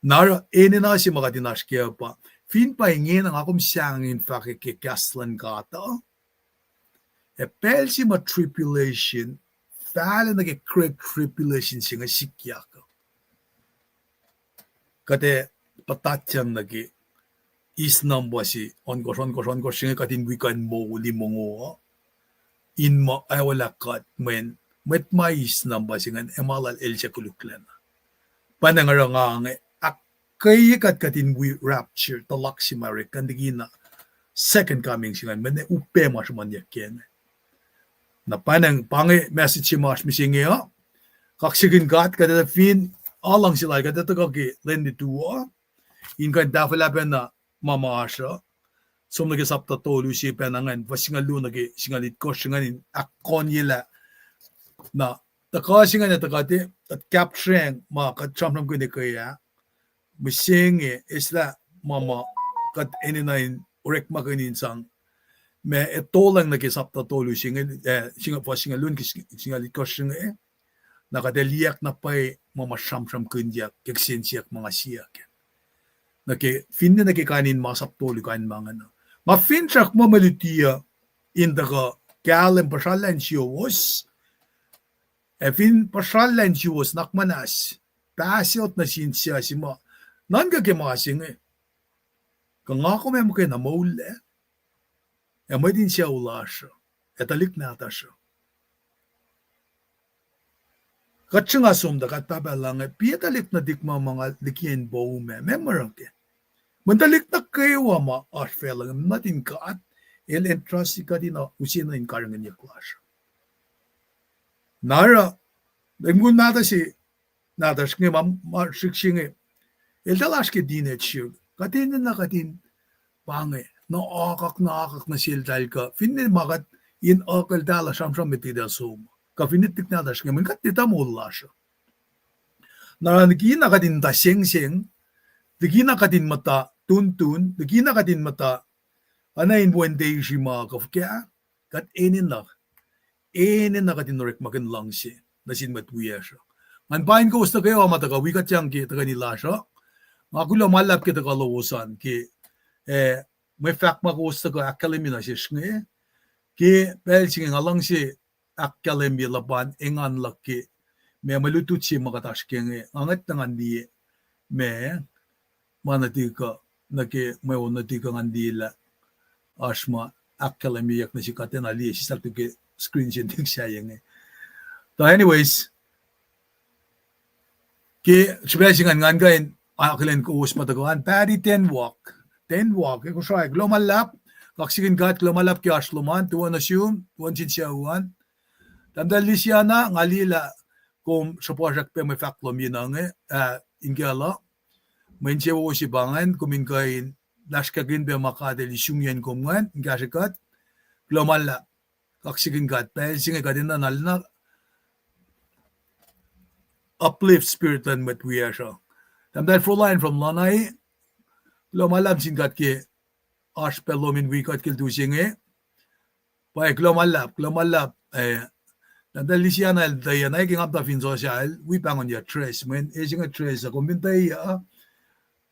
Na oruh enenuh se ma kuht in oasr kac uh pa, fin pa ingena nga kom sahngweng in fahkwack ke kahs luhn God uh, ac pacl se ma tribulation, fahlac nuh ke great tribulation se inge sikyak uh, kuht ac puhtatyang nuh ke eis number se ohnkohsr, ohnkohsr, ohnkohsr se inge kuht in wi kuh in moli mongo uh, in muh aolah kuht mweyen mwet ma eis number se ingacn ac ma lal el se koluklacna. Pwacnwacng oruh nga inge ahkkweye kuht kuht in wi rapture, tuhluhk se ma orek kuh in liki na second coming se ingacn, mweyen upac ma sruhmuhnyuck kac inge. Na pwacnwacng pa inge message se ma oasr mihsenge uh. Kaksakihn God kuht etuh fin aluhngse lal kuht etuh kuh ke lwen lutu uh, in kuh in tahfwelah pacna ma ma oasr uh. Som nuh ke sapta tolu se pacna ingacn, fuhs singucul luo nuh ke singucul itkohsr ingacn in ahkkohnyelah. Na tuhkuh se ingacn ac tuhkuh te, kuht capture-ang ma kuht sramsramkihn ke ah, mihsenge eslah ma ma kuht enenuh in orekmakihn in sang ma etolacng nuh ke sapta tolu se inge, eh, singucul, fuhs singucul luo nuh ke singucul itkohsr inge. Na kuht ac liye na pwacye ma ma sramsramkihnyuck ke kihsen siyuck ma nga siyuck. Nuh ke, finne nuh ke kain in masap tolu kain ma ingacn. Nga finsrak muh mwe luti uh in tuhkuh kahlwem puhsrallah insiyowos. Ac fin puhsrallah insiyowos nuhnak muhnahs, pahsot nuh sin suc se ma nuhnkuh ke ma se inge. Kuh nga kom ac muhkwena moul lac, ac mwet in sucu lasr uh, ac tuhlihk nahtuhsr uh. Kuht sruhnga som tuh kuht pahpah lah inge, piac tuhlihk nuhtihk ma ma nga likiyac in poum ah, meac ma oruh kac. Mweyen tuhlihk nuh kwewa ma oasr facluh inge, nuhtin God, el entrust kuht in use nuh in karihngihnyuck lasr. Na oruh, mukul mahtuh se, nahtuhsr inge ma, ma srihk se inge, eltahl oasr ke teenage srihk. Kuht enenuh kuht in pa inge, na akak, na akak nuh seltahl kuh finne ma kuht in oak eltahl uh sramsram met liki eltahl som. Kuh finne tuhlihk nahtuhsr inge, mweyen kuht etuh moul lasr uh. Na oruh likina kuht in muhta sengseng, likina kuht in muhta tuntun, likina kuht in muhta oacna in wen teisi ma kuh fuhkah, kuht enenuh, enenuh kuht in orekmakihn luhngse nuh sin mwet wiyacsr uh. Ngan pain kowos nuh kwewa ma tuhkuh wi kuhtyang ke tuhkweni lasr uh. Nga kuloh ma luhlahp ke tuhkuh lowos an ke, eh, mwe fahk ma kowos tuhkuh ahkkahlwemye nuh sesr inge. Ke pacl se inge nga luhngse ahkkahlwemye luhpan engan luhk ke ma mwe lutlut se ma kuht oasr ke inge, nga ngwet tuh ngan liye ma, ma nuhtihk uh, nuh ke mwe on nuhtihk uh ngan liye lah oasr ma ahkkahlwemyeyuck nuh sihk, kuht tiacna liye sislah ke screen se nuhtihk sahyac inge. Tuh anyways, ke srihpac se ingacn ngan kuh in akihlen kowos ma tuhkuh an, Patty Tenwalk. Tenwalk, e, Kosrae, kuloh ma luhlahp, kaksakihn God, kuloh ma luhlahp ke oasr lom an, tuo nuh sum, tuo nuh sin sucu an. Tahmtahel Lisiana, nga liye lah kom sruhpuhsrak pac mwe fahk lom ye na inge, ah, inkucl uh. Mwe insewowo se pa ingacn, kom in kuh in lasrkakihn pac ma God El isungiyacn kom ingacn in kahsrwe kuht. Kuloh ma luhlahp, kaksakihn God, pacl se inge kuht enenuh na uplift spirit luhn mwet wiyacsr uh. Tahmtahel Froline from Lanai, kuloh ma luhlahp sin God ke oasr pac lom in wi kuht ke lutu se inge. Pwacye, kuloh ma luhlahp, kuloh ma luhlahp, eh, tahmtahel Lisiana el tuh na ke nga muhta fin Sosal, wi pahngonyuck dress, mweyen e se inge dress uh, kom fin tuh,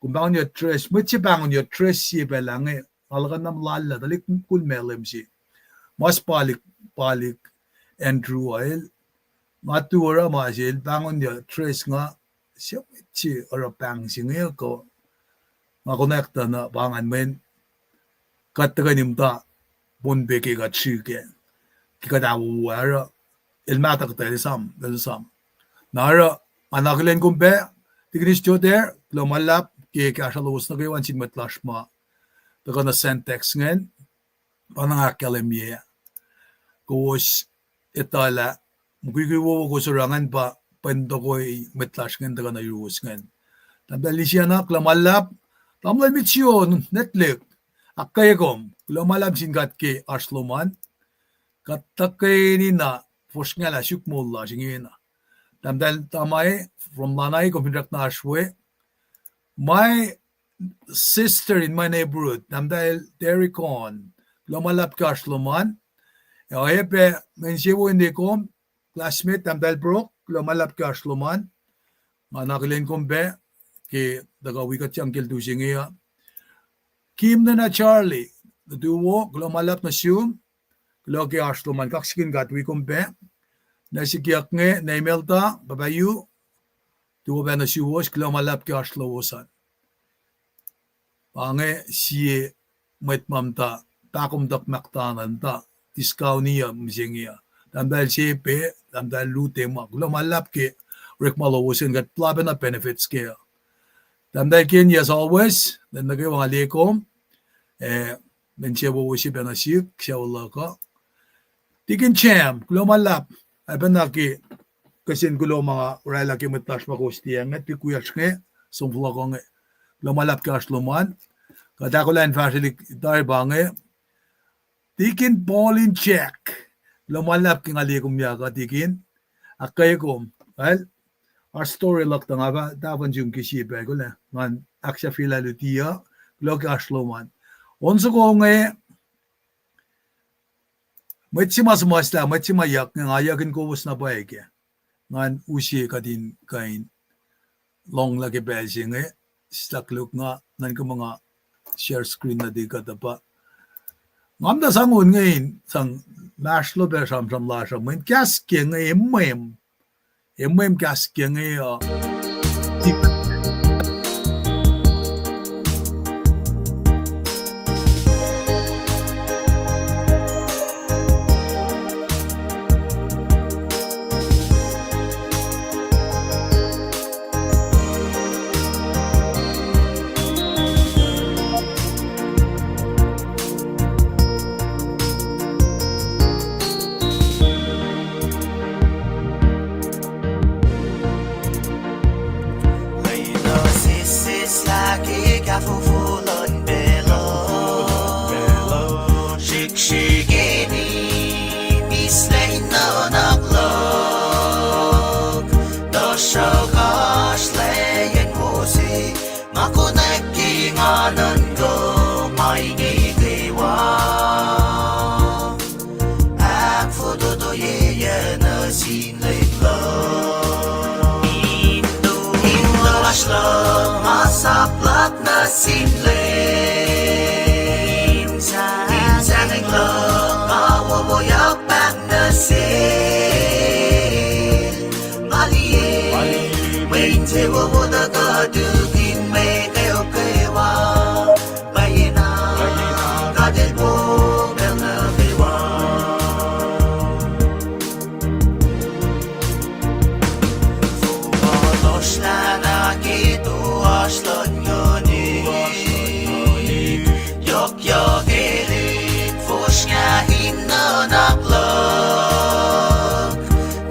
kom pahngonyuck dress, mwet se pahngonyuck dress sie pacl ah inge, nga luhkuhn na muhlahlah, tuhlihk mukul Malem se. Mas palik, palik Andrew ah el, nga tu oruh ma sel pahngonyuck dress nga, se mwet se oruh pahng se inge kuh, nga konwacack tuh na pa ingacn mweyen kuht tuhkweni muhta Pohnpei ke kuht srihke, ke kuht ahwowo oruh, el mahtuh kuhtuh el esam, el esam. Na oruh, nga na akihlen kom pac, Tikinis Joter, kuloh ma luhlahp ke kahsruh lowos nuh kwewa nuh sin mwet lasr ma tuhkuh nuh Sentex ingacn, pa na nga ahkkahlwemye. Kowos etuh lah mukwikwi wowo kowos oruh ingacn pa pweng tokoi mwet lasr ingacn tuhkuh nuh yuruwos ingacn. Tahmtahel Lisiana, kuloh ma luhlahp, tamuhlwel Mitsion Netlek, ahkkweye kom, kuloh ma luhlahp sin God ke oasr lom an. Kuht tuhkweni na fosrngahlah suk moul lasr ingena. Tahmtahel Tamai from Lanai, kom fin orekna oasr we. My sister in my neighborhood, tahmtahel Terry Cohn, kuloh ma luhlahp ke oasr lom an. Ac oacyacpac mwe insewowo in kom, classmate, tahmtahel Brok, kuloh ma luhlahp ke oasr lom an. Nga na akihlen kom pac ke tuhkuh wi kuhtyang ke lutu se inge uh. Kim nuhna Charlie, lutu wo, kuloh ma luhlahp nuh sum, kuloh ke oasr lom an, kaksakihn God wi kom pac. Nuh sikyak inge, Nemelta, Papa Yu, tuo pac nuh suwos, kuloh ma luhlahp ke oasr lowos an. Pa inge sie mwet ma muhta, pahkomuhtuhk Macdonald, muhta Tiscounty uh mihsenge uh. Tahmtahel Sepe, tahmtahel Lute ma, kuloh ma luhlahp ke orekma lowos an, kuht puhla pacna benefits kac uh. Tahmtahel Kenny, as always, lwen nuh kwewa nga liye kom, eh, mwe insewowo se pacna sihk, sucu luhk uh. Tikin Cham, kuloh ma luhlahp, oacpacna ke kihsen kuloh ma nga oraclah ke mwet lasr ma kowos tiac inge, tikiyacsr inge, som fohlohk inge. Kuloh ma luhlahp ke oasr lom an. Kuht ahkolah in fahsrwelihk tari pa inge. Tikin Paulin Jack, kuloh ma luhlahp ke nga liye kom yak uh, Tikin. Ahkkweye kom. Well, oasr story luhk tuh nga fah tahfuhn sum ke sie pacl, kuloh. Ngan ahksahfyelah luti uh, kuloh ke oasr lom an. On soko inge, mwet se ma suhmuhslah, mwet se ma yuck inge, nga yuckihn kowos na pwacye kac. Ngan use kuht in kuh in lohnglah ke pacl se inge, sislah koluk nga, nuhnkuh muh nga share screen nuhti kuhtuh pa. Nga muhta sang on inge in sang mahsrlo pac sramsram lasr uh, mweyen kahs ke inge emwem. Emwem kahs ke inge uh. Srihkeni mihslac in nuhnak luhk, tuhsruhk oasr layacn wo se, nga konwacack ke nga nuhnkuh ma inge kwewa. Ahkfototoye nuh sin Leum luhk. In lohsr luhk ma sap luhk nuh sin Leum. In sahngweng luhk ma wowoyak pahng nuh sel. Nga liye mwe insewowo tuhkuh tukun mwe kweok kwewa. Pwacyena God El wo pacl nuh kwewa. Fohlohsrlahna ke toasr luhn nguhn, yohkyohk elik fosrngah in nuhnak luhk.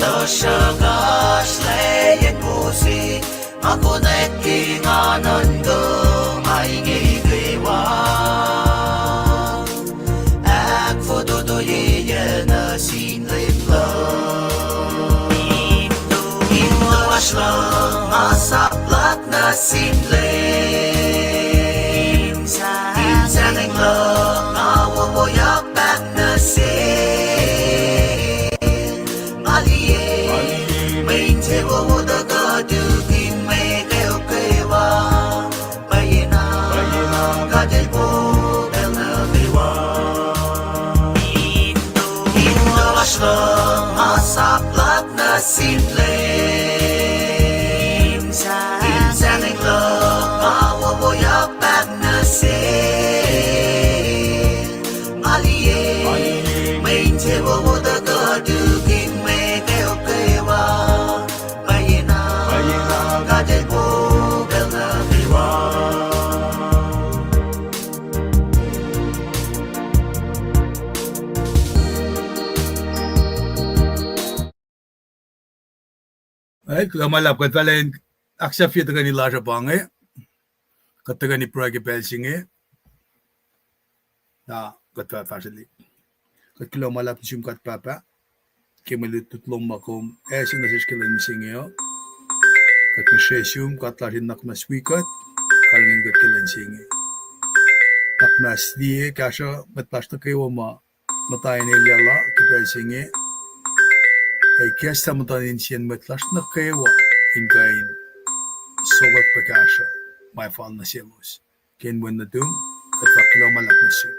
Tuhsruhk oasr layacn wo se, nga konwacack ke nga nuhnkuh ma inge kwewa. Ahkfototoye nuh sin Leum luhk. In lohsr luhk ma sap luhk nuh sin Leum. In sahngweng luhk ma wowoyak pahng nuh sel. Nga liye mwe insewowo tuhkuh tukun mwe kweok kwewa. Pwacyena God El wo pacl nuh kwewa. In lohsr luhk ma sap luhk nuh sin Leum. In sahngweng luhk ma wowoyak pahng nuh sel. Nga liye mwe insewowo tuhkuh tukun mwe kweok kwewa. Pwacyena God El wo pacl nuh kwewa. Kuloh ma luhlahp, kuht fah lwen ahksahfye tuhkweni lasr uh pa inge. Kuht tuhkweni pruhe ke pacl se inge. Na kuht fah fahsrwelihk. Kuht kuloh ma luhlahp nuh sum God Pahpah, ke mwe lutlut lom ma kom ase nuh sesr ke lwen mihsenge uh. Kuht ngihsre sum God lasr in nuhnak muhnahs wi kuht, karihngihn kuht ke lwen se inge. Nuhnak muhnahs liye kahsruh mwet lasr nuh kwewa ma muhta in elyah la ke pacl se inge. Ac kahs lah muhta in insiyacn mwet lasr nuh kwewa in kuh in sokwack pac kahsruh ma fal nuh selos. Ke inen wen nuhtum, kuht fahk kuloh ma luhlahp nuh sum.